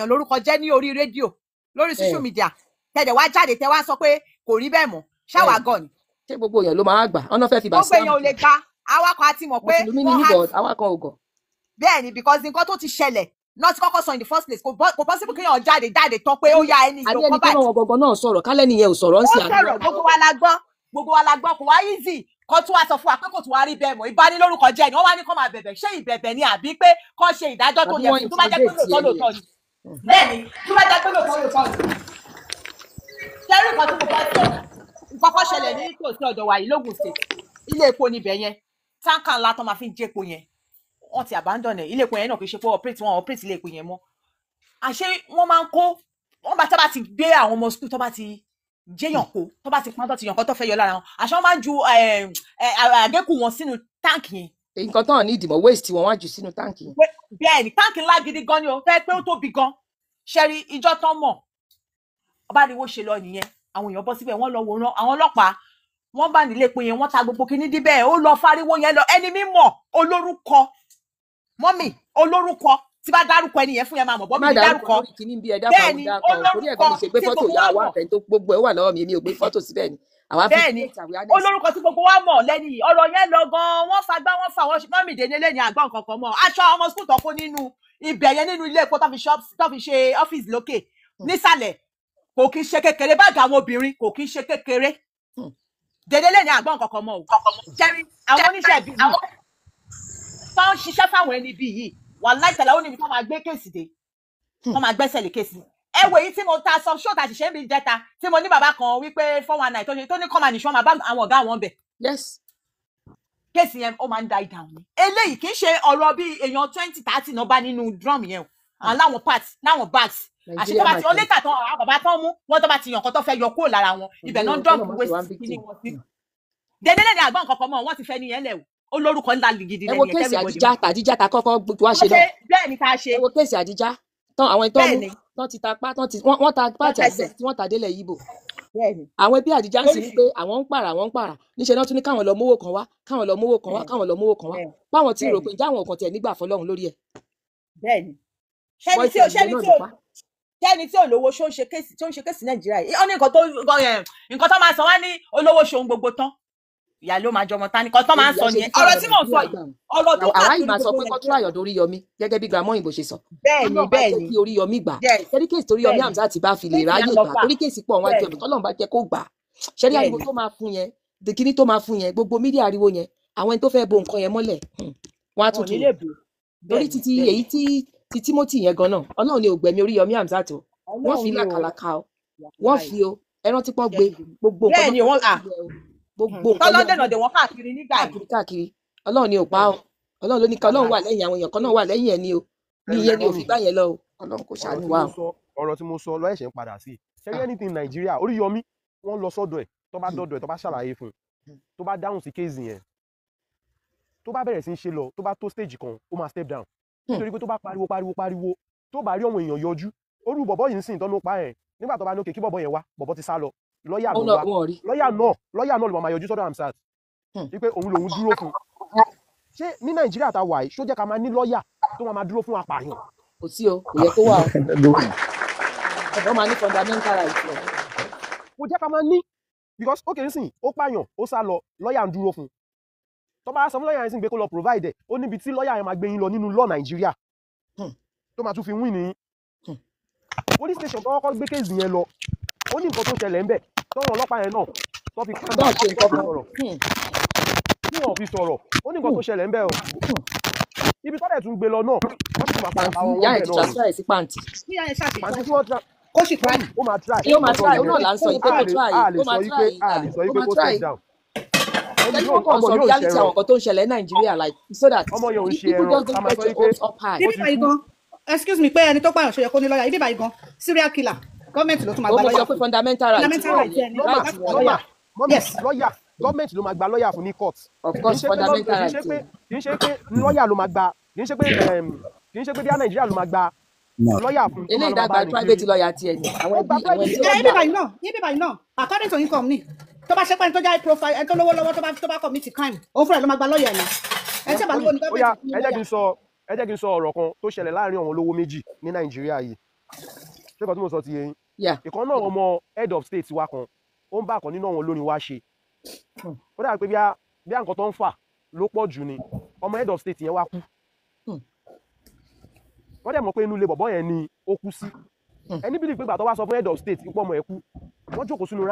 bàyàn lórúkọ jẹ́ ní orí rédíò, lórí social media, tẹ̀dẹ̀ wá jáde, tẹ wá sọ pé kò rí bẹ́ẹ̀ mọ́, ṣáwa Bẹ́ẹ̀. gan ni? Ṣé gbogbo èèyàn ló máa gbà ọ̀nà fẹ́ fi bà Gbogbo Islam èèyàn ò lè jẹ́? gba awakọ̀ àti mọ̀ pé Mùsùlùmí ni wọ́n mí, hard. but àwa kan ò gọ̀. Bẹ́ẹ̀ ni, because nǹkan tó ti ṣẹlẹ̀ náà ti kọ́kọ́ sọ in the first place, kò possible kéèyàn jáde jáde tán pé ó Ẹni yá ẹni àní ìlò ẹni kan tó ràn báyìí. wọn gangan náà sọ̀rọ̀, kálẹ̀ nìyẹn ò sọ̀rọ̀ ń Ó sìn àbí sọ̀rọ̀, gbogbo wa la gbọ́, gbogbo wa la gbọ́. Kò wá easy kó tún wá sọ fún wa pé kò tún wá rí bẹ́ẹ̀ mọ́. Ìbanilórúkọ jẹ́ ni wọ́n wá ní kó máa bẹ̀bẹ̀. Ṣé ìbẹ̀bẹ̀ ni àbí pé kó ṣe ìdájọ́ tó àbí yẹ wọ́n fún, tó bá jẹ́ pé interrogate lóòótọ́ ẹni lóòótọ́ yẹn. ni? Bẹ́ẹ̀ ni, tó bá jẹ́ pé lóòótọ́ lóòótọ́ ni. Ṣẹ́rí Nǹkan tí mo fẹ́ sọ, nǹkan kan ṣẹlẹ̀ ní tòsí ọ̀dọ̀ wa yìí lógùn State. Ilé epo níbẹ̀ yẹn, táǹkà ńlá tó máa fi ń jẹ́po yẹn, wọ́n ti abandon ẹ̀. Ilé epo yẹn náà kì í ṣe pé operate, wọn operate ilé epo yẹn mọ́. Àṣé wọ́n máa ń kó wọ́n bá tábà ti gbé àwọn ọmọ school tó bá ti jẹ́yàn kó, tó bá ti pọ́n, tó ti yàn kó tó fẹ́ yọ lára wọn, àṣé wọ́n máa ń ju àgékù wọn sínú táǹkì yẹn. Nǹkan tán ní ìdìmọ̀ waste wọn wá jù sínú táǹkì yẹn. Bẹ́ẹ̀ ni, táǹkì ńlá gidi gan ni o, fẹ́ pé ó tóbi gan. Ṣẹ́rí ìjọ tán mọ̀ ọba ariwo ṣe lọ nìyẹn, àwọn èèyàn bọ́ síbẹ̀, wọ́n lọ wòran. Àwọn ọlọ́pàá wọ́n bá nílé epo yẹn, wọ́n ta gbogbo kinní díbẹ̀, ó lọ fariwo yẹn lọ. Ẹni mímọ̀ olórúkọ mọ́mì olórúkọ tí bá dárúkọ ẹni yẹn fún yẹn máa mọ̀ Ẹ bọ́ mi má ní dárúkọ dárúkọ. lórí kinní bí ẹ dákun, Bẹ́ẹ̀ àwọn ni, dákọ torí ẹ̀ gan olórúkọ mi ṣe gbé tí fọ́tò gbogbo ìyá wa wa mọ̀. àtẹni tó gbogbo ẹ̀ wà lọ́wọ́ mi, èmi ò gbé fọ́tò síbẹ̀ ni àwa fi Bẹ́ẹ̀ ni, create awareness. olórúkọ tí gbogbo wa mọ̀ lẹ́ni yìí. Ọ̀rọ̀ yẹn lọ gan-an, wọ́n fagbá, wọ́n fà wọ́n mọ́mì dé nílé ní àgbọ̀n kankan mọ́. Aṣọ ọmọ skul tó kó nínú ibẹ̀ yẹn nínú ilé epo tó fi shop tó fi ṣe ọ́fíìsì lókè nísàlẹ̀ kò kí ń ṣe kékeré, báàgì àwọn obìnrin kò kí ń ṣe kékeré. Dédé ní àgbọ̀n kankan mọ́ o. Jẹ́rí àwọn oníṣẹ́ ibi yìí tó ń ṣiṣẹ́ fáwọn ẹni ibi yìí, wàláì tẹ̀lé ó níbi tó máa gbé kéèsì dé, wọ́n máa gbẹ́sẹ̀ lé kéèsì. Ẹ wo èyí tí mo ta sọ ṣóòtà ṣiṣẹ́ ń bí jẹta tí mo ní bàbá kan wípé 419 tó ṣe tó ní kọ́mà nìṣọ́ máa bá àwọn ọ̀gá àwọn bẹ̀. Yes. Kéèsì yẹn ó máa ń die down ni. Eléyìí kì í ṣe ọ̀rọ̀ bí èèyàn 20, 30 náà bá nínú drum yẹn o. Àwọn láwọn parts láwọn bags. Àṣé Nàìjíríà tó bá ti máa ó létà tán àwọn bàbá tán mú wọ́n tó bá ti yàn kan tó fẹ́ yọ kúrò lára wọn ibẹ̀ náà Nàìjíríà dump kọ́nà má ṣe wá waste kíní victim. wọn sí. Dédé ní àgbọ̀n kankan mọ́, wọ́n ti fẹ́ níyẹn lẹ̀ o. Ó lórúkọ ńlá gidi Ẹ wo lẹ́ni yẹn kéèsì everybody Àdíjá mọ̀. tàdíjà ta kọ́kọ́ wá Wọ́n ṣe ṣe náà. bẹ́ẹ̀ ni tá a ṣe. Ẹ wo kéèsì Àdíjá tán àwọn ẹni tán Bẹ́ẹ̀ mú ni, tán ti ta pá tán ti wọ́n ta wọ́n páàtì Àdíjá tẹsẹ̀. tí wọ́n ta délẹ̀ Yíbò. Bẹ́ẹ̀ ni. Àwọn ẹbí Àdíjá ń sì Lórí wípé àwọn ń pààrà, àwọn ń pààrà níṣẹ́ náà tún ní káwọn lọ mówó kan wá, káwọn lọ mówó kan wá, bẹ́ẹ̀ káwọn lọ mówó kan wá, bẹ́ẹ̀ báwọn ti bẹ́ẹ̀ rò ni pé ǹjẹ́ àwọn kan tiẹ̀ nígbà fọlọ́run lórí ẹ̀. Bẹ́ẹ̀ ni. Ṣẹ́ni tí ò Boyfriend yẹn ṣẹ́ni náà tí ló ò pa. Ṣẹ́ni tí ò lówó ṣó ń ṣe kéèsì, tó ń ṣe kéèsì Nàìjíríà yìí. Ó ní nǹkan tó nǹkan tó máa sọ wá ní olówó ṣohun gbogbo tán. Ìyá ló máa jọmọ tán ní nǹkan tó máa ń Ìyá sọ ṣe nìyẹn. bí Ọ̀rọ̀ káwọn tí mò ń sọ Nàìjíríà yìí, gbà wọn. ọ̀rọ̀ tó Àwa yìí káàkiri máa sọ gbogbo pé kọ́ Nàìjíríà. try ọ̀dọ̀ Oríyọmí gẹ́gẹ́ bí grandma òyìnbó ṣe sọ. Bẹ́ẹ̀ ni, Tọ́lọ́run bá bẹ́ẹ̀ jẹ́ ni. kí Oríyọmí gbà á. Yes, Ṣẹ́rí kéèsì toríyọmí bẹ́ẹ̀ ni. Hamzat bá fi lè Kéèsì ráyè yẹn lọ gbà fà. torí kéèsì pọ̀ wájú Bẹ́ẹ̀ ẹ̀ ni, tọ́lọ́run bá jẹ́ kó gbà á. Ṣẹ́rí bẹ́ẹ̀ ariwo ni. tó máa fún yẹn, dèkíní tó máa fún yẹn, gbogbo mídíà ariwo yẹn, àwọn ẹni tó fẹ́ bo nǹkan yẹn mọ́lẹ̀, wọ́n á Wọn tún ò ní tù lè rò. bò. Torí Bẹ́ẹ̀ ni, títí bẹ́ẹ̀ ni. èyí tí ti Timothy yẹn gan náà, Ọlọ́run ni ò gbẹ̀mí Oríyọmí Hamzat o. Wọ́n Ọlọ́run fi ni o. làkàlàkà o, wọ́n Wàláì. fi o, ẹran tí pọ́n gbé, Jẹ́ gidi. gbogbo nǹkan Bẹ́ẹ̀ tó ni wọ́n à sílẹ̀ o, gbogbo nǹkan lé tọ́lọ́ ayé dènà dè wọ́n káàkiri nígbà yìí. káàkiri káàkiri. Ọlọ́run ni ò pa Bẹ́ẹ̀ o, ni. Ọlọ́run ló ní ká Ọlọ́run wà Wàláì. lẹ́yìn àwọn èèyàn kan náà wà lẹ́yìn ẹ̀ ni o, ní ìyẹn ni ò fi Mọ́mì, gbá yẹn lọ o, Ọlọ́run kò ọ̀rọ̀ ṣàánú tí wa mo o. sọ ọ̀rọ̀ tí mo sọ lọ ẹ̀ṣẹ̀ ń padà sí i. Ṣé rí Ah, anything Nàìjíríà, Oríyọmí wọ́n lọ sọ́dọ̀ ẹ̀, tó bá hmm, dọ́dọ̀ ẹ̀, tó bá ṣàlàyé fún un, hmm, tó bá dáhùn sí kéèsì yẹn, tó bá bẹ̀rẹ̀ sí í ṣe lọ, tó bá tó stage kan, ó máa step down. Nítorí pé tó bá pariwo pariwo pariwo, tó bá rí àwọn èèyàn yọjú, orú bọ̀bọ̀ yìí ń sìn tọ́nu pa ẹ̀, nígbà tó bá ní òkè kí bọ̀bọ̀ yẹn wá, bọ̀bọ̀ ti sá lọ, lọ́ọ̀yà Ó ló lọ wá, wọn ò rí. lọ́ọ̀yà náà ló máa yọjú sọ́dọ̀ Hamzat wípé òun lòun dúró fún un. Ṣé ní Nàìjíríà tá a wà yìí, ṣó jẹ́ ká máa ní lọ́ọ̀yà tó máa máa dúró fún apààyàn? Kò sí o, kò yẹ kó wà o. Ọ̀dọ́ máa ní fundamental right lọ. Kò jẹ́ ká máa ní, because ó kì í sìn, ó pààyàn, ó sá lọ, lọ́ọ̀yà ń dúró fún un. Tó bá sọ fún lọ́ọ̀yà yẹn sìn pé kó lọ provide ẹ̀, ó níbi tí lọ́ọ̀yà yẹn máa gbé yín lọ nínú law Nàìjíríà tó máa tún fi win ní. Police station tó kọ́kọ́ gbé kéèsì yẹn lọ, ó ní nǹkan tó ṣẹlẹ̀ ńbẹ̀ tọ́wọ́n ọlọ́pàá yẹn náà tó fi calm Náà down ṣe tó nǹkan fi kan. sọ̀rọ̀, tí wọ́n fi sọ̀rọ̀, ó ní nǹkan tó ṣẹlẹ̀ ńbẹ̀ o. Ibi tó dẹ̀ tún gbé lọ náà, wọ́n sì máa padà Pàǹtí bá wọn ìyá wọ́n ẹ̀ bẹ̀ ti náà ni. transfer ẹ̀ sí pàǹtí. Kí ìyá yẹn ṣáà ṣe Pàǹtí try, tí wọ́n tra kó sì try. mọ́mì, ó máa try, Ó máa mo sọ try, ó nìyẹn. náà là ń sọ yìí pé A kó lè try, a lè ó sọ máa yí pé try, a lè sọ yí ó pé máa kó try. step down. Ẹni Ṣẹ́ni yóò wọ́n kàn ọmọ sọ yóò ń reality ṣẹran, àwọn nǹkan tó ń ṣẹlẹ̀ ní Nàìjíríà like so that ọmọ yóò ń ṣe people ẹran, just ká don't máa get sọ your yí pé hopes up high. ó Ibi ti báyìí kú. gan, excuse me, pé ẹni tó pààyàn ṣe yẹ kó ní lọ́ọ̀yà. Ibi báyìí gan, serial killer, gọ́ọ̀mẹ̀ntì ló tún máa Ó gba mo lọ́ọ̀yà sọ pé fún. fundamental right Fundamental wọn right nìyẹn, ẹ ní Nọ́mà right láti wọn gba nọ́mà lọ́ọ̀yà. nìyẹn. Mọ́mì, Yes. lọ́ọ̀yà, gọ́ọ̀mẹ̀ntì ló máa gba lọ́ọ̀yà fún ní court. Of Kì í course ṣe pé fundamental kì í right ṣe pé wọn. kì í ṣe pé lọ́ọ̀yà ló máa gba, kì í ṣe pé kì í ṣe pé bí Nàìjíríà ló máa gba lọ́ọ̀yà fún tó máa Eléyìí lọ máa dàgbà bá rìn private kiri. lawyer tiẹ̀ ni, àwọn Ó ẹbí gba àwọn private ẹni tí Ẹ wọ́n ibi gbà. báyìí náà, ibi báyìí náà, according to income ni. Tó bá ṣe pé ẹni tó jẹ́ high profile, ẹni tó lówó lọ́wọ́ tó bá commit crime, òun fúnra ẹ̀ ló máa gba lọ́ọ̀yà ni. Ẹni tí ò bá Mọ́mì, lówó ni ó yá, gọ́ọ̀mẹ̀ntì fún ní ẹ jẹ́ lọ́ọ̀yà. kí n sọ ẹ jẹ́ kí n sọ ọ̀rọ̀ kan tó ṣẹlẹ̀ láàrin àwọn olówó méjì ní Nàìjíríà yìí. Ṣé nǹkan tí mo sọ ti yé yín? Yeah. Ìkan náà ọmọ head of state wa kan, ó ń bá kan nínú àwọn olórin wa ṣe. Ó dàbí pé bí a nǹkan tó ń fà ló pọ̀ jù ni, ọmọ head of state yẹn wá kú. Wọ́n dẹ̀ mọ̀ pé inú ilé bọ̀bọ́ yẹn ni ó kú sí. Ẹni bí pé ìgbà tó wá sọ fún head of state pé ọmọ ẹ̀ kú, wọ́n jókòó sínú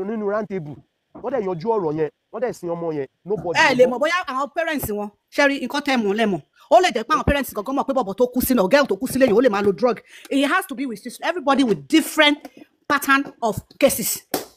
nínú round table, wọ́n dẹ̀ yanjú ọ̀rọ̀ yẹn, wọ́n dẹ̀ sin ọmọ yẹn, nobody Ẹ ló lè gbọ́. mọ̀ bóyá àwọn parents wọn ṣẹ́rí nǹkan tẹ́ mọ̀ lẹ́mọ̀, ó lè jẹ́ pé àwọn parents gangan mọ̀ pé bọ̀bọ̀ tó kú sínú ọ̀gá tó kú sílé yìí ó lè máa lo drug. It has to be with everybody with different pattern of cases.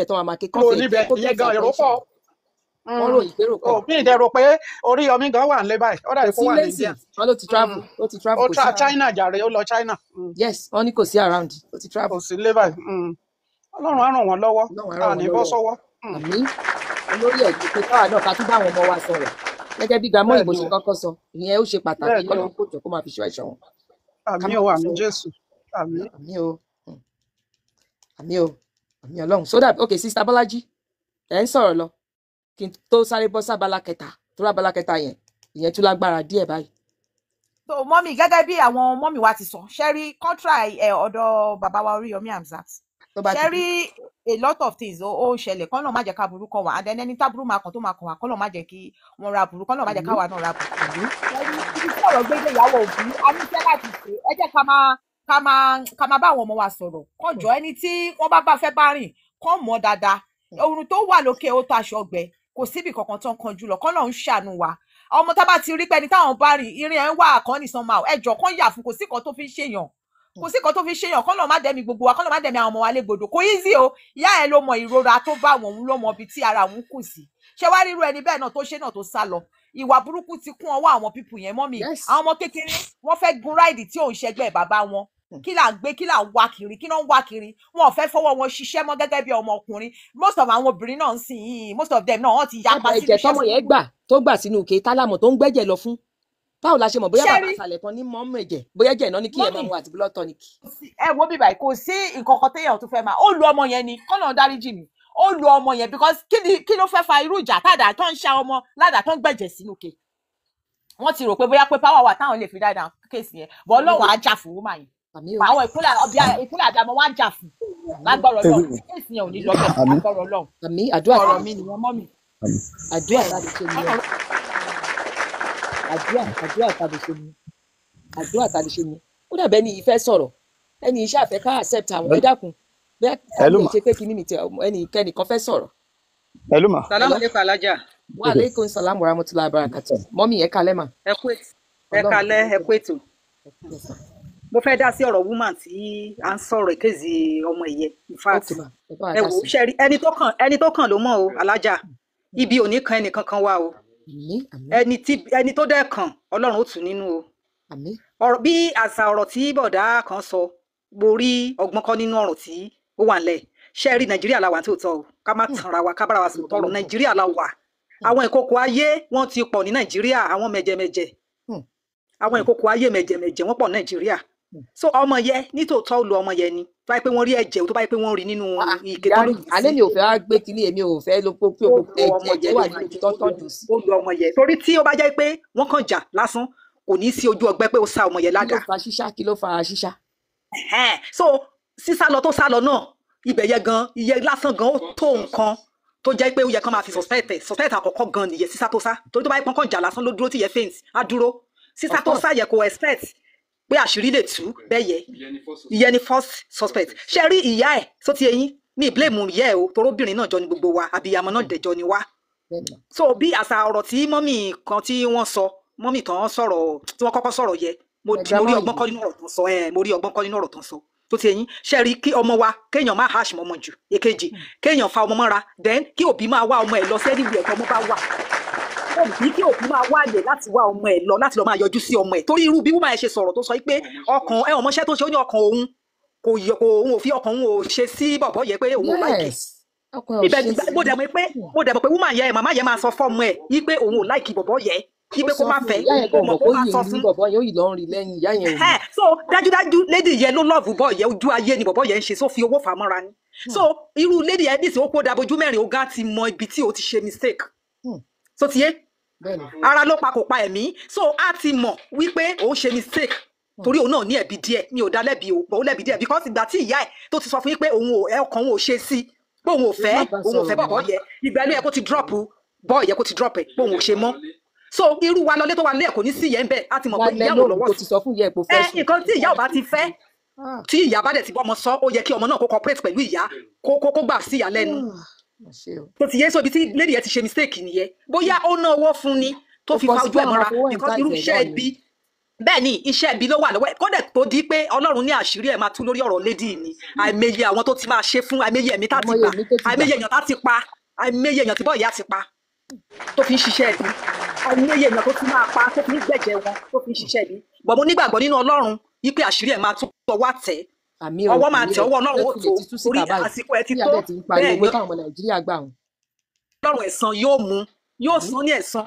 ńbẹ̀ tó máa máa ké Kúrò kọ́fì ẹ̀ níbẹ̀ jẹ́ kó ìyẹn get gan èrò pọ̀. attention. Wọ́n ròyìn pé èrò pọ̀. Òpin ìdẹ̀rò pé Oríyọmí gan wà nílé báyìí, ó Kò dàbí kó sí wà ní lẹ́sìn, India. wọ́n ló ti travel, ó ti travel, Ó kò sí tra around. China jàre, ó lọ China. Yes, wọ́n ní kò sí around, ó ti Kò travel. sí nílé báyìí. Ọlọ́run á ràn wọ́n lọ́wọ́. Ọlọ́run á ràn A ní wọ́n bọ́ lọ́wọ́. sọ́wọ́. Àmín. Olórí ẹ̀ ni pé káwa náà ká tún bá àwọn ọmọ wa sọ̀rọ̀. Gẹ́gẹ́ bí grandma Bẹ́ẹ̀ òyìnbó ni ṣe o. kọ́kọ́ sọ, ìyẹn ó ṣe pàtàkì, Bẹ́ẹ̀ ni o. kọ́lọ́run kó jọ kó máa fi ṣọ́ ẹ̀ṣọ́ wọn. Ká Àmín má o, fi àmín sọ. Jésù. Àmín. Àmín o. Àmín o, àmín Ọlọ́run. So that, okay, Sister Bọ́lájí, ẹ̀ ń sọ̀rọ̀ lọ kí n tó sáré bọ́ sábala kẹta, tó rábala kẹta yẹn, ìyẹn tún lágbára díẹ̀ báyìí. So mọ́mì, gẹ́gẹ́ bí àwọn mọ́mì wa ti sọ, ṣẹ́rí contra ẹ̀ ọ̀dọ̀ bàbá wa Oríyọmí Hamzat, Tó bá ti dé. ṣẹ́rí a lot of things ó ń ṣẹlẹ̀, kọ́ náà má jẹ́ ká burú kan wà, and then ẹni táburú máa kàn tó máa kàn wá, kọ́ náà má jẹ́ kí wọ́n ra burú, kọ́ náà má jẹ́ Àmín. káwa náà ra burú. Àmín. Ṣẹ́rí ibi tí ọ̀rọ̀ gbé dé, ìyàwó òbí a níṣẹ́ láti ṣe. Ẹ jẹ́ ká máa bá àwọn ọmọ wa sọ̀rọ̀, kán jọ ẹni tí wọ́n bá fẹ́ bá rìn, kán mọ̀ dáadáa. Ohun tó wà lókè ó tó aṣọ ọgbẹ, kò síbì kankan tó ń kanjú lọ, kán náà ń ṣàánú wa. Ọmọ tá bá ti rí pé ẹni táwọn bá rìn irin ẹ̀ ń wà àkànní somehow, ẹ jọ̀ọ́ kán yà fún, kò sí kan tó fi ń ṣèyàn, kò sí kan tó fi ṣèyàn. Kán náà má dẹ́mi gbogbo wa, kán náà má dẹ́mi àwọn ọmọ wa légbodò. Kò easy o. Ìyá ẹ ló mọ ìrora tó bá wọn, òun ló mọ ibi tí ara òun kù sí. Ṣé wàá ríru ẹni bẹ́ẹ̀ náà tó ṣe náà tó sá lọ? Ìwà burúkú ti kún ọwọ́ àwọn pípù yẹn mọ́ mi. Yes. Àwọn ọmọ kékeré wọ́n fẹ́ gun ráìdì tí òun ṣẹgbẹ́ bàbá wọn. Kí là ń gbé, kí là ń wá kiri, kí náà ń wá kiri? Wọn ò fẹ́ fọwọ́ wọn ṣiṣẹ́ mọ́ gẹ́gẹ́ bí ọmọkùnrin. Most of àwọn obìnrin náà ń sìn yìí, most of them náà wọ́n ti yapa Ẹ̀bà sínú ẹ̀jẹ̀ iṣẹ́ tọ́mọ yẹn burúkú. gbà tó gbà sínú òkè tálámọ̀ tó ń gbẹ́jẹ̀ lọ fún, báwo la ṣe mọ̀ bóyá bàbá Ṣẹ́rí àṣàlẹ̀ kan ní mọ́mú ẹ̀jẹ̀, bóyá ẹ̀jẹ̀ náà ní kí ẹ máa mọ́mì, mu àti blood tonic. ẹ wo bíbá yìí, kò sí nǹkan kan téèyàn tó fẹ́ máa ó lu ọmọ yẹn ni, kọ́nà dáríjì mi, ó lu ọmọ yẹn because kí ló fẹ́ fa irú ìjà tàdá tó ń ṣa ọmọ ládàá tó ń gbẹ̀jẹ̀ sínú ke? Wọ́n ti rò pé bóyá pé power wà táwọn lè fi dáadáa kéèsì yẹn bọ́. Ọlọ́run á jà fún woman yẹn. Àmín o. Àwọn ìkúnlẹ̀ ọbẹ̀ ìkúnlẹ̀ àdàmọ́ wá jà fún Àmín o. lágbára Ọlọ́run. Kéèsì yẹn ò ní lọ bẹ́ẹ̀ Àmín. lágbára Ọlọ́run. Àmín. Àdúrà tá Ọ̀rọ̀ lè mi ṣe nìyẹn mọ́ mi. Àdúrà tá lè ṣe nìyẹn. Àdúrà tá lè ṣe nìyẹn. Àdúrà tá lè ṣe nìyẹn. Ó dàbẹ́ ẹni yìí fẹ́ sọ̀rọ̀, ẹni yìí ṣàfẹ́ ká accept àwọn. Ẹ dákun, bẹ́ẹ̀ ká Hello lè ma. ṣe pé kíní mi tẹ ẹnì kẹ́nìkan fẹ́ sọ̀rọ̀. Hello ma. Salaam Hello. aleykum alájà. Wa aleykum salam wa rahmatulahi wa barakatuh. Mọ́mí, ẹ kalẹ́ mà. Ẹ kú ètò. Ẹ Ọlọ́run kalẹ́, ẹ kú ètò. Yes ma. Mo fẹ́ dá sí ọ̀rọ̀ woman tí à ń sọ̀rọ̀ ìkézì ọmọ ìyẹ. In fact, Ok ma, ẹ bá wa ẹ dá wò ó sí. ṣe rí ẹni tó kàn ló mọ̀ o alájà. Ibi ò ní kan ẹnì kankan wa o. Àmín, àmín. Ẹni tó dẹ̀ kàn, Ọlọ́run ó tù nínú o. Àmín. Ọ̀rọ̀ bí àṣà ọ̀rọ̀ tí bọ̀dá kan sọ, mo rí ọgbọ́n kọ́ nínú ọ̀rọ̀ tí ó wà nílẹ̀. Ṣé rí Nàìjíríà la wà ní tòótọ́ o, ká má tanra wa, ká bára wa sòótọ́ ọ̀rọ̀. Nàìjíríà la wà. Àwọn ìkòkò ayé wọ́n ti pọ̀ ní Nàìjíríà, àwọn mẹ̀jẹ̀mẹ̀jẹ̀, àwọn ìkòkò ayé mẹ̀jẹ̀mẹ̀jẹ̀ wọ́n pọ̀ ní Nàìjíríà. So ọmọ yẹ nítòótọ́ ó lu ọmọ yẹ ni, tó bá yẹ pé wọ́n rí ẹ̀jẹ̀, tó bá yẹ pé wọ́n rí nínú ike tó Ìyá lò rí alẹ́ sí. mi ò fẹ́ wá gbé kinní, èmi ò fẹ́ ló pé Ó lu ọmọ ẹ̀jẹ̀ yẹ tó ló wà máa nínú jẹ, tó tọ́jú sí. ó lu ọmọ yẹ torí tí ó bá jẹ́ pé wọ́n kàn jà lásán, kò ní í sí ojú ọgbẹ́ pé ó sá ọmọ yẹn Kí ló ládàá. fa ṣíṣá? Kí ló fa ṣíṣá? Ẹ̀hẹ́n. So sísá lọ tó sá lọ náà, ibẹ̀ yẹn gan, iye lásán gan ó tó nǹkan tó jẹ́ pé ó yẹ kán máa fi suspect ẹ̀. Suspect àkọ́kọ́ gan nìyẹn, sísá tó sá, torí tó bá yẹ pọ́n kàn jà lásán ló dúró tí yẹ faint á dúró. Sísá Of tó course. sá yẹ kó expect pé àṣírí lè tú bẹ́ẹ̀ yẹ, ìyẹn ni first suspect. Ṣe rí ìyá ẹ̀ tó ti eyín ní blame ìyá ẹ̀ o, toróbìnrin náà jọ ni gbogbo wa, àbíyamọ náà dẹ̀jọ ni wá. Bẹ́ẹ̀ni. So bí àṣà ọ̀rọ̀ tí mọ́mì kan tí wọ́n sọ, mọ́mì tán sọ̀rọ̀ tí wọ́n kọ́kọ́ sọ̀rọ̀ yẹ, mo Ẹ di mo rí grandma ọgbọ́n òyìnbó. kọ́ nínú ọ̀rọ̀ tó ń sọ. Ẹ mo rí ọgbọ́n kọ́ nínú ọ̀rọ̀ tó ń sọ tó ti eyín. Ṣe rí kí ọmọ wa kéèyàn má hash mọ́mọ́ jù, èkejì kéèyàn fa ọmọ mọ́ra, then kí òbí máa wá ọmọ ẹ̀ lọ sẹ́ni ìwé ẹ̀kọ́ ọmọ bá wà, òbí kí òbí máa wá àyè láti wá ọmọ ẹ̀ lọ, láti lọ máa yọjú sí ọmọ ẹ̀, torí irú bí woman ẹ̀ ṣe sọ̀rọ̀ tó sọ pé ọkàn ẹ ọmọọṣẹ́ tó ṣe, ó ní ọkàn òun kò yọ, kò òun ò fi ọkàn òun ò ṣe sí bọ̀bọ̀ yẹ pé òun ò láìkẹ́. Yes, ọkàn ẹ̀ ò Ibẹ̀ ṣe sí. mo dẹ̀ mọ̀ pé woman yẹ, màmá yẹ máa sọ fọ́mọ ẹ̀ yí pé òun ò láìkì bọ̀bọ̀ yẹ, yí Ó pé kó sọ má fún fẹ́, ìyá yẹn kó gan mọ̀ mọ̀ kó pé ó má yìí sọ ń rí fún. bọ̀bọ̀ yẹn, ó yìí lọ ń rí lẹ́yìn ìyá yẹn ò mọ̀. Ẹ̀hẹ́n. So dájúdájú lady yẹn ló lọ́ọ̀bù bọ̀ yẹ, ojú ayé ni bọ̀bọ̀ yẹn ń ṣe, so fi owó fà á mọ́ra ni. So irú lady yẹn nísìnyí ó kó dabojú mẹ́rin, ọ̀gá ti mọ ibi tí o ti ṣe mistake. So ti yé, Bẹ́ẹ̀ni. ara ló pa, kò pa ẹ̀mí. So a ti mọ̀ wípé òun ṣe mistake, torí òun náà ní ẹ̀bi díẹ̀, mi ò dá lẹ́bi o, but ó lẹ́bi díẹ̀ because ìgbà tí ìyá ẹ̀ tó ti sọ fún yín pé òun ò ẹ ọkàn òun ò ṣe sí, pé òun ò Má fẹ́, bá òun ò fẹ́ sọ̀rọ̀ bọ̀bọ̀ mọ́. yẹ, ìgbà ló yẹ kó ti drop bọ́ọ̀ yẹ, kó ti drop ẹ̀ pé òun ò ṣe mọ́. So irú wa lọlé tó wà lé ẹ̀ kò ní sí yẹn bẹ́ẹ̀, á ti mọ̀ pé Lálẹ́ ìyá òun lóru lọ́wọ́ tó sí ti sọ fún ìyá ẹ̀ pé ó ẹ fẹ́ sùn. nǹkan tí ìyá ò bá ti fẹ́, tí ìyá bá dẹ̀ ti bọ́mọ sọ, ó yẹ kí ọmọ náà kó cooperate pẹ̀lú ìyá, kó gbà sí ìyá lẹ́nu. Má ṣe o. Tó ti yé, so ibi tí lady yẹn ti ṣe mistake nìyẹn, bóyá ó ná owó fún ni tó Ó fi fa pọ̀ sí ojú ẹ̀ báwọn mọ́ra máa fowó because irú entice ẹ̀ iṣẹ́ náà ni. ibi bẹ́ẹ̀ ni, iṣẹ́ ibi ló wà lọ́wọ́ ẹ̀. Kódà tó di pé Ọlọ́run ní àṣírí ẹ̀ máa tú lórí ọ̀rọ̀ lady ni, àìmọye àwọn tó ti máa ṣe fún, àìmọye ẹ̀mí tá ti Àìmọye gbà, ẹ̀mí tó ti gbà. àìmọye èèyàn tá ti pa, àìmọye èèyàn tí bọ́ ìyá ti pa tó fi ń ṣiṣẹ́ ibi, àìmọye èèyàn tó ti máa pa tó fi ń gbẹ̀jẹ̀ wọn tó fi ń ṣiṣẹ́ ibi. Bọ̀ mo nígbàgbọ́ nínú Ọlọ́run wípé àṣírí ẹ̀ máa tú, ọwọ́ àtẹ̀, Àmì o, ọwọ́ máa àmì tẹ̀, o. ọwọ́ Ọlọ́run ó Lẹ́tù lè tó ti tú torí síta báyìí. àsìkò ẹ̀ ti Tí ìyá tó. dẹ̀ ti ń pariwo Bẹ́ẹ̀ pé ni káwọn ọmọ Nàìjíríà gbà wọ́n. Ọlọ́run ẹ̀san yóò mú, yóò san ní ẹ̀san.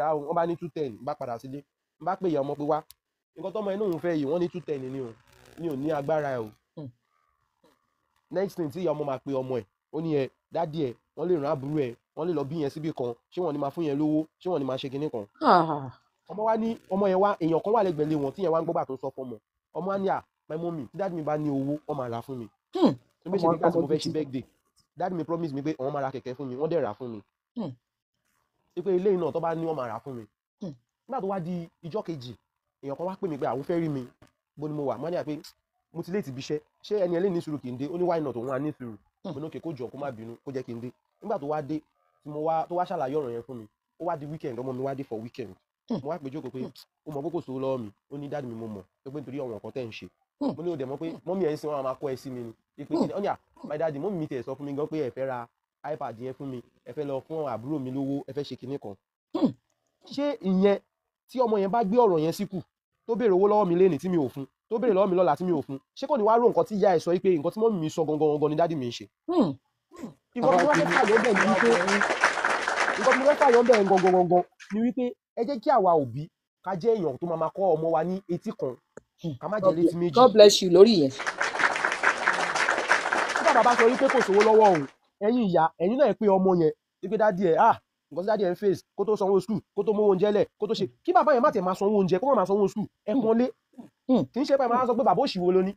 rà á o, wọ́n bá ní 210. N bá padà sílé, n bá pè ìyá ọmọ pé wá, nǹkan tọ́mọ inú òun fẹ́ yìí, wọ́n ní 210 ni o. Mi ò ní agbára ẹ o. Next thing tí ìyá ọmọ máa pe ọmọ ẹ̀, ó ní ẹ daddy ẹ, wọ́n lè rán àbúrò ẹ, wọ́n lè lọ bí yẹn síbì kan, ṣé wọ́n ní máa fún yẹn lówó, ṣé wọ́n ní máa ṣe kinní kan. Ọmọ wa ní ọmọ yẹn wá, èèyàn kan wà lẹ́gbẹ̀ẹ́ lé wọn tí yẹn wá ń gbọ́gbà tó sọ fọmọ. Ọmọ wa ní à, my mommy, tí daddy mi bá ní owó, wọ́n máa rà fún mi. Tó bí ṣe Ọmọ nígbà tí ọmọ mo fẹ́ ṣe gidi. birthday, daddy mi promise mi pé àwọn máa ra kẹ̀kẹ́ fún mi, wọ́n dẹ̀ rà fún mi. Wípé ilé náà tó bá ní wọ́n máa rà fún mi. Nígbà tó wá di ìjọ́ kejì, èèyàn kan wá pè mí pé àwọn fẹ́ rí mi, bó ni mo wà. Mo ní à pé mo ti late ibi iṣẹ́, ṣé ẹni ẹlẹ́ni ní sùúrù kì í dé? Ó ní why not, òun á ní sùúrù. Mo ní okay, kó jọ kó má bínú, kó jẹ́ kí n dé. Nígbà tó wá dé, tí mo wá tó wá ṣàlàyé ọ̀rọ̀ yẹn fún mi, ó wá di weekend, ọmọ mi wá dé for weekend. Mo wá pè jókòó pé ó mọ̀ pé kò sówó lọ́wọ́ mi. Ó ní daddy mi, mo mọ̀ pé nítorí àwọn nǹkan tẹ́ ń ṣe. Mo ní ó dẹ̀ mọ̀ pé mummy ẹ̀ ń sin wọn máa kọ́ ẹ sí mi ni. Ìpè kí ni? Ó ní à, my daddy, mummy mi tiẹ̀ sọ fún mi gan pé ẹ fẹ́ ra iPad yẹn fún mi, ẹ fẹ́ lọ fún àbúrò mi lówó, ẹ fẹ́ ṣe kinní kan. Ṣé ìyẹn tí ọmọ yẹn bá gbé ọ̀rọ̀ yẹn síkù, tó béèrè owó lọ́wọ́ mi lénìí tí mi ò fún, tó béèrè lọ́wọ́ mi lọ́la tí mi ò fún, ṣé kò ní wá rò nǹkan tí ìyá ẹ̀ sọ pé nǹkan tí mummy mi sọ gangan gangan ni daddy mi ń ṣe? Nǹkan tí mo fẹ́ fàyọ bẹ́ẹ̀ ni wípé, nǹkan tí mo fẹ́ fàyọ bẹ́ẹ̀ gangan gangan ni wípé ẹ jẹ́ kí àwa òbí ká jẹ́ èèyàn tó máa máa kọ́ ọmọ wa ní etí kan, ká má jẹ́ létí méjì. God bless you lórí yẹn. Tí bàbá bá sọ wípé kò sówó lọ́wọ́ òun, ẹ̀yin ìyá, ẹ̀yin náà ẹ pé ọmọ yẹn wípé daddy ẹ̀, ah, nǹkan tí daddy ẹ̀ ń face, kó tó sanwó school, kó tó mówó oúnjẹ lẹ̀, kó tó ṣe, kí bàbá yẹn má tiẹ̀ máa sanwó oúnjẹ, kó má máa sanwó school, ẹ pọ́n lé. Kì í ṣe pé ẹ máa sọ pé bàbá òṣì wo ló ní,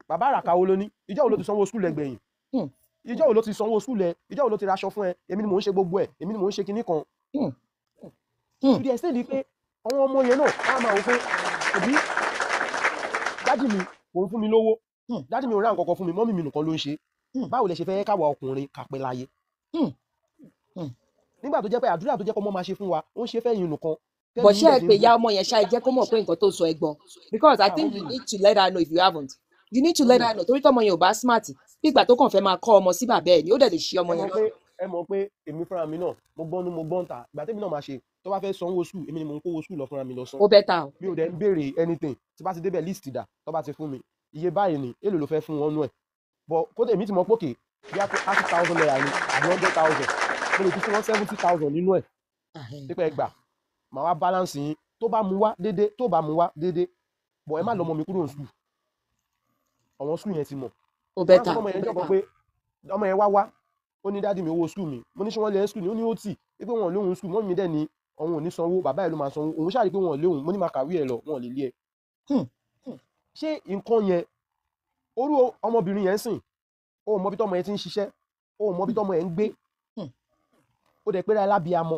bàbá àràkà wo ló ní, ìjọ́ wo ló ti sanwó school ẹgbẹ̀yìn, ìjọ́ wo ló ti sanwó school ẹ, ìjọ́ wo ló ti raṣọ fún ẹ, èmi ni mò ń ṣe gbogbo ẹ, èmi ni mò ń ṣe kinní kan. To the extent pé àwọn ọmọ yẹn náà á máa wò pé òbí daddy mi kò ń fún mi lówó, daddy mi ò rà nǹkan kan fún mi, mummy mi nìkan ló ń ṣe. Báwo lẹ ṣe fẹ́ káwa ọkùnrin kápẹ́ láyé? Nígbà tó jẹ́ pé àdúrà tó jẹ́ kó mọ́ máa ṣe fún wa, ó ń ṣe fẹ́yìn nìkan. But ṣé ẹ pè ya ọmọ yẹn ṣá, ẹ jẹ́ kó mọ̀ pé nǹkan tó sọ ẹ gbọ́, because I think you need to let her know. If you haven't, you need to let her know, torí tọmọ yẹn ò bá smart, bí ìgbà tó kàn fẹ́ máa kọ́ ọmọ sí bàbá ẹ̀ ni, ó dẹ̀ lè ṣí ọmọ Ẹ yẹn mọ̀ pé, ẹ mọ̀ pé èmi fúnra mi náà, mo gbọ́n ní mo gbọ́n ta. Ìgbà tẹ́mi náà máa ṣe, tó bá fẹ́ sanwó school, èmi ni mò ń kówó school lọ fúnra mi lọ san. Ó better o. Mi ò dẹ̀ ń béèrè anything. Tí bá ti débẹ̀, list dà, tó bá ti fún mi iye báyìí ni, èlò ló fẹ́ fún wọn nú ẹ̀, but kó èmi ti mọ̀ pé òkè bí a ₦30,000 ni àbí 100,000, mo lè ti fún wọn 70,000 nínú ẹ̀ pípẹ́ gbà, màá wá balance yín. Tó bá mu wá déédé, tó bá mu wá déédé, but ẹ má lọ ọmọ mi kúrò ní school. Àwọn school yẹn ti mọ̀. Ó Wọ́n á sọ better. fún ọmọ yẹn jọ̀kan pé ọmọ yẹn wá wá, ó ní daddy mi, owó school mi. Mo ní ṣé wọ́n lé ẹ́ school ni? Ó ní ó tì wípé wọn ò lóhun school, mummy mi dẹ̀ ní òun ò ní sanwó, bàbá ẹ̀ ló máa sanwó. Òun ṣáà rí pé wọn ò léhun. Mo ní máa kàwé ẹ̀ lọ, wọn ò lè lé ẹ. Ṣé nǹkan yẹn orú ọmọbìnrin yẹn ń sìn, ó mọ bí tọmọ yẹn ti ń ṣiṣẹ́, ó mọ bí tọmọ yẹn ń gbé, ó dẹ̀ pé ra ẹ lábíamọ.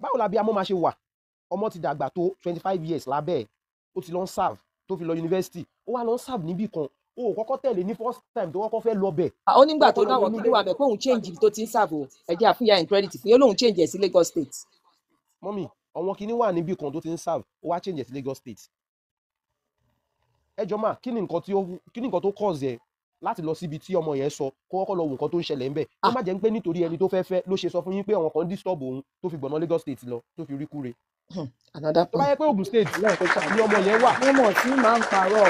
Báwo lábíamọ máa ṣe wà? Ọmọ ti dàgbà tó 25 years lábẹ́ ẹ̀, ó ti lọ ń serve tó fi lọ yunifásitì, ó wá lọ ń serve níbì kan, ó ò kọ́kọ́ tẹ̀lé ní first time tó kọ́kọ́ fẹ́ lọ bẹ̀. Ó nígbà tó Kọ́kọ́ lọ náwọn wọnú kí ló wà bẹ̀ pé òun change ibi tó ti ń serve o. Ẹ jẹ́ àfúnyà in credit fún yóò lóun change ẹ̀ sí Lagos State. Mummy, àwọn kinní wà níbì kan tó ti ń serve, ó wá change ẹ̀ sí Lagos State. Ẹ jọ máa, kí ni nǹkan tí ó, kí ni nǹkan tó cause ẹ láti lọ síbi tí ọmọ yẹn sọ, kó kọ́kọ́ lọ wo nǹkan tó ń ṣẹlẹ̀ ńbẹ̀? Kó má jẹ́ pé nítorí ẹni tó fẹ́ fẹ́ ló ṣe sọ fún yín pé àwọn kan disturb òun, tó fi gbọ̀nà Lagos State lọ, tó fi rí kúre. Another Tó bá yẹ pé Ogun State ni ọmọ yẹn wà, Wọ́n mọ̀ sí máa ń parọ́.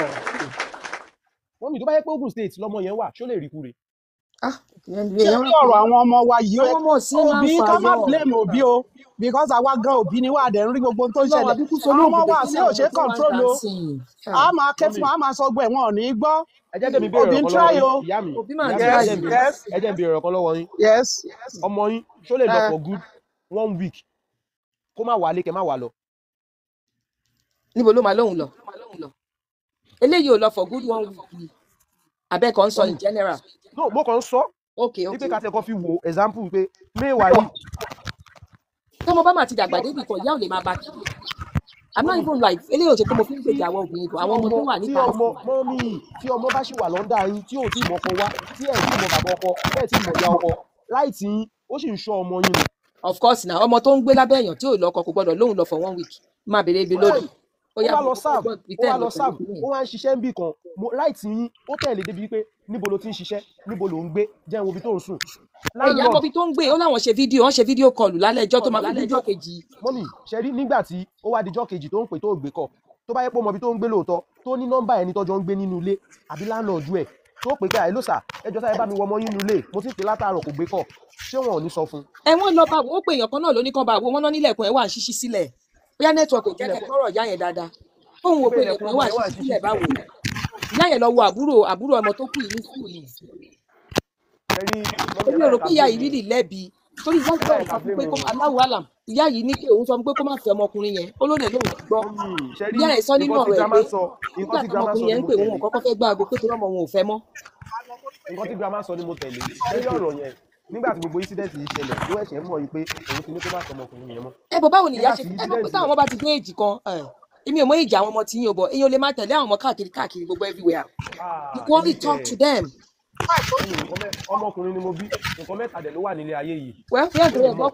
Mummy, tó bá yẹ pé Ogun State lọmọ yẹn wà, ṣó lè rí kúre? Ṣé rí ọ̀rọ̀ àwọn ọmọ wa yìí, Àwọn ọmọ sí máa ń òbí ká má parọ́. blame òbí o, because àwa gan òbí ni wà, dẹ̀ ń rí gbogbo ohun tó ń Ọlọ́run ṣẹlẹ̀. àbíkú Àwọn ọmọ solóògùn wa kí sí làwọn ò ṣe ọmọ tí wọ́n ń control tà o. sí i. A máa ké fún, a máa sọ gbọ́ ẹ̀, wọn ò ní gbọ́. Ẹ jẹ́ kí mi béèrè Òbí ọ̀rọ̀ ń kan lọ́wọ́ try yín, o. ìyá mi. Òbí máa ń Ìyá mi, ẹ try. jẹ́ n béèrè, ẹ jẹ́ n béèrè ọ̀rọ̀ kan lọ́wọ́ yín. Yes. Ọmọ yín ṣó lè lọ Eh. for good one week, kó má wálé, kẹ́ má wá lọ? Níbo ló máa lóun lọ? Eléyìí ò lọ for good one week ni, abẹ́kọ̀ ń sọ in general. No, mo kàn ń sọ Ok. wípé ká tẹ kọ́ fi wo example pé mẹ́wàá yìí. Tọmọ bá máa ti dàgbà débi kan, ìyá ò lè máa bá kiri. I'm not even like, eléyìí ò ṣe pé mo fi ń gbèjà àwọn obìnrin bọ̀, àwọn ọmọ tó wà tí níta. Ọmọ mummy, tí ọmọ bá ṣì wà lọ́ndà yín, tí ò tí ì mọ̀kọ wá, tí ẹ̀ tí ì mọ bàbá ọkọ, bẹ́ẹ̀ tí ì mọ̀ ìyá ọkọ, láì tí yín, ó sì ń ṣọ́ ọmọ yín ni. Of course na, ọmọ tó ń gbé lábẹ́ èèyàn tí ò lọ́kọ kò gbọ́dọ̀ lóun lọ for one week, máa béèrè ibi lónìí. Ó Ó yá, wá mo lọ serve, gbọ́dọ̀ ó wá pretend lọ lọ pẹ̀lú serve, kìnìún. ó wá ń ṣiṣẹ́ níbì kan. Mo right yín, ó tẹ̀lé débi pé níbo ló ti ń ṣiṣẹ́, níbo ló ń gbé, jẹ́ n wo ibi tó ń sùn. Ìyá Landlord mọbi tó ń gbé, ó láwọn ṣe fídíò, wọ́n ṣe fídíò kọlù lálẹ́ ẹjọ́ tó máa fi díjọ́ kejì. Mummy, ṣe rí nígbà tí ó wá dijọ́ kejì tó ń pè tó gbé kọ, tó bá yẹ pé ó mọ ibi tó ń gbé lóòótọ́, tó ní nọ́mbà ẹni tọ́jọ́ ń gbé nínú ilé àbí landlord ẹ̀, tó pè pé àìlósà, ẹjọ́ sáré bá mi wọ ọmọ yín nínú ilé, mo ti ń pè látàárọ̀ kò gbé kọ, ṣé wọn ò ní sọ fún un? Ẹ wọ́n lọ bá wo, ó pé èèyàn kan náà ló ní kán bá wo, wọ́n lọ nílẹ̀kùn ẹ̀ wà ń ṣíṣí sílẹ̀, bóyá network ò jẹ́ kẹ́ gbọ́rọ̀ ìyá yẹn dáadáa. Tóun wò Wípé pé ilẹ̀kùn ilẹ̀kùn ọmọ wà yẹn wà ṣíṣí ṣíṣí sílẹ̀ sílẹ̀. báwo. Ìyá yẹn lọ wo àbúrò àbúrò ọmọ tó kù yìí ní school yìí. Ṣe rí mọ́mí, ẹ Èmi má ò yẹ rò ká pé ìyá yìí blame rírì lẹ́bi, torí ìyá ẹ yìí má náà yẹ sọ ká fún pé blame kó aláwọ̀ àlàm. Ìyá yìí ní pé òun sọ fún pé kó má fẹ́ ọmọkùnrin yẹn, ó lóde lóun ti gbọ́. Mọ́mí, ṣe rí Ìyá rẹ̀ sọ nínú nǹkan tí ọ̀rọ̀ ẹ̀ grandma pé sọ, nígbà nǹkan tí grandma tọmọkùnrin sọ yẹn ni ń mo pè òun ò tẹ̀lé. kọ́kọ́ fẹ́ gbá aago pé torí ọmọ òun ò fẹ́ mọ́. Nǹkan tí grandma sọ ni mo tẹ̀lé. Ṣe rí ọ̀rọ̀ yẹn, nígbà tí gbogbo incident yìí ṣẹlẹ̀ ló ẹ̀ṣẹ̀ mọ̀ yìí pé òun ti ní kó má sọ ọmọkùnrin yẹn mọ́. Ẹ bọ̀, báwo ni ìyá Nígbà ṣe tí ẹ mọ̀ pé incident táwọn yẹn ọmọ bá ti dé èjì kan, èmi ò mọ èjì àwọn ọmọ tí yín o, bọ̀ èèyàn lè má tẹ̀lé àwọn ọmọ káàkiri káàkiri gbogbo everywhere. You Ah, can only èmi talk kẹ̀ to them. Mọ́mí, nǹkan ọmọkùnrin ni mo bí, nǹkan mẹ́ta dẹ̀ ló wà nílé ayé yìí. Well, yeah, Mélòó mọ̀?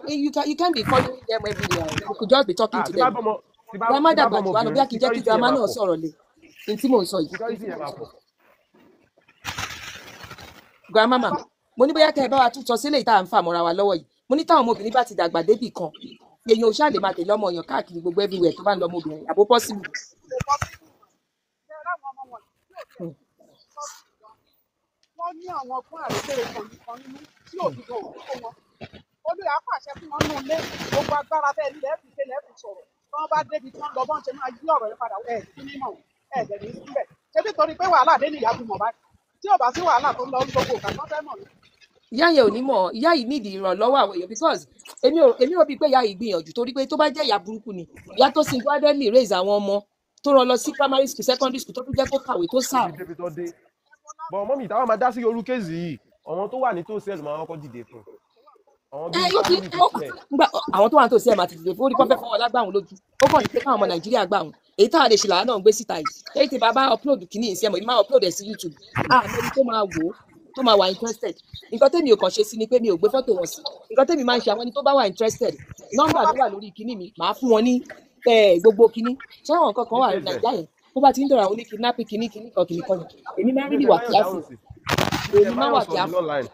you can't be following them everywhere. You could just be talking Ah, to tí bá them. bọ́mọ tí bá Grandma tí bá dàgbà jù wá lọ, bọ́mọbìnrin, bí a kì í jẹ́ kí security yẹn grandma máa náà pọ̀. sọ̀rọ̀ lé ní tí mò ń sọ yìí. Security yẹn máa pọ̀. Grandma ma, mo ní bóyá kẹ́ ẹ bá wa tún sọ sílẹ̀ tá à ń fà mọ́ra wa lọ́wọ́ yìí. Mo ní táwọn ọmọbìnrin bá ti dàgbà débì kan, èèyàn ò ṣáà lè máa tẹ̀lé ọmọ èèyàn káàkiri gbogbo everywhere tó bá ń lọ ọmọbìnrin, àbó possible. Wọ́n ní àwọn ọgbọ́n àrékèrè kan kan nínú tí òbí gan òbí kó wọn. Olùyà pàṣẹ fún wọn nínú ilé, gbogbo agbára tẹ́ ẹ ní lẹ́ẹ̀fì ṣe lẹ́ẹ̀fì sọ̀rọ̀. Tí wọ́n bá débi tí wọ́n lọ, bọ́n ṣe máa yí ọ̀rọ̀ yẹn padà, ẹ̀ sí mímọ̀, ẹ̀ dẹ̀ ní síbẹ̀. Ṣé nítorí pé wàhálà dé nìyá fi mọ̀ báyìí? Tí ò bá sí wàhálà tó ń lọ gbogbo ìgbà tó fẹ́ mọ̀ ní. Ìyá yẹn ò ní mọ̀. Ìyá yìí nídìí ìrànlọ́wọ́ àwọn èèyàn, because èmi ò bíi pé ìyá yìí gbìyànjú, torí pé tó bá jẹ́ ìyá burúkú ni, ìyá tó single-handedly raise àwọn ọmọ, tó rán lọ sí primary school, secondary school, tó tún jẹ́ kó kàwé, tó Tó serve. fi débi tó dé. But mọ́mí, táwọn máa dá sí orú case yìí, àwọn tó wà nítòsí ẹ̀ ló máa kọ́kọ́ dìde fún. Àwọn Ẹ bíi yóò ti family ó tó ẹ̀. ngbà àwọn tó wà nítòsí ẹ̀ máa ti dìde fún orí kọ́fẹ́ fọwọ́ lágbàwọn lójú. Ó kàn ní pé káwọn ọmọ Nàìjíríà gbà wọn. Èyí táwa lè ṣe làwọn náà ń gbé síta yìí. Èyí tí bàbá upload kìíní ìsí ẹ̀mọ̀, máa upload ẹ̀ sí YouTube. Àmọ́ ẹni tó máa wò ó, tó máa wà interested. Nǹkan tẹ́mi ò kàn ṣe sí ni pé mi ò gbé fọ́tò wọn sí. Nǹkan tẹ́mi máa ń ṣe, àwọn ẹni tó bá wà interested, nọ́mbà ló wà lórí kìíní mi, màá fún wọn ní gbogbo kìíní. Ṣé àwọn nǹkan kan wà ní Details ẹ̀. Nàìjíríà yẹn? Bó bá ti ń dọ̀rọ̀ àwọn oní kidnapping kìíní kìíní kan kìíní kan yẹn, èmi máa ń Mi ò really tẹ̀ wà báyọ̀ careful. dáhùn sí. Mi ò tẹ̀ Èmi máa ń báyọ̀ wà sọ̀rọ̀ ní careful. online.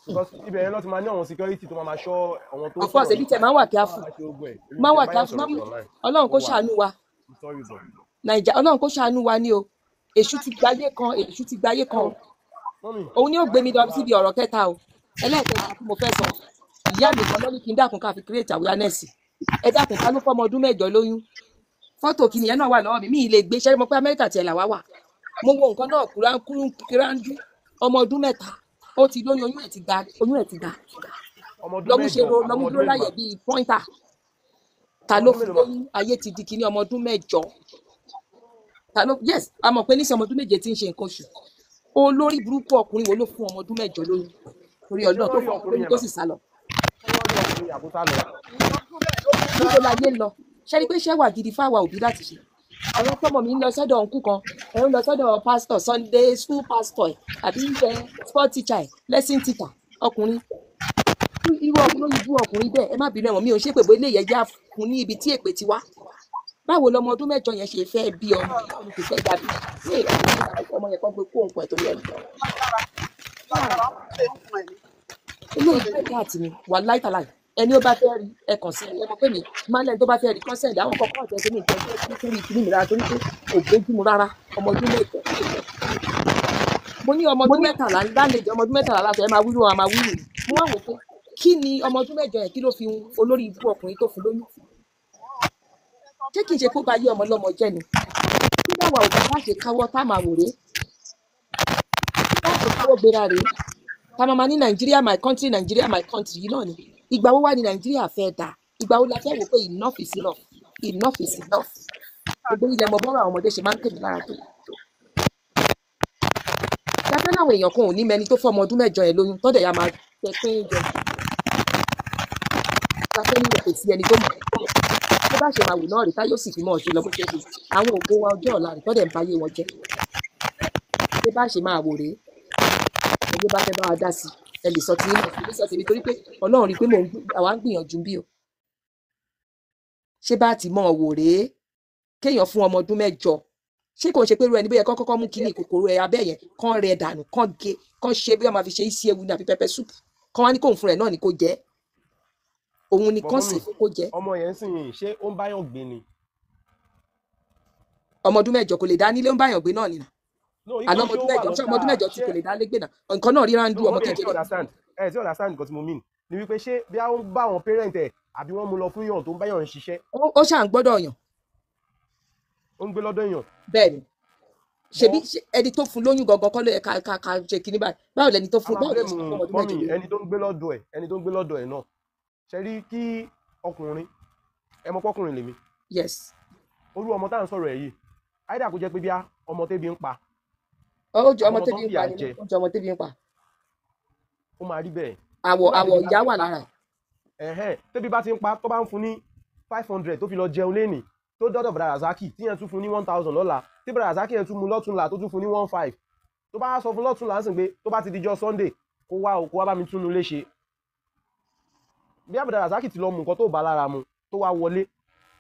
Because ibẹ̀ yẹn ló ti máa ní àwọn security tó máa máa ṣọ́ àwọn tó ń Of course, sọ̀rọ̀ èmi tẹ̀ nípa máa ẹ̀. ń wà Tó máa careful. máa ṣe ogun ẹ̀. Èmi ò Máa tẹ̀ wà báyọ̀ careful. sọ̀rọ̀ sí online. Ọlọ́run Ó kó wà. ṣàánú wa. I'm sorry but. Nàìjà, Ọlọ́run kó ṣàánú wa ní o. Èṣù ti gbáyé kan, èṣù ti gbáyé Ẹ kan wo, o. mọ́mí, Òun ni ó gbé mi lọ síbi ọ̀rọ̀ kẹta o. Ẹlẹ́ẹ̀kẹta tí mo fẹ́ sọ, ìyá mi kan lọ́ní kí n dákun ká fi create awareness. Ẹ dákun, ká ló fọ́mọ ọdún 8 lóyún? Fọ́tò kìnìyàn yẹn náà wà lọ́wọ́ mi, mi ì lè gbé ṣẹ́rí mọ́ pé Amẹ́ríkà tiẹ̀ làwa wà. Mo wo nǹkan náà kúrú kíráńdú, ọmọ ọdún 3, ó ti lóyún, oyún ẹ̀ ti ga, oyún ẹ̀ ti ga. Ọmọ ọdún Lọ́mú ṣe 8 ro àbọ̀ lọ́mú ọmọ ọdún dúró mélòó láyè mà? bíi pọ́ńtà. Ta Ọmọ ló ọdún fún mélòó mà? lóyún? Ayé ti di kinní. Ọmọ ọdún 8. Ta ló? Yes, a mọ̀ pé níṣẹ́ ọmọ ọdún 7 ti ń ṣe nǹkan oṣù. Olórí burúkú ọkùnrin wo ló fún ọmọ ọdún 8 lóyún? Torí Ṣé Ọlọ́run, tó wọ́n rí fún ọmọ ọkùnrin lóyún yẹn tó mà? sì sá lọ. Ṣé wọ́n rí ọkùnrin yẹn àbó sá lọ? Níbo láyé ń lọ? Ṣe rí pé ṣẹ́ wà gidi fáwa òbí láti ṣe? Àwọn tọmọ mi ń lọ sọ́dọ̀ ọ̀nkú kan, ẹ̀ ń lọ sọ́dọ̀ pastor, Sunday school pastor ẹ̀, àbí ẹ̀ sport teacher ẹ̀, lesson teacher ọkùnrin. Irú ọkùnrin, irú ọkùnrin bẹ́ẹ̀, ẹ má bínú, ẹ̀wọ̀n mi ò ṣe pé bóyá eléyìí ẹja fún ní ibi tí èpè ti wá. Báwo lọmọ ọdún 8 yẹn ṣe fẹ́ bí ọmọ? Báwo ló ṣe fẹ́ dàbí ní ọmọ yẹn kan pé kó nǹkan ẹ̀ torí ẹ̀ lọ. Lágbára wọn ṣe ń fún ẹ ní. Eléyìí bẹ́ẹ̀ àti mi wà láìtàláì. Ẹni ó bá fẹ́ rí ẹ kàn sí ẹ mọ̀ pé mi máa lẹ́ni tó bá fẹ́ rí consent àwọn kọ̀ọ̀kan àti ẹsẹ̀ mi ìjọba nítorí ìkíní mi rárá, torí pé kò bójúmu rárá. Ọmọ ọdún 8, mo ní ọmọ ọdún 13 lálejò, ọmọ ọdún 13 lásán, ẹ máa wíru, a máa wíru. Mo wá wò pé kí ni ọmọ ọdún 8 yẹn, kí ló fi hun olórí ibú ọkùnrin tó fún lóyún? Ṣé kìí ṣe kó ba yé ọmọ lọ́mọ jẹ́ ni? Kí báwa ò bá ṣe káwọ́ tá máa wò rèé, bá ṣe káwọ́ gbéra rèé, tá máa ma ní Nàìjíríà my country, Nàìjíríà my country yìí náà ni. Ìgbà wo wá ní Nàìjíríà fẹ́ dà? Ìgbà wo la fẹ́ wò pé enough is enough, enough is enough? Gbogbo ilẹ̀ mọ bọ́rọ̀ àwọn ọmọdé ṣe máa ń tèmi lára tó. Ṣẹ́fẹ́ láwọn èèyàn kan ò ní mẹni tó fọ́ ọmọ ọdún 8 yẹn lóyún, tọ́dẹ̀ ya máa tẹ pé ń jẹ. Ṣẹ́fẹ́ ní kò sí ẹni tó mọ̀ tó bá ṣe máa wù náà rí, táyọ̀ sì fi mọ́ ọ̀ṣun lọ bó ṣe ṣe àwọn ògo wa ọjọ́ ọ̀la rẹ̀, tọ́dẹ̀ ń bayé wọn jẹ́. Ṣé bá ṣe máa wò rèé? Ẹni bá fẹ́ bá wa dá sí ẹ lè sọ tiyín náà, lè sọ tèmi, torí pé Ọlọ́run rí i pé mò ń àwa ń gbìyànjú bí o. Ṣé bá ti mọ̀ wò rèé, kéèyàn fún ọmọ ọdún 8? Ṣé kò ń ṣe pé irú ẹni bóyá kán kọ́kọ́ mú kínní kòkòrò ẹ̀ abẹ́ yẹn, kán rẹ dànù, kán gé, kán ṣe bí wọ́n máa fi ṣe isi ewu ní àbí pẹpẹ súpù, kán wá ní kóun fúnra ẹ̀ náà ní kó jẹ́ òun ni But kán sì mọ́mì, fún kó jẹ́. ọmọ yẹn sì yìn, ṣé ó ń báyọ̀ gbé ni? Ọmọ ọdún 8 kò lè dá nílé, ń báyàn gbé náà nìyà. No, Àná ipe ọmọ ṣé ọdún ó wà 8, ṣé ọmọ ọdún lọ́dà 8 tí ṣé kò lè dá lé gbé náà, nǹkan náà ríra ń no dú ọmọ mọ́mì, ẹ tí kékeré. understand, ẹ tí understand nǹkan tí mo mean ni wípé ṣé bí a ń bá àwọn parent ẹ̀ àbí wọ́n mú lọ fún yàn tó ń báyọ̀ ń ṣiṣẹ́. Ó ṣà ń gbọ́dọ̀ yàn. Ó ń gbé lọ́dọ̀ èèyàn. Bẹ́ẹ̀ ni, ṣebí Bọ́ ṣe ẹni tó fún lóyún gangan kọ́ ló yẹ ká ṣe kinní báyìí? Báwo lẹni tó a fún máa báwo lẹ ṣe blame fún ọmọ ọdún mọ́mì mẹ́jọ lóyún? ẹni tó ń gbé lọ́dọ̀ ẹ̀, ẹni tó ń gbé lọ́dọ̀ ẹ̀ náà. Ṣe rí kí ọkùnrin, ẹ mọ̀ pọ́kùnrin lèmi. Yes. Orú ọmọ tá à ń sọ̀rọ̀ ẹ̀ yìí, àìdá kó jẹ́ pé bíá ọmọ tébi ń pa, Ó jọ ọmọ àbọ̀mọ tó tẹ́bi ń ń fìyà pa ni, jẹ, ó jọ ọmọ tẹ́bi ń pa. ó máa rí bẹ́ẹ̀. Àwọ̀ Nígbà àwọ̀ tébi bá ìyá wà lára ẹ̀. Ẹ̀hẹ́n, tébi bá ti ń pa, tó bá ń fún ní 500 tó fi lọ jẹun lénìí, tó dọ́dọ̀ Bọ̀dá Razaki tí yẹn tún fún ní 1,000 lọ́la, tí Bọ̀dá Razaki yẹn tún mú lọ́túnla tó tún fún ní 1,500, tó bá sọ fún lọ́túnla ń sìn pé tó bá ti dijọ́ Sunday kó wá o, kó wá bá mi túnú léṣe, bí Bọ̀dá Razaki ti lọ mú nǹkan tó bá lára mu, tó wá wọlé,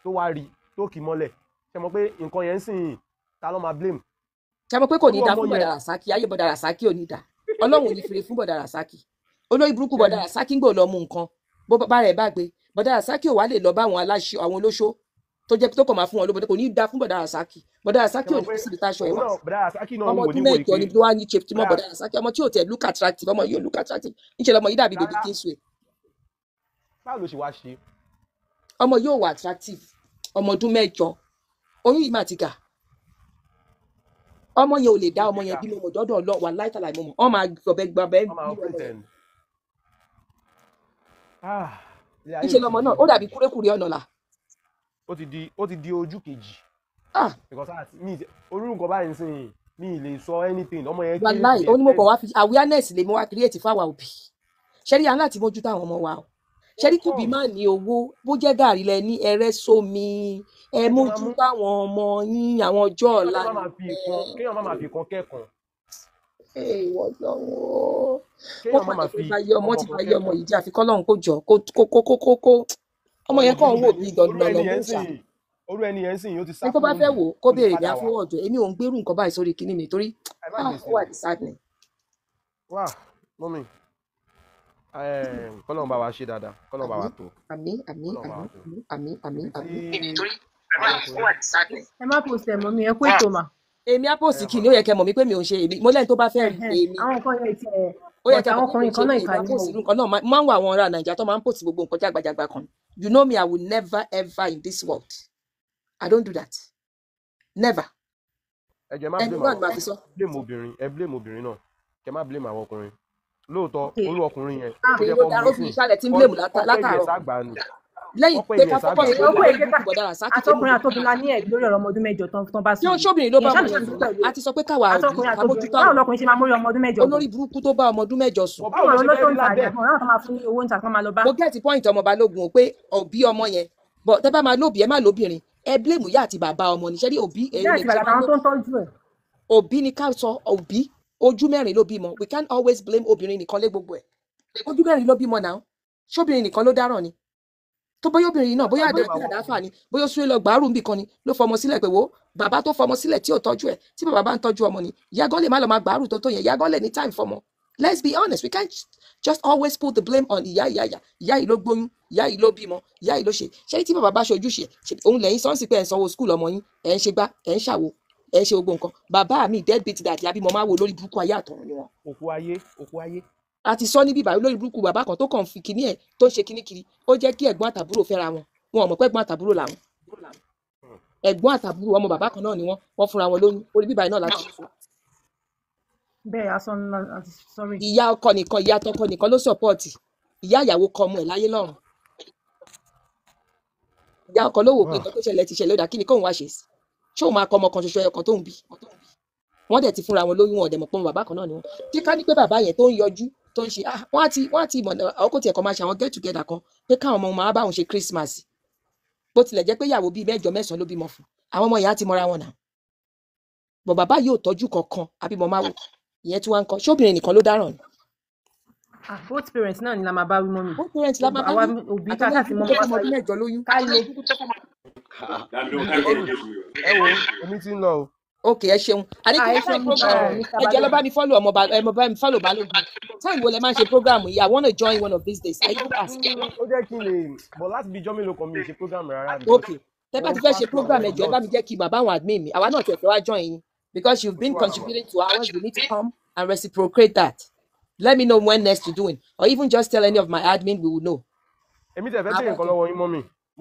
tó wá rí, tó kì í mọ́lẹ̀, ṣe mọ̀ pé nǹkan yẹn ń sìn, ta ló máa blame? Ṣe mọ̀ pé kò ní Orú da ọmọ fún yẹn Bọ̀dá Rasaki? Ayé Bọ̀dá Rasaki ò ní da. Ọlọ́run ò ní fèrè fún Bọ̀dá Rasaki. Olórí burúkú ṣe Bọ̀dá rí Rasaki ń gbò lọ mú nǹkan bó bá rẹ̀ bá gbé. Bọ̀dá Rasaki ò wá lè lọ bá àwọn aláṣọ, àwọn olóṣó tó jẹ́ tó kàn máa fún wọn lóbodè. Kò ní da fún Bọ̀dá Rasaki. Bọ̀dá ṣe Rasaki ò mọ̀ ní pé kú síbi táṣọ ẹ̀ òun wà. náà, Bọ̀dá Razaki náà ń Ọmọ wò ọdún níwò mẹ́jọ pé ni tó wá ní chief mọ́ Bọ̀dá Bọ̀dá Rasaki, ọmọ tí ò tẹ̀ look attractive, ọmọ yóò look attractive, níṣẹ́ lọmọ yìí dàbí bèbí rárá Kingsway. Báwo ló ṣe wá ṣe? Ọmọ yóò wà attractive. Ọmọ ọdún 8, oyún yìí mà ti gà. Ọmọ yẹn ò lè dá Ó ọmọ ti yẹn ga bí mo mọ̀ dọ́dọ̀ ọlọ́ wà láìtàlà ìmọ̀ mọ̀ ọ́n máa gbọ̀bẹ gbọ̀bẹ wọ́n máa nínú ọmọ yẹn. pretend. Ah, ilé ayé Níṣẹ́ yìí ti lọmọ di náà ó ojú dàbí kejì. kúrékùré ọ̀nà là. Ó ti di ojú kejì. Ah, Because àti mi orú nǹkan báyìí ń sìn, mi ì lè sọ anything. Ọmọ yẹn kéré to wàláì the ó ní mo kàn extent wá fi awareness lè mú wá create fáwa òbí. Ṣẹ́rí à ń láti mójútó àwọn ọmọ wa o. Ó Ṣẹ́rí kùbí kàn má ní owó, bó jẹ́ gàrí lẹ ní ẹrẹ́ sómi, ẹ ẹ jẹ́ máa mú mójútó àwọn ọmọ yín, àwọn ọjọ́ kéèyàn ọ̀la má máa fi ìkan nìyẹn. kéèyàn má máa fi ìkan kẹ́kan, Èèwọ̀ lọ́wọ́ wọ́n kéèyàn má padà máa fẹ́ fi bá yé ọmọ ọmọ ti kan bá yé ọmọ kẹ́kan. yìí jẹ́, àfi kọ́lọ́run kó jọ kó ọmọ yẹn kàn ń wò bí Orú lọ́nà ẹni yẹn ń mọ́ṣà. sìn, orú ẹni yẹn ń sìn, ó ti sá Ẹni tó bá kúrò fẹ́ nílùú, wò ó kó ó ti béèrè mi padà wá. àfọwọ́ ọ̀dọ̀ èmi ò ń gbérù nǹkan báyìí sórí kinní mi torí Ẹ má ah, gbé ó sí wà o. disheartening. Wá mọ́mì, kọ́lọ́run bá wa ṣe dáadáa, kọ́lọ́run bá Àmín wa tó, àmín àmín kọ́lọ́run bá wa àmín tó. àmín àmín Ibi àmín. tí àwọn ọkùnrin Ẹ má post ẹ mọ́ mi, ẹ kú ètò mà. Èmi á post ẹ kí mà ni ó yẹ kẹ́ mọ̀ mí pé mi ò ń ṣe èmi mo lẹ́ni tó bá fẹ́ rí Ẹhẹ́n, èmi àwọn nǹkan yẹn tiẹ̀, ó yẹ but kẹ́ àwọn mọ̀ pé mi ò ọkùnrin ń ṣe kan náà èmi ìkà á ni post wọn o. irú nǹkan náà. Máa ń wọ àwọn ará Nàìjíríà tó máa ń post gbogbo nǹkan jágbajàgba kan. You know me, I will never ever in this world, I don't do that, never. Ẹ jẹ́ má Ẹni blame náà ni àwọn màá fi sọ. Blame obìnrin, ẹ blame obìnrin náà, kẹ má blame àwọn ọkùnrin. Lóòótọ́ Okay. orú ọkùnrin yẹn, ó Obìnrin jẹ́ ló kó dára mú obìnrin sìn ṣálẹ̀ tí ń kọ́ blame kọ́ pẹ̀yìn ẹ̀ látàárọ̀ ságbà ni, lẹ́yìn kọ́ pé pẹ̀yìn ká ẹ̀ focus ságbà. Èyí lórí ó kó olórí èké burúkú Bọ̀dá Rasaki tó mú àtọkùnrin àtobìnrin la ní ẹ̀bí lórí ọ̀rọ̀ ọmọ ọdún 8 tán bá ṣé sùn ó yìí. ṣóbìnrin ló Ìyẹn bá ṣáà ọmọ ló yẹn ṣàdúró sùn? pẹ̀lú A ti sọ pé káwa òbí àtọkùnrin ká àtobìnrin. mójútó Báwo àwọn lọkùnrin ṣe máa mórí ọmọ ọdún 8 gùn? olórí burúkú tó bá ọmọ ọdún 8 sùn. Bọ̀ Tí báwo wọn ló ṣe lọ́tọ̀ fẹ́ rí ń ta lábẹ́? àjàgbọ́n náà tó máa fún ní owó ń ta kán máa lọ bá. Mo get point ọmọ Balógun o pé òbí ọmọ yẹn, bọ tẹ bá máa lóbi ẹ má lóbìnrin, ẹ blame ìyá àti bàbá ọmọ ní sẹ́rí òbí Ìyá èyí àti lè ṣe bàbá máa àtàwọn tó lóbi ń tọ́jú ẹ̀. òbí ni ká sọ. Òbí ojú mẹ́rin ló bímọ. We can't always blame obìnrin nìkan lé gbogbo ẹ̀. Ojú mẹ́rin ló bímọ náà, ṣóbìnrin nìkan ló dáràn ni? Tó bóyá obìnrin náà, Ẹ bóyá má àdá blame bí àwọn àdáfà ọkùnrin. ni, bóyá ó súré lọ gbàárù níbì kan ni ló fọmọ sílẹ̀ pé wo bàbá tó fọmọ sílẹ̀ tí ò tọ́jú ẹ̀, tí bàbá bá ń tọ́jú ọmọ ni, ìyá gan lè má lọ máa gbàárù tó yẹn, ìyá gan lè ní time fọmọ. Let's be honest, we can't just always put the blame on ìyá ìyá ìyá ìyá yìí ló gbóyún, ìyá yìí ló bímọ, ìyá yìí ló ṣe. Ṣé tí bàbá bá ṣe ojúṣe ẹ̀, òun lẹ́yìn sọ́ọ̀sì pé ẹ̀ ń sanwó school ọmọ yín, ẹ̀ ń ṣe gbá, ẹ̀ ń ṣàwo, ẹ̀ ń ṣe gbogbo nǹkan. Bàbá mi deadbeat dàdí àbí mo máa wo lórí burúkú ayé àtọ̀run ni wọn. Òkú ayé, òkú ayé. A ti sọ ní bíbá lórí burúkú bàbá kan tó kàn fi kinní ẹ̀ tó ń ṣe kinní kiri, ó jẹ́ kí ẹ̀gbọ́n àtàbúrò fẹ́ra wọn. Wọn ò mọ̀ pé ẹ̀gbọ́n àtàbúrò làwọn, ẹ̀gbọ́n àtàbúrò ọmọ bàbá kan náà ni wọ́n, wọ́n fúnra wọn lóyún. Orí bíbá yìí náà láti sọ. Bẹ́ẹ̀ aṣọ ńlá àti sorry. Ìyá ọkọ nìkan, ìyá tọkọ nìkan ló sọpọ́ọ̀tì ìyá ìyàwó kọ ọmọ ẹ̀ láyé lọ́run. Ìyá ọkọ ló wò pé Ah, nǹkan tó ṣẹlẹ̀ ti ṣẹlẹ̀, ó dà kí ni kóun wá ṣe sí? Ṣé òun máa kọ ọmọ kan ṣoṣo ẹyọ kan tó ń bí? Wọ́n dẹ̀ ti fúnra wọn lóyún, wọn ò dẹ̀ mọ̀ pé ọmọ bàbá kan náà ni wọ́n. Kí ká ní pé bàbá yẹn tó ń yọjú tó ń ṣe ah, wọ́n á ti mọ̀ ọkọ tiẹ̀ kan máa ṣe àwọn get together kan pé káwọn ọmọ máa bá òun ṣe Christmas, bó tilẹ̀ jẹ́ pé ìyàwó bíi 8 9 ló bímọ fún, àwọn ọmọ yẹn á ti mọra wọn nà. Bọ̀ bàbá yóò tọ́jú kankan àbí mo máa wò ìyẹn tí wọ́n ń kọ́. Ṣóbìnrin nìkan ló dáràn ni? Ah, both parents náà ni la máa bá wí mọ́ mi. Both parents la máa bá Àwa wí. òbí tá Àtọwọ́ a ṣáà ti mọ burúkú ọmọ tó wa fọmọ ọdún sáyé. 8 lóyún. Ká lè Ẹ wo, èmi ti ń lọ o. Ok, ẹ ṣeun. Àní Ah, kí ẹ wọ́n ṣe ṣeun program. Mr. Ẹ jẹ́ lọ Balogun. bá mi follow ọmọ ẹ mọ bá mi follow Balógun. Time wo lẹ máa ń ṣe program yìí? I wanna join one of these days. I do ask. Ó jẹ́ kí n lè bọ̀ láti bí ijọ́ mélòó kan, mi ò ṣe program rárá because Ok, tẹ bá mo ti ń fẹ́ ṣe pass through program, a ẹ jọ̀ọ́ ẹ bá lot. mi jẹ́ kí bàbá àwọn admin mi, àwa náà tẹ̀ fẹ́ wá join yín because you've Kò sí been wàhálà mà. contributing to ours. We need to come and reciprocate that. Let me know when next you're doing, or even just tell any of my admin, we will know. Èmi tẹ̀ fẹ́ béèrè Àwọn nǹkan lọ́wọ́ yín mọ́mì. Mo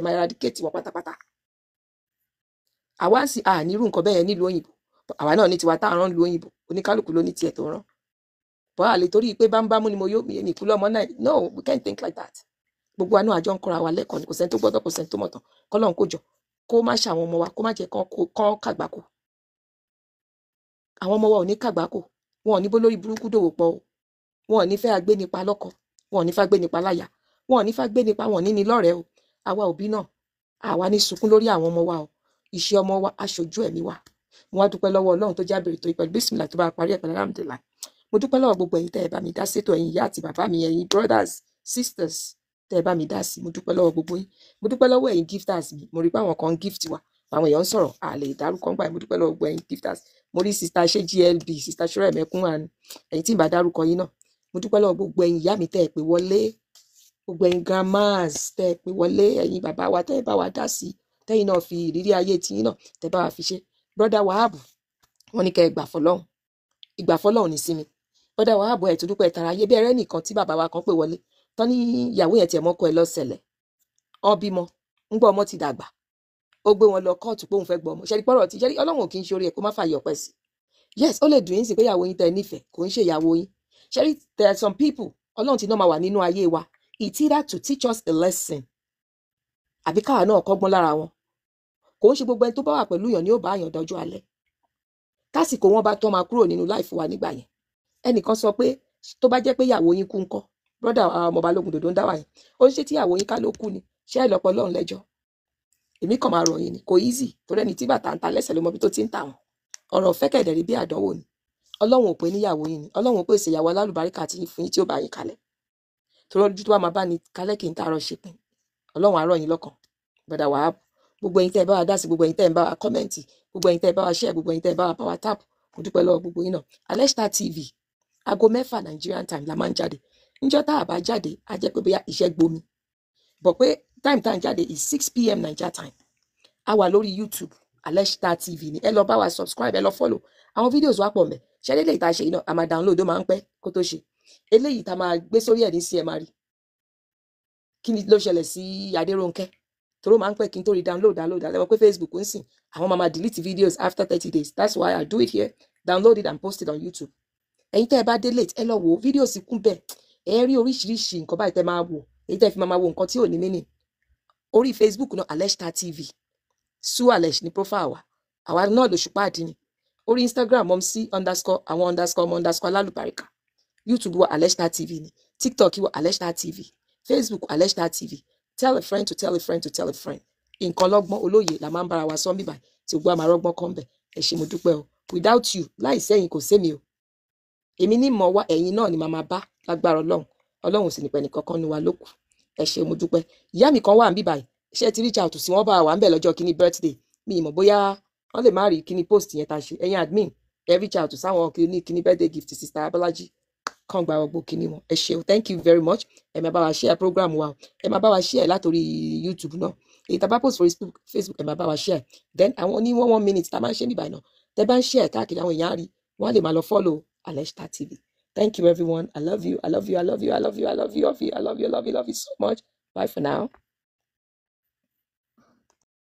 Tiẹ̀ máa eradicate wọn pátápátá. Àwa ń sì à nírú nǹkan bẹ́ẹ̀ nílùú òyìnbó. Àwa náà ní tiwa tá à ń rán nílùú òyìnbó. Oníkálukú ló ní tiẹ̀ tó rán. Bọ́ àlè torí pé bámúbámú ni mo yó mi èmi ìkúlọ̀ ọmọ náà. No, we can't think like that. Gbogbo wa náà àjọ ń kọ́ra wa lẹ́kọ̀ọ́ ni, kò sẹ́ni tó gbọ́dọ̀, kò sẹ́ni tó mọ̀ tán. Kọ́lọ́run kó jọ kó má ṣàwọn ọmọ wa, kó má jẹ́ kán kàgbákò. Àwọn ọmọ wa ò ní kàgbákò, wọn ò ní bó lórí burúkú dòwò pọ̀ o, wọn ò ní fẹ́ agbénipa lọ́kọ, wọn ò ní fẹ́ agbénipa láya, wọn ò ní fẹ́ agbénipa, wọn ò ní ní lọ́rẹ̀ẹ́ o. Àwa òbí náà àwa ní sunkún lórí àwọn ọmọ wa o. Iṣẹ́ ọmọ wa aṣojú ẹ̀mí wa. Mo wá dúpẹ́ lọ́wọ́ Ọlọ́run tó jábèrè tó pẹ̀lú bísímìlà tó bá parí ẹ̀ pẹ̀lú alhamdulillah. Mo dúpẹ́ lọ́wọ́ gbogbo ẹ̀yin tẹ́ ẹ bá mi dá sétò, ẹ̀yin ìyá àti bàbá mi, ẹ̀yin brothers, sisters tẹ́ ẹ bá mi dá sí. Mo dúpẹ́ lọ́wọ́ gbogbo yín. Mo dúpẹ́ lọ́wọ́ ẹ̀yin gifters mi. Mo rí pé àwọn kan gift wa, àwọn èèyàn ń sọ̀rọ̀ àlè ìdárúkọ ńgbà yẹn. Mo dúpẹ́ lọ́wọ́ gbogbo ẹ̀yin gifters. Mo rí sister ṣé glb, sister ṣúrẹ̀mẹ́kún, and ẹ̀yin tí ì bá dárúkọ yín náà. Mo dúpẹ́ lọ́wọ́ gbogbo ẹ̀yin ìyá mi tẹ́ ẹ pè wọlé, gbogbo ẹ̀yin grandmas tẹ́ ẹ pè wọlé, ẹ̀yin bàbá wa tẹ́ ẹ bá wa dá sí, tẹ́yin náà fi ìrírí ayé tiyín náà tẹ́ bá wa fi ṣe. Brother Wahab, wọ́n ní kẹ́ ẹ gbà fọlọ́hún, ìgbà fọlọ́hún ní sinmi. Brother Wahab, ẹ̀ tó dúpẹ́ tara ayé bí ẹrẹ́ nìkan tí bàbá wa kan pè wọlé tán ní ìyàwó yẹn tiẹ̀ mọ́kọ ẹ lọ́sẹ̀lẹ̀ ọ bímọ, ńgbọ́ ọmọ ti dàgbà, ó gbé wọn lọ kóòtù pé òun fẹ́ gbọ́ ọmọ. Ṣẹ́rí pọ́rọ̀ tí ṣẹ́rí Ọlọ́run ò kì í ṣe orí ẹ̀ kó má fààyè ọpẹ́ sí. Yes, ó lè dùn yín sí pé ìyàwó yín tẹ́ ẹ nífẹ̀ẹ́ kò ń ṣe ìyàwó yín. Ṣẹ́rí, there are some people Ọlọ́run ti náà máa wà nínú ayé wa, it's either to teach us a lesson àbí káwa náà kọ́gbọ́n lára wọn. Kò ń ṣe gbogbo ẹni tó bá wà pẹ̀lú yàn ni ó bá yàn dọjọ́ alẹ́. Tásìkò wọn bá tọ́ máa kúrò nínú láìfù wa nígbà yẹn. Ẹnìkan sọ pé tó bá jẹ́ pé ìyàwó yín kú ńkọ́, brọ́dà ọmọ Balógun dòdò ń dá wà yẹn, ó ń ṣe tí ìyàwó yín ká ló kú ni, ṣé ẹ lọ́pọ̀ Ọlọ́run lẹ́jọ́? Èmi kàn máa rọ̀ yín ni, kò easy torí ẹni tí bàtà ń ta lẹ́sẹ̀ ló mọ ibi tó ti ń tà wọ́n. Ọ̀rọ̀ ọ̀fẹ́ kẹ̀dẹ̀ rí bí àdánwò ni. Ọlọ́run ò pé níyàwó yín ni, Ọlọ́run ò pèsè ìyàwó alálùbáríkà àti fún yín tí ó bá yín kalẹ̀. Torí ojú tó bá máa bá ní kalẹ̀ kì í tààrọ̀ ṣe pin. Ọlọ́run á rọ̀ yín lọ́kàn. Brother Wahab, gbogbo ẹ̀yin tẹ́ ẹ bá wa dá sí, gbogbo ẹ̀yin tẹ́ ẹ bá wa kọ́mẹ̀ntì, gbogbo ẹ̀yin tẹ́ ẹ bá wa share, gbogbo ẹ̀yin tẹ́ ẹ bá wa power tap, mo dúpẹ́ lọ́wọ́ gbogbo yín náà. Alesta TV, aago 6 Nigerian time la máa ń jáde. Níjọ́ tá a bá jáde, á jẹ́ pé bóyá iṣẹ́ gbomi. Bọ̀ pé time tá à ń jáde is 6 p.m. Nigeria time. A wà lórí YouTube, Alesta TV ni. Ẹ lọ bá wa subscribe, ẹ lọ follow. Àwọn videos wa pọ̀ mẹ́. Ṣé eléyìí tá a ṣe yìí náà, a máa download, ó máa ń pẹ́ kó tó ṣe. Eléyìí tá a máa gbé sórí ẹ̀ ní sí ẹ máa rí. Kí ni ló ṣẹlẹ̀ sí Adérónkẹ́? Toró máa ń pẹ́ kí n tó rí download, download. Ẹ mọ̀ pé Facebook ń sìn, àwọn máa máa delete videos after 30 days. That's why I do it here. Download it and post it on YouTube. Ẹ̀yin tẹ́ ẹ bá dé late, ẹ lọ wò ó, videos kún bẹ́ẹ̀. Ẹ rí oríṣiríṣi nǹkan báyìí tẹ́ máa wò, èyí tẹ́ fi máa wo nǹkan tí ò ní meaning. Orí Facebook náà, Alesta TV, Sue Alesh ní profile wa, àwa náà lòṣùpá àdínì. Orí Instagram, mumsy underscore àwọn underscore ọmọ underscore alálùbáríkà. YouTube wa Alesta TV ni, TikTok wa Alesta TV, Facebook Alesta TV. Tell a friend to tell a friend to tell a friend. Nǹkan lọ́gbọ́n olóye la máa ń bára wa sọ bíbà tí gbogbo àmà rọ́gbọ́n kan bẹ̀. Ẹ ṣé, mo dúpẹ́ o. Without you, láì sẹ́yìn kò sémi o. Èmi ní mọ̀ wá, ẹ̀yin náà ni màá máa bá lágbára Ọlọ́run. Ọlọ́run sì ní pẹ́ nìkankan nu wa lókù. Ẹ ṣé, mo dúpẹ́. Ìyá mi kan wà ń bíbà yìí, ṣé ẹ ti reach out sí wọn? Bá wà ń bẹ̀ lọ́jọ́ kíní birthday mi, ìmọ̀ bóyá wọ́n lè má rí kíní post yẹn tá a ṣe. Ẹ̀yin admin, ẹ reach out sáwọn kíní kíní birthday gift sister Abọ́lájí kàn gba ọgbó kíní wọn. Ẹ ṣé o, thank you very much. Ẹ máa bá wa share program wa o. Ẹ máa bá wa share látòrí YouTube náà. Èyí tá a bá post for Facebook, ẹ máa bá wa share. Then àwọn ní one one minute tá a máa ń ṣe níbàyìí náà, tẹ bá ń share káàkiri, àwọn èèyàn á rí, wọ́n á lè máa lọ follow Alesta TV. Thank you everyone. I love you, I love you, I love you, I love you, I love you, love you, I love you, love you, love you so much. Bye for now.